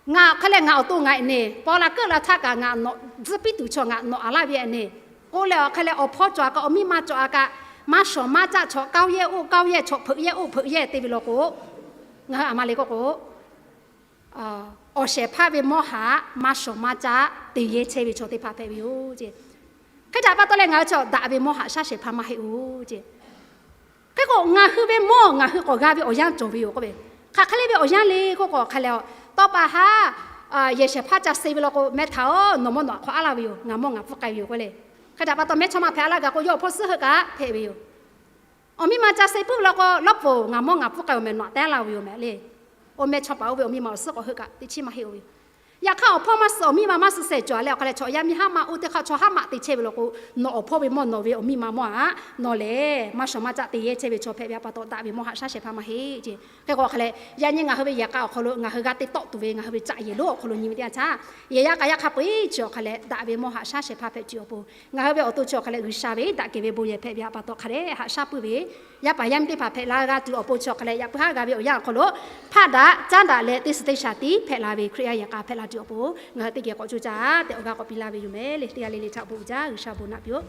ngaˬ awˬ hk'a leh ngaˬ awˬ to ngaˬ-e ne paw la keuˆ la htaˇ kaꞈ ngaˬ nawꞈ tcuhˇ piˇ tuˬ chaw ngaˬ nawꞈ a laˇ ve-e ne k'oˆ leh awˬ hk'a leh awˬ hpawˇ cawˬ a kaꞈ awˬ miˇ ma cawˬ a kaꞈ maˇ shawˍ maˇ caˆ chaw kaoˇ yehˇ oˇ kaoˇ yehˇ chaw hpeuꞈ yehˇ oˇ hpeuꞈ yehˇ te ve law k'o, ngaˬ hui a ma le k'o k'o, awˬ shehˍ hpaˇ ve mawˇ haꞈ maˇ shawˍ maˇ caˆ te yehˇ chehˇ ve chaw teˇ hpaˍ hpehꞈ ve yoˬ ceˇ. Hk'e te a pa taw leh ngaˬ hui chaw daꞈ ve mawˇ haꞈ shaˉ shehˍ hpaˇ maˇ heˆ-oˬ ceˇ. Hk'e k'o ngaˬ hui ve mawˇ ngaˬ hui k'awꞈ g'a ve awˬ yanˇ cawˬ ve yoˬ k'oˆ ve, hk'aˬ hk'e le ve awˬ yanˇ le k'oˆ k'o hk'a leh, tawˇ pa haˉ yehˬ shehˍ hpaˇ ca se ve law k'o, meh htaꞈ-oˬ, nawˬ mawˇ nawꞈ hk'awꞈ aˉ laˇ ve yoˬ, ngaˬ mawˇ ngaˬ pfuhˇ k'ai ve yoˬ k'oˆ le. Hk'e te a pa taw meh chaw ma hpehꞈ a laˇ gaˬ k'o yawˇ awˬ hpawˇ suhˉ heuˆ kaꞈ hpehꞈ ve yoˬ. Awˬ miˇ ma ca se puiˉ ve law k'o, lawˉ poˬ ngaˬ mawˇ ngaˬ pfuhˇ k'ai-oˬ meh nawꞈ tehˉ laˇ ve yoˬ meh le. Oˇ meh chaw paˍ oˇ ve awˬ miˇ ma awˬ suhˉ k'awꞈ heuˆ kaꞈ teˇ chiˉ maˇ heˆ-oˬ ve yoˬ. Yaꞈ hk'aˇ awˬ hpawˇ maˇ suh awˬ miˇ ma maˇ suh sehˍ cawˬ a leh awˬ hk'a leh chaw yaˇ miˇ haˉ ma oˇ teˇ hk'aˇ chaw haˉ maꞈ te chehˇ ve law k'o, nawˬ awˬ hpawˇ ve mawˇ nawˬ ve awˬ miˇ ma mawˇ aꞈ nawˬ lehˬ maˇ shawˍ maˇ caˆ te yehˇ chehˇ ve chaw hpehꞈ ve a pa taw daꞈ ve mawˇ haꞈ shaˉ shehˍ hpaˇ maˇ heˆ ceˇ. Hk'e k'o hk'a leh yaꞈ nyi ngaˬ hui ve yehˬ k'a awˬ hk'aw lo ngaˬ hui g'a te tawˆ tuˬ ve ngaˬ hui ve caꞈ yehˬ lonˉ awˬ hk'aw lo nyi ve teˇ yanˇ htaˇ, yehˬ yaˇ k'a yaˇ hk'a peu-eˬ chi awˬ hk'a leh daꞈ ve mawˇ haꞈ shaˉ shehˍ hpaˇ hpehꞈ tuˬ awˬ pon ngaˬ hui ve awˬ to chi awˬ hk'a leh G'uiˬsha ve daꞈ kehˬ ve bon yehˬ hpehꞈ ve a pa taw hk'a leh haꞈ shaˉ puiˉ ve yaˇ paˍ yaˇ miˇ teˇ hpaˍ hpehꞈ la g'a tuˬ awˬ pon chi awˬ hk'a leh yaꞈ puiˉ haˉ g'a ve awˬ yanˇ awˬ hk'aw lo hpaˆ daꞈ caˉ daꞈ leh teˇ suhˍ teˇ shaˍ tiˉ hpehꞈ la ve Hkriꞈ yaˇ yehˬ k'a hpehꞈ la tuˬ awˬ pon ngaˬ hui teˇ geh k'awꞈ co caˇ tehꞈ awˬ g'aˇ k'awꞈ piˇ laˇ ve yoˬ meh le. Teˇ g'aˇ le le htaꞈ bon uiˍ jaˇ, G'uiˬsha bon naꞈ piˇ-oˆ.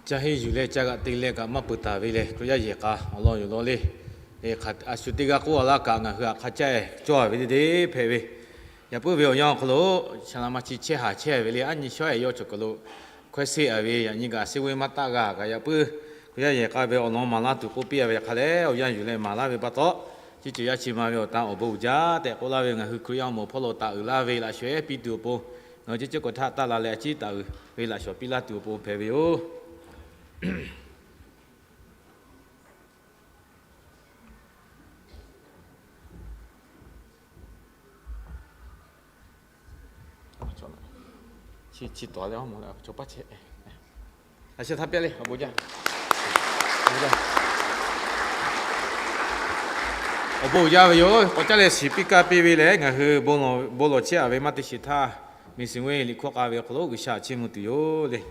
Ca henˇ yuˬ leh ca g'aꞈ te leh kaꞈ maˇ peuˬ taˍ ve lehˬ, Hkriꞈ yaˇ yehˬ k'a awˬ lawn yoˬ law le. A shu teˇ g'aˇ k'oˆ a laˇ kaꞈ ngaˬ hui htaꞈ hk'a caˇ cawˇ ve deˇ deˇ hpehꞈ ve. Yaꞈ puiˉ ve awˬ yanˇ awˬ hk'aw lo shaˍ laꞈ ma chi chehˇ haˍ chehˇ ve le, aˉ nyi shawˉ-ehˍ yawˇ cawˬ kaˬ lo hkawehˇ seˆ-a ve, yaꞈ nyi kaꞈ seˆ ve maˇ taˆ g'a kaꞈ yaꞈ puiˉ Hkriꞈ yaˇ yehˬ k'a ve awˬ lawn maˍ laˇ tuˬ k'oˆ piˇ-a ve hk'a leh awˬ yanˇ yuˬ leh maˍ laˇ ve pa taw, chi ceuˬ yaˇ chi ma ve awˬ tan awˬ bon uiˍ jaˇ tehꞈ k'oˆ laˇ ve ngaˬ hui Hkriꞈ yaˇ awˬ moˍ awˬ hpawˇ lo taˍ uiˍ laˇ ve laꞈ shawˍ-ehˉ piˇ tuˬ awˬ pon, ngaˬ hui chi ceuˬ k'awꞈ htaˇ taˆ la leh a ciˉ taˍ uiˍ ve laꞈ shawˍ piˇ laˇ tuˬ awˬ pon hpehꞈ ve yoˬ. Chi, chi tawˍ leh, a, chaw paˇ chehˇ. A shu htaˇ pehˇ le, awˬ bon jaˇ. Awˬ bon uiˍ jaˇ ve yoˬ. K'awꞈ caˉ leh shiˍ piˇ kaˇ piˇ ve lehˬ, ngaˬ hui bon lawˬ, bon lawˬ chehˇ a ve maˇ te shiˍ htaˇ, miˬ suˍ ve liꞈ hkawˇ k'a ve awˬ hk'aw lo G'uiˬsha chiˇ mvuh tuˬ yoˬ le.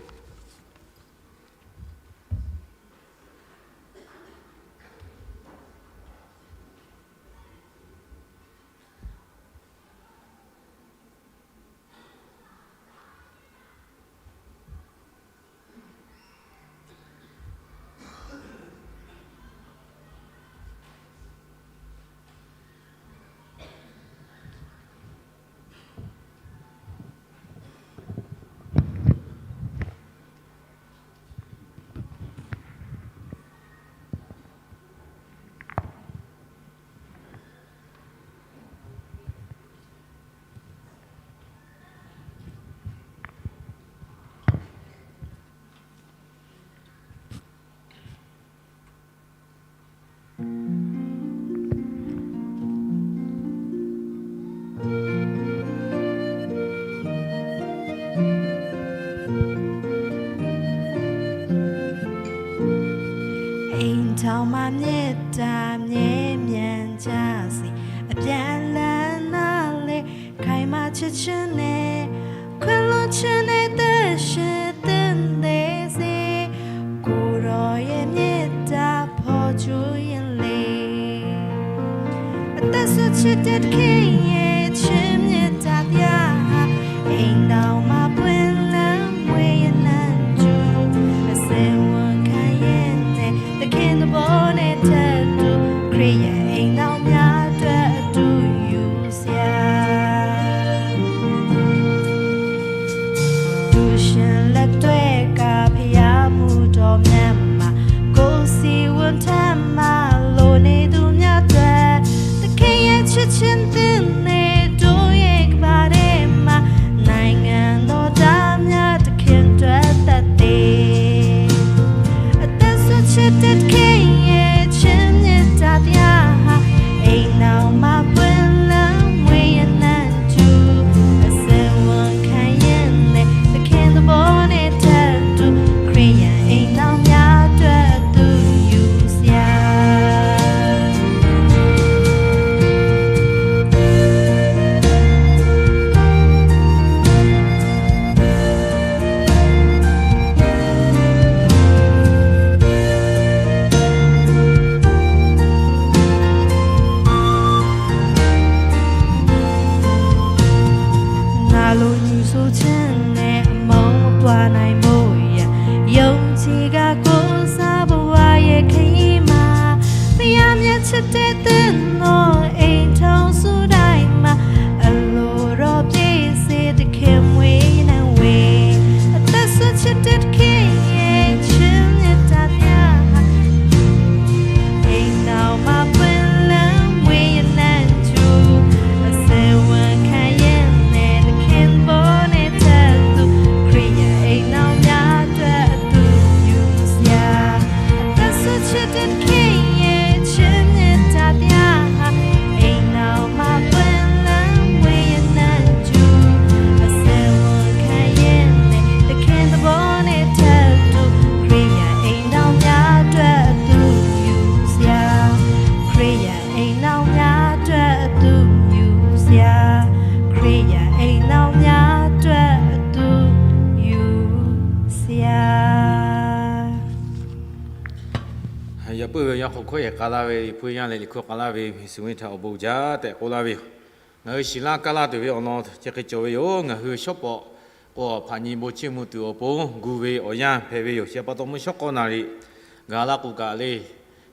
Iˉ ntaoˍ ma mehˆ taˍ mehˆ mehˆ jaˇ sheˍ, a pyaˇ laˇ naˇ leh, hkaiˍ ma chi chi nehˬ, hkui lo chi nehˬ teˇ shiˍ teˇ nehˬ sheˍ, kuˬ rawˬ yehˬ mehˆ taˍ hpaw cuˇ yehˬ le. A taˇ suh chi teˇ hkeh yehˬ chi mehˆ taˍ yaˇ, iˉ ntaoˍ ma pui leh mui yehˬ naˇ cuˇ, a se wun hkanˍ yehˬ nehˬ, teˇ hkeh teˇ bon nehˬ htaˇ tuˬ, Hkriꞈ yaˇ iˉ ntaoˍ myaˇ daweh tuˬ yuˬ sheˍ. Tuˬ shinˍ leh taweh kaꞈ พยา mvuhˇ dawˬ myaˇ maˬ, โกสิ wun htaˇ maˇ loˍ ne tuˬ myaˇ daweh, teˇ hkeh yehˬ chi chi teˇ nehˬ, โดย yehˬ กระบะ teˇ maˬ, နိုင်ငံတော် daꞈ myaˇ teˇ hkeh daweh taˇ te. A taˇ suh chi teˇ hkeh yehˬ chi mehˆ taˍ yaˇ, iˉ ntaoˍ ma pui leh mui yehˬ naˇ cuˇ, a se wun hkanˍ yehˬ nehˬ, teˇ hkeh teˇ bon nehˬ htaˇ tuˬ, Hkriꞈ yaˇ iˉ ntaoˍ myaˇ daweh tuˬ yuˬ sheˍ. Ngaˬ lo yuˬ sho chehˇ leh, a mawˇ maˇ paw na e moˍ yaˇ, yonˍ chi g'a ကိုယ်စား ဘဝ yehˬ hk'e maˍ, ဘုရားမျှ ချစ်တဲ့ သင့်တော် အိမ်ထောင်စုတိုင်းမှာ အလိုတော်ပြည့်စေ သခင်မွေးနံၤဝေ အသက်စွန့်ချစ်တဲ့ သခင်ရဲ့ ချစ်မြတ်တာများ အိမ်ထောင်မှာ ပွင့်လန်းဝေ အနံ့ထူ အသက်ဝင် ခံရင်းနဲ့ သခင်သဘောနဲ့ ထပ်တူ ခရစ်ယာန် အိမ်ထောင်များအတွက် အသွေးယူစရာ အသက်စွန့်ချစ်တဲ့ သခင်ရဲ့ ချစ်မြတ်တာများ အိမ်ထောင်မှာ ပွင့်လန်းဝေ အနံ့ထူ အသက်ဝင် ခံရင်းနဲ့ သခင်သဘောနဲ့ ထပ်တူ ခရစ်ယာန် အိမ်ထောင်များအတွက် အသွေးယူစရာ ခရစ်ယာန် အိမ်ထောင်များအတွက် အသွေးယူစရာ ခရစ်ယာန် အိမ်ထောင်များအတွက် အသွေးယူစရာ Yaꞈ puiˉ ve awˬ yanˇ hk'aw hkawˇ yehˬ k'a laˇ ve, liꞈ hpu yanˇ leh liꞈ hkawˇ k'a laˇ ve, miˬ suˍ ve htaꞈ awˬ bon jaˇ tehꞈ k'oˆ laˇ ve yoˬ. Ngaˬ hui shiˍ laˇ kaˇ laˇ tuˬ ve awˬ lawn chi hk'e cawˬ ve yoˬ. Ngaˬ hui shawˉ pawˍ k'o, hpaꞈ nyi bon chiˇ mvuh tuˬ awˬ pon gu ve awˬ yanˇ hpehꞈ ve yoˬ. Chi pa taw mvuhˇ shawˉ k'awˇ naˍ riˍ gaˬ la k'o kaꞈ le,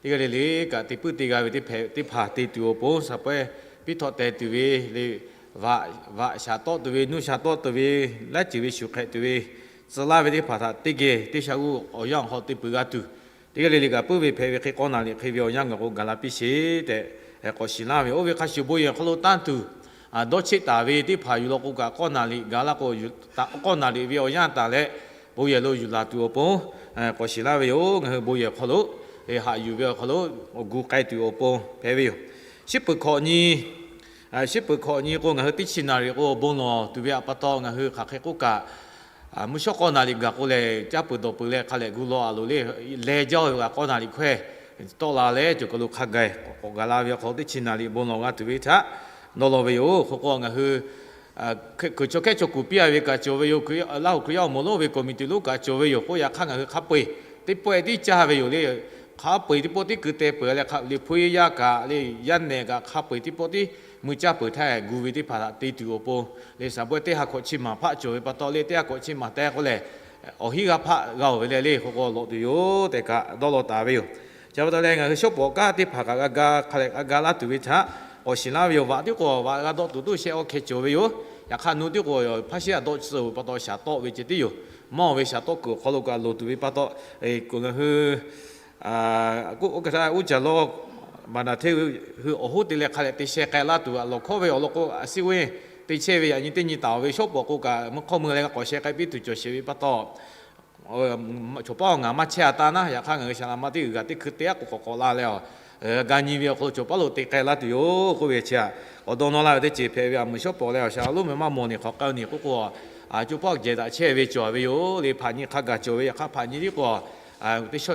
teˇ g'aˇ le le kaꞈ te puiˉ te g'a ve teˇ hpaˍ, teˇ hpaˍ te tuˬ awˬ pon shaˍ pawehˇ piˇ htawꞈ teh tuˬ ve le, vaꞈ shaˍ tawˆ tuˬ ve, nuˇ shaˍ tawˆ tuˬ ve, laiˉ ceuˬ ve shuˍ hk'ehꞈ tuˬ ve, tcuh laˇ ve teˇ hpaˍ htaꞈ teˇ geh teˇ sha g'uˇ awˬ yanˇ awˬ hk'aw te peuˬ g'a tuˬ, teˇ g'aˇ le le kaꞈ puiˉ ve hpehꞈ ve hk'e k'awˇ naˍ riˍ hk'e ve awˬ yanˇ ngaˬ k'o gaˬ la piˇ sheˍ tehꞈ k'awꞈ shiˍ laˇ ve. Oˇ ve hk'a shuˍ bon yehˬ hk'aw lo tanˇ tuˬ dawˇ cheˆ taˍ ve teˇ hpaˍ yuˬ law k'o kaꞈ, k'awˇ naˍ riˍ gaˬ la k'o, k'awˇ naˍ riˍ ve awˬ yanˇ taˍ leh bon yehˬ lo yuˬ laˬ tuˬ awˬ pon k'awꞈ shiˍ laˇ ve yoˬ. Ngaˬ hui bon yehˬ hk'aw lo haꞈ yuˬ ve awˬ hk'aw lo awˬ gu k'ai tuˬ awˬ pon hpehꞈ ve yoˬ. Shiˉ peuˬ hkawꞈ nyi, shiˉ peuˬ hkawꞈ nyi k'o, ngaˬ hui teˇ chi naˍ riˍ k'o bon lawˬ tuˬ ve awˬ pa taw ngaˬ hui hk'aˬ hk'e k'oˆ kaꞈ, mvuhˇ shawˉ k'awˇ naˍ riˍ gaˬ k'o lehˬ, caˇ peuˬ dawˬ peuˬ leh hk'a lehˬ gu law a loˍ le, leh jaˇ ve kaꞈ k'awˇ naˍ riˍ hkawehˇ tawˆ la leh cawˬ kaˬ lo hk'a gaˬ k'awꞈ gaˬ la ve awˬ hk'aw lo teˇ chi naˍ riˍ bon lawˬ g'a tuˬ ve htaꞈ dawˇ law ve yoˬ. Hk'e k'o, ngaˬ hui kuiˬ chaw hkehˉ chaw kuˬ piˇ a ve kaꞈ cawˬ ve yoˬ. Laˇ huˍ Hkriꞈ yaˇ awˬ moˍ lonˉ ve committee lonˉ kaꞈ cawˬ ve yoˬ. K'oˆ yaꞈ hk'aˇ, ngaˬ hui hk'a peu-eˬ teˇ pawehˇ tiˉ caˇ ve yoˬ le. Hk'a peu-eˬ teˇ pawehˇ tiˉ keu teh peuˬ leh, Liꞈ hpu yaˇ kaꞈ le, yaˇ nehˬ kaꞈ hk'a peu-eˬ teˇ pawehˇ tiˉ mui caˇ peuˬ htaˇ, gu ve teˇ hpaˍ htaꞈ te tuˬ awˬ pon le, saˍ bawehˇ teˇ ha hkawꞈ chi maˬ hpaˆ cawˬ ve pa taw le, teˇ ha hkawꞈ chi maˬ teh k'o lehˬ, awˬ hinˉ g'aˇ hpaˆ g'a-oˬ ve le le, hk'e k'o lawꞈ tuˬ yoˬ tehꞈ kaꞈ dawˇ law taˍ ve yoˬ. Chi pa taw leh, ngaˬ hui shawˉ pawˍ kanˉ teˇ hpaˍ kaꞈ g'a ga hk'a leh g'a ga laˇ tuˬ ve htaꞈ k'awꞈ shiˍ laˇ ve yoˬ. Vaꞈ tiˉ k'o, vaꞈ g'a dawˆ tuˬ toˇ sheh awˇ hkeh cawˬ ve yoˬ. Yaꞈ hk'aˇ, nu tiˉ k'o, hpaˇ shiˉ a dawˆ tcuh ve pa taw shaˍ tawˆ ve ceh tiˉ yoˬ. Mawˇ ve shaˍ tawˆ kuiˬ awˬ hk'aw lo kaꞈ loˍ tuˬ ve pa taw, ngaˬ hui oˇ kaꞈ htaˇ uˉ caˬ lawˇ maˍ naˍ hteˇ hui awˬ hoˉ te leh hk'a leh te sheh k'ai laˇ tuˬ, awˬ lawn hkawˇ ve awˬ lawn k'o, a siˉ ve te chehˇ ve yaꞈ nyi teˇ nyi taˍ-oˬ ve shawˉ pawˍ k'o kaꞈ, mvuhˇ hk'awˇ mui leh g'a k'awꞈ sheh k'ai piˇ tuˬ cawˬ sheˍ ve pa taw, chaw paˉ awˬ ngaˬ maˇ chehˇ a taˇ naˉ. Yaꞈ hk'aˇ, ngaˬ hui shaˍ laꞈ ma teˇ g'uiˬ g'aꞈ teˇ hkui te aˉ k'o k'awꞈ k'awꞈ la leh, ga nyi ve awˬ hk'aw lo chaw paˉ lo te k'ai laˇ tuˬ yoˬ k'oˆ ve chi a. K'awꞈ dawˇ nawˇ laˇ ve teˇ ceuˬ hpehꞈ ve, a muiˬ shawˉ pawˍ leh awˬ shaˍ lonˉ meh maˇ mawˬ niˬ hk'awꞈ k'ai-o niˬ k'oˆ k'o, co paˉ jehˬ daꞈ chehˇ ve cawˬ ve yoˬ le. Hpaꞈ nyi hk'a gaˬ cawˬ ve, yaꞈ hk'aˇ hpaꞈ nyi tiˉ k'o,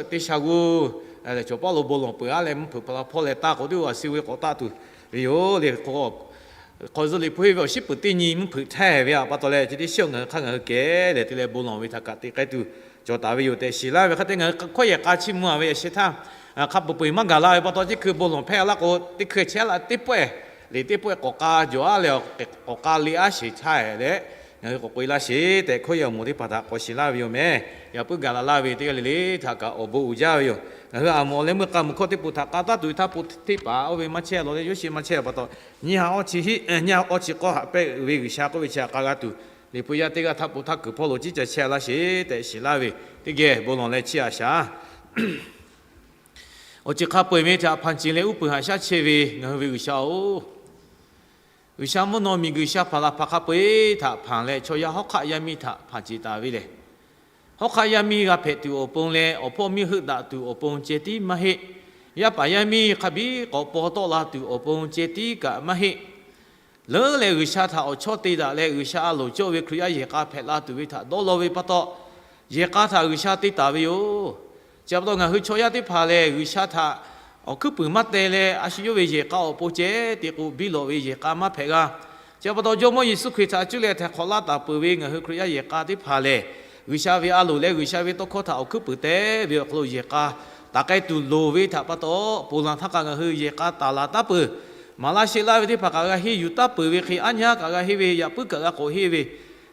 teˇ sha g'uˇ lehˬ, chaw paˉ lo bon lawˬ peuˬ a leh mvuhˇ hpeuꞈ hpa la hpawˇ leh taˇ k'o, teˇ g'aˇ a siˉ ve k'awꞈ taˆ tuˬ ve yoˬ le. K'o, hk'aw zuhꞈ Liꞈ hpu henˇ ve awˬ shiˉ peuˬ teˇ nyi mvuhˇ hpeuꞈ htaˇ ve a pa taw leh, chi teˇ shiˉ ngaˬ hui hk'aˇ ngaˬ hui kehˬ leh te leh bon lawˬ ve htaꞈ kaꞈ te k'ai tuˬ cawˬ taˍ ve yoˬ tehꞈ shiˍ laˇ ve hk'e te, ngaˬ hui hkawˇ yehˬ k'a chiˇ mvuh a ve yaꞈ sheh htaˇ, hk'a peu-eˬ maˇ gaˬ la ve pa taw, teˇ hkui bon lawˬ hpehˇ laˇ k'o, teˇ hkui chehˇ laˇ teˇ pawehˇ, liꞈ teˇ pawehˇ k'awꞈ k'a jawˬ a leh, k'awꞈ k'a le aˉ sheˍ htaˇ leh, ngaˬ hui k'awꞈ k'oꞈ e laˇ sheˍ tehꞈ, hkawˇ yehˬ awˬ moˍ teˇ hpaˍ htaꞈ k'awꞈ shiˍ laˇ ve yoˬ meh. Yaꞈ puiˉ gaˬ la laˇ ve teˇ g'aˇ le le htaꞈ kaꞈ awˬ bon uiˍ jaˇ ve yoˬ. Ngaˬ hui a moˍ awˬ leh meuˇ k'a muiˬ hkawˇ teˇ poˬ htaꞈ k'a taˉ tuˬ ve htaˇ, po teˇ paˍ oˇ ve maˇ chehˇ lawˬ leh yawˇ sheˍ maˇ chehˇ pa taw, nyiˇ ha awˇ chi hiˆ nyiˇ ha awˇ chi k'awˇ haꞈ pehˇ ve G'uiˬsha k'oˆ ve chi htaꞈ k'a g'a tuˬ, Liꞈ hpu yaˇ teˇ g'aˇ htaˇ po htaˇ kuiˬ hpawˇ lo ciˉ ca chehˇ laˇ sheˍ tehꞈ shiˍ laˇ ve, teˇ geh bon lawˬ leh chiˇ aꞈ shaˍ. Awˬ ceuˬ hk'a peu-eˬ ve htaꞈ hpanˍ ceˬ leh uˉ peunˍ haꞈ shaˉ chehˇ ve ngaˬ hui ve G'uiˬsha-oˬ, G'uiˬsha mvuhˇ naw miˬ G'uiˬsha hpaˍ laˬ hpaˍ hk'a peu-eˬ htaꞈ hpanˍ leh, chaw yaˇ hawˉ hk'aˆ yaˇ miˇ htaꞈ hpanˍ ceˬ taˍ ve lehˬ, hawˉ hk'aˆ yaˇ miˇ g'a hpehꞈ tuˬ awˬ pon leh awˬ hpawˇ miˇ heuˆ daꞈ tuˬ awˬ pon ceh tiˉ maˇ heˆ. Yaˇ paˍ yaˇ miˇ hk'a biˉ k'awꞈ paw tawˆ la tuˬ awˬ pon ceh tiˉ kaꞈ maˇ heˆ. Leuˉ leh G'uiˬsha htaꞈ awˬ chawˇ te daꞈ leh, G'uiˬsha a loˍ cawˇ ve Hkriꞈ yaˇ yehˬ k'a hpehꞈ la tuˬ ve htaꞈ dawˇ law ve pa taw, yehˬ k'a htaꞈ G'uiˬsha te taˍ ve yoˬ. Chi pa taw ngaˬ hui chaw yaˇ teˇ hpaˍ lehˬ, G'uiˬsha htaꞈ awˬ hkuiˉ puiˍ maˇ teh leh, a shu yawˇ ve yehˬ k'a awˬ pon ceh tiꞈ k'o biˇ lawꞈ ve yehˬ k'a maˇ hpehꞈ g'a. Chi pa taw Jawˇmawˇ Yeˍsuˆ Hkriꞈ htaꞈ cuˇ leh htaiˍ hk'awꞈ laˇ taˍ peuˬ ve ngaˬ hui Hkriꞈ yaˇ yehˬ k'a teˇ hpaˍ lehˬ, G'uiˬsha ve a loˍ leh G'uiˬsha ve tawˇ hkawˇ htaꞈ awˬ hkuiˉ puiˍ teh ve awˬ hk'aw lo yehˬ k'a taˍ k'ai tuˬ loˍ ve htaꞈ pa taw, ponˬ laˬ htaˇ kaꞈ ngaˬ hui yehˬ k'a taˍ laˬ taˉ peuˬ. Maˍ laˇ sheˆ laˇ ve teˇ hpaˍ kaꞈ g'a henˇ yuˬ taˉ peuˬ ve hk'e, aˉ nyaˇ kaꞈ g'a henˇ ve, yaꞈ puiˉ kaꞈ g'a k'awꞈ henˇ ve,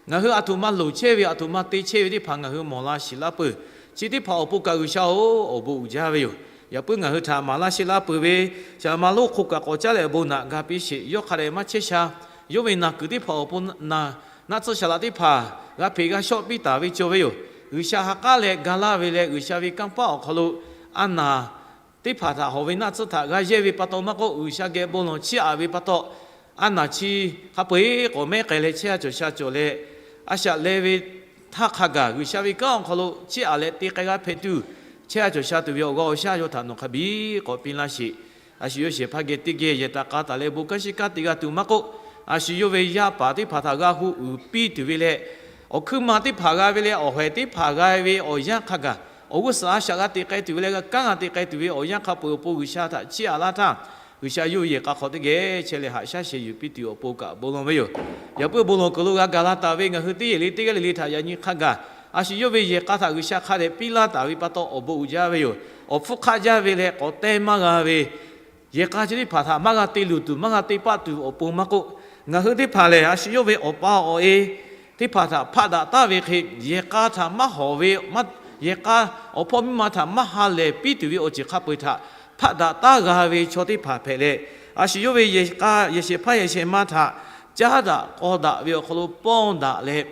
ngaˬ hui aˬ htoꞈ ma loˍ chehˇ ve, aˬ htoꞈ ma te chehˇ ve teˇ hpaˍ ngaˬ hui mawˬ la shiˍ laˇ peuˬ. Chi teˇ hpaˍ awˬ pon kaꞈ G'uiˬsha-oˬ, awˬ bon uiˍ jaˇ ve yoˬ. Yaꞈ puiˉ ngaˬ hui htaꞈ maˍ laˇ sheˆ laˇ peuˬ ve, shaˍ ma lonˉ hk'oˆ kaꞈ k'awꞈ caˉ leh bon naꞈ ga piˇ sheˍ. Yawˇ hk'a dehꞈ maˇ chehˇ sha. Yawˇ ve naˬ kuiˬ teˇ hpaˍ awˬ pon naˬ, naˆ tsuhˇ shaˍ laꞈ teˇ hpaˍ g'a hpeꞈ g'a shawˆ piˇ taˍ ve cawˬ ve yoˬ. G'uiˬsha ha k'aˉ leh ga laˇ ve leh, G'uiˬsha ve kanˇ paˆ awˬ hk'aw lo a naˬ teˇ hpaˍ htaꞈ hawˬ ve naˆ tsuhˇ htaꞈ g'a yehˇ ve pa taw maˇ k'oˆ, G'uiˬsha geh bon lawˬ chiˇ aꞈ ve pa taw, a naˬ chi hk'a peu-eˬ k'awꞈ mehˉ k'ai leh chehˇ a cawˬ sha cawˬ leh, a shaꞈ leh ve htaˇ hk'a gaˬ G'uiˬsha ve kanˉ awˬ hk'aw lo chiˇ aꞈ leh te k'ai g'a hpehꞈ tuˬ, chehˇ a cawˬ sha tuˬ ve awˬ g'aˇ awˬ shaˉ yawˇ htaꞈ nawˬ hk'a biˇ k'awꞈ piˇ laˇ sheˍ. A shu yawˇ shehˍ hpaˇ geh teˇ geh yehˬ taˍ k'a taˍ leh bon kanˉ shiˍ kanˉ te g'a tuˬ maˇ k'oˆ, a shu yawˇ ve yaˇ paˍ teˇ hpaˍ htaꞈ g'a hu uiˍ piˇ tuˬ ve leh, awˬ hkuiˉ ma teˇ hpaˍ g'a ve leh awˬ haiˬ teˇ hpaˍ g'a ve awˬ yanˇ hk'a gaˬ, awˬ g'uˇ suhˍ a shaꞈ g'a te k'ai tuˬ ve leh g'a kanˉ g'a te k'ai tuˬ ve awˬ yanˇ hk'a peu-eˬ awˬ pon G'uiˬsha htaꞈ chiˇ aꞈ laˇ htaˇ, G'uiˬsha yawˇ ve yehˬ k'a hk'aw teˇ geh chehˇ leh haꞈ shaˉ sheh yuˬ piˇ tuˬ awˬ pon kaꞈ bon lawˬ ve yoˬ. Yaꞈ puiˉ bon lawˬ kuiˬ lo g'a gaˬ la taˍ ve ngaˬ hui teˇ geh le teˇ geh le le htaꞈ yaꞈ nyi hk'a gaˬ, a shu yawˇ ve yehˬ k'a htaꞈ G'uiˬsha hk'a dehꞈ piˇ laˇ taˍ ve pa taw awˬ bon uiˍ jaˇ ve yoˬ. Awˬ hpfuhˇ hk'aˆ jaˇ ve leh k'awꞈ teh maˇ g'a ve, yehˬ k'a chi teˇ hpaˍ htaꞈ maˇ g'a te luˬ tuˬ maˇ g'a te paˆ tuˬ awˬ pon maˇ k'oˆ, ngaˬ hui teˇ hpaˍ lehˬ a shu yawˇ ve awˬ pa awˬ e teˇ hpaˍ htaꞈ hpaˆ daꞈ taˍ ve hk'e, yehˬ k'a htaꞈ maˇ hawˍ ve, yehˬ k'a awˬ hpawˇ miˇ ma htaꞈ maˇ ha lehˬ piˇ tuˬ ve awˬ ceuˬ hk'a peu-eˬ htaꞈ hpaˆ daꞈ taˍ g'a ve chaw teˇ hpaˍ hpehꞈ leh, a shu yawˇ ve yehˬ k'a yehˬ shehˍ hpaˇ yehˬ shehˍ ma htaꞈ caˉ daꞈ k'aw daꞈ ve awˬ hk'aw lo pawˇ daꞈ leh,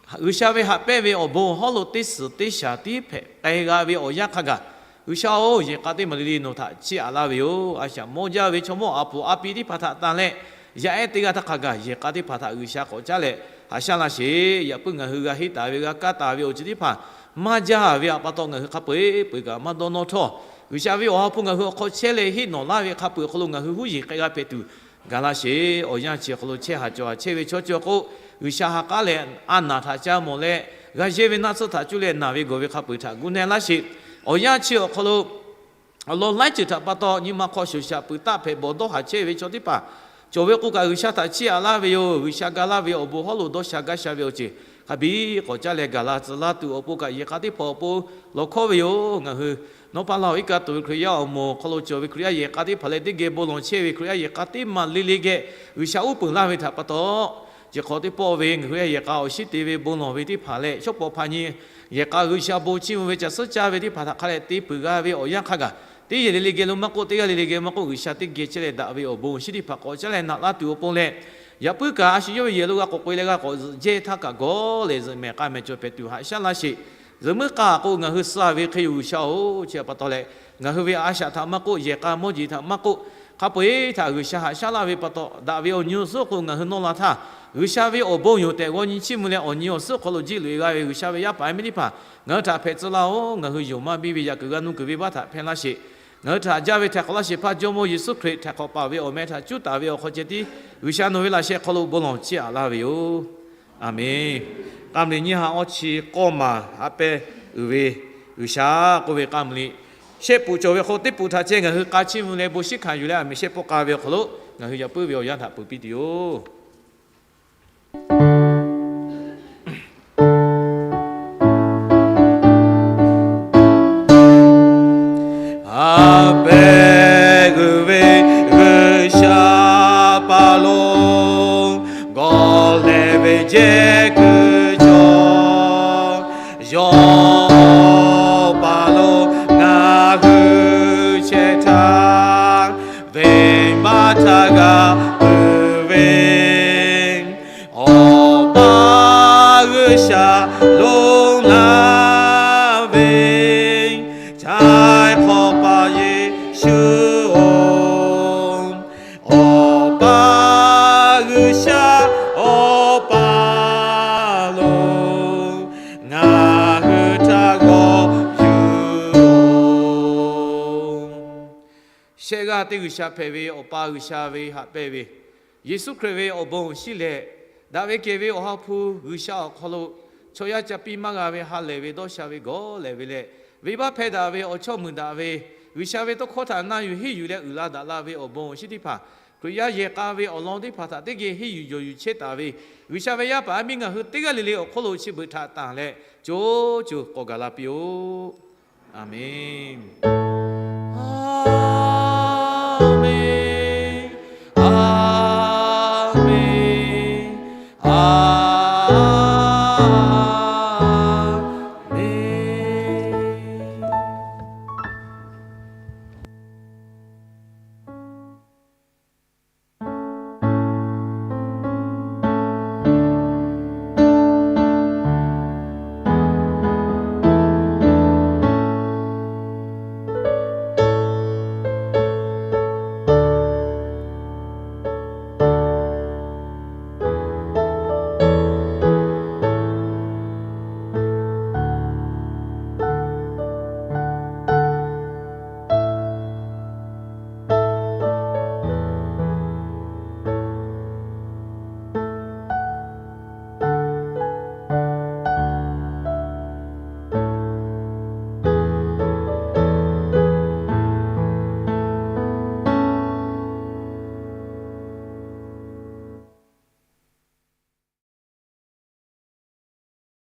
G'uiˬsha ve haꞈ pehnˇ ve awˬ bon hawˉ lo teˇ suhˍ teˇ shaˍ tiˉ hpehꞈ k'ai g'a ve awˬ yanˇ hk'a gaˬ, G'uiˬsha-oˬ, yehˬ k'a teˇ maˬ le le nawˬ htaꞈ chiˇ aꞈ laˇ ve yoˬ. A shaꞈ mawˇ jaˇ ve chaw mawˇ a puˍ a pi teˇ hpaˍ htaꞈ tanˬ leh, yaˇ ehˉ teˇ g'aˇ htaˇ hk'a gaˬ yehˬ k'a teˇ hpaˍ htaꞈ G'uiˬsha k'awꞈ caˉ leh haꞈ shaˉ laˇ sheˍ. Yaꞈ puiˉ ngaˬ hui g'a henˇ taˍ ve g'a kaˇ taˍ ve awˬ ceuˬ teˇ hpaˍ maˇ jaˇ ve pa taw ngaˬ hui hk'a peu-eˬ peu-eˬ kaꞈ maˇ dawˇ nawˇ htawˇ, G'uiˬsha ve awˬ ha hpu ngaˬ hui awˬ hk'aw chehˇ leh henˇ nawˬ laˇ ve hk'a peu-eˬ awˬ hk'aw lo ngaˬ hui huˉ yeˬ k'ai g'a hpehꞈ tuˬ gaˬ laˇ sheˍ. Awˬ yanˇ chi awˬ hk'aw lo chehˇ haˍ cawˬ haˍ chehˇ ve chaw cawˬ k'o, G'uiˬsha ha k'aˉ leh a naˬ htaꞈ ca mawˬ leh, g'a yehˇ ve naˆ tsuhˇ htaꞈ cuˇ leh naˬ ve gawˬ ve hk'a peu-eˬ htaꞈ gu na laˇ sheˍ. Awˬ yanˇ chi awˬ hk'aw lo awˬ lawn laiˉ ceuˬ htaꞈ pa taw nyi ma hk'aw shoˍ shaꞈ peuˬ taˆ hpehꞈ bawˬ dawˇ haˍ chehˇ ve chaw teˇ hpaˍ cawˬ ve k'o kaꞈ, G'uiˬsha htaꞈ chiˇ aꞈ laˇ ve yoˬ. G'uiˬsha ga laˇ ve awˬ bon hawˉ lo dawˇ sha gaˇ sha ve awˬ ceuˬ hk'a biˇ k'awꞈ caˉ leh gaˬ la tcuh laˇ tuˬ awˬ pon kaꞈ, yehˬ k'a teˇ hpaˍ awˬ pon lawˬ hkawˇ ve yoˬ. Ngaˬ hui Nawˉ paˇ laˇ-oˬ, iˉ kaˆ tuˬ ve Hkriꞈ yaˇ awˬ moˍ awˬ hk'aw lo cawˬ ve Hkriꞈ yaˇ yehˬ k'a teˇ hpaˍ leh teˇ geh bon lawˬ chehˇ ve Hkriꞈ yaˇ yehˬ k'a teˇ maˬ le le geh, G'uiˬsha uˉ peunˍ laˇ ve htaꞈ pa taw, chi hk'awꞈ teˇ pawˆ ve ngaˬ hui yehˬ k'a awˬ shinˉ te ve bon lawˬ ve teˇ hpaˍ leh, shawˉ pawˍ hpaˍ nyi yehˬ k'a G'uiˬsha bon chiˇ mvuh ve caˬ suhˉ caˇ ve teˇ hpaˍ htaꞈ hk'a leh te peuˬ g'a ve awˬ yanˇ hk'a gaˬ, teˇ yehˬ le le geh lo maˇ k'oˆ, teˇ g'aˇ le le geh maˇ k'oˆ, G'uiˬsha teˇ geh chehˇ leh daꞈ ve awˬ bon awˬ shinˉ teˇ hpaˍ k'awꞈ caˉ leh naꞈ laˇ tuˬ awˬ pon leh, yaꞈ puiˉ kaꞈ a shu yawˇ ve yehˬ lo g'a k'awꞈ k'oꞈ-e leh g'a k'awꞈ zuhꞈ jehˇ htaˇ kaꞈ gawˇ leh zuhꞈ mehˍ k'a mehˍ cawˬ hpehꞈ tuˬ haꞈ shaˉ laˇ sheˍ. Zuhꞈ muiˉ k'a k'o, ngaˬ hui suh ve hk'e yoˬ G'uiˬsha-oˬ, chi htaꞈ pa taw leh, ngaˬ hui ve a shaꞈ htaꞈ maˇ k'oˆ, yehˬ k'a mawˇ jeˬ htaꞈ maˇ k'oˆ, hk'a peu-eˬ htaꞈ G'uiˬsha haꞈ shaˉ laˇ ve pa taw, daꞈ ve awˬ nyi awˬ suhˉ awˬ hk'aw lo ngaˬ hui nawˇ la htaˇ, G'uiˬsha ve awˬ bon yoˬ tehꞈ g'aw nyi chiˇ mvuh leh awˬ nyi awˬ suhˉ awˬ hk'aw lo jiˇ loꞈ-e g'a ve G'uiˬsha ve yaˇ paˍ yaˇ miˇ teˇ hpaˍ, ngaˬ hui htaꞈ hpehꞈ tcuh laˇ-oˬ. Ngaˬ hui yonˍ maˇ biˇ ve yaꞈ kuiˬ g'a nuˇ kuiˬ venˇbaˆ htaꞈ hpehˇ laˇ sheˍ. Ngaˬ hui htaꞈ jaˇ ve htaiˍ hk'awꞈ laˇ shehˍ hpaˇ Jawˇmawˇ Yeˍsuˆ Hkriꞈ htaiˍ hk'awꞈ paˍ ve awˬ meh htaꞈ cuˉ taˍ ve awˬ hk'aw ceh tiˉ G'uiˬsha nawˬ ve laꞈ sheh hk'aw lo bon lawˬ chiˇ aꞈ laˇ ve yoˬ. Aˬmenˍ. K'a meuꞈ liꞈ nyiˇ ha awˇ chi k'awˇ maˬ haꞈ pehnˇ uiˍ ve G'uiˬsha k'oˆ ve k'a meuꞈ liꞈ, shehˆ puꞈ cawˬ ve hk'aw teˇ puꞈ htaꞈ ceh ngaˬ hui k'a chiˇ mvuh leh bon shiˉ hkanˍ yuˬ leh aˬ miˍ shehˆ pawˆ k'a ve awˬ hk'aw lo ngaˬ hui yaꞈ puiˉ ve awˬ yanˇ htaꞈ peuˬ piˇ tuˬ yoˬ. Haꞈ pehnˇ uiˍ ve G'uiˬsha pa lo, gawˬ lehˬ ve jehˇ kuiˬ cawˬ. Yawˇ pa lo ngaˬ hui chehˇ htaˇ, venˇbaˆ htaˇ g'a uiˍ ve, Awˬ pa G'uiˬsha lonˉ laˇ ve, htaiˍ hk'awꞈ paˍ Yeˍsuˆ-oˬ, Awˬ pa G'uiˬsha Awˬ pa lo, ngaˬ hui htaꞈ g'awˇ yuˬ-oˬ. Shehˆ g'aˇ teˇ G'uiˬsha hpehꞈ ve Awˬ pa G'uiˬsha ve haꞈ pehnˇ ve, Yeˍsuˆ Hkriꞈ ve awˬ bon awˬ shinˉ lehˬ, daꞈ ve kehˬ ve Awˬ ha hpu G'uiˬsha awˬ hk'aw lo chaw yaˇ ca piˇ maˇ g'a ve ha lehˬ ve dawˇ sha ve gawˬ lehˬ ve leh, venˇbaˆ hpehˇ daꞈ ve awˬ chawˇ muiˬ daꞈ ve G'uiˬsha ve tawˇ hkawˇ htaꞈ na yuˬ henˇ yuˬ leh uiˍ la daꞈ la ve awˬ bon awˬ shinˉ teˇ hpaˍ, Hkriꞈ yaˇ yehˬ k'a ve awˬ lawn teˇ hpaˍ htaꞈ teˇ geh henˇ yuˬ yawˬ yuˬ chehˇ taˍ ve G'uiˬsha ve yaˇ paˍ yaˇ miˇ ngaˬ hui teˇ g'aˇ le le awˬ hk'oˆ lo chi beuꞈ htaꞈ tanˬ leh co co k'awꞈ gaˬ la piˇ-oˆ. Aˬmenˍ.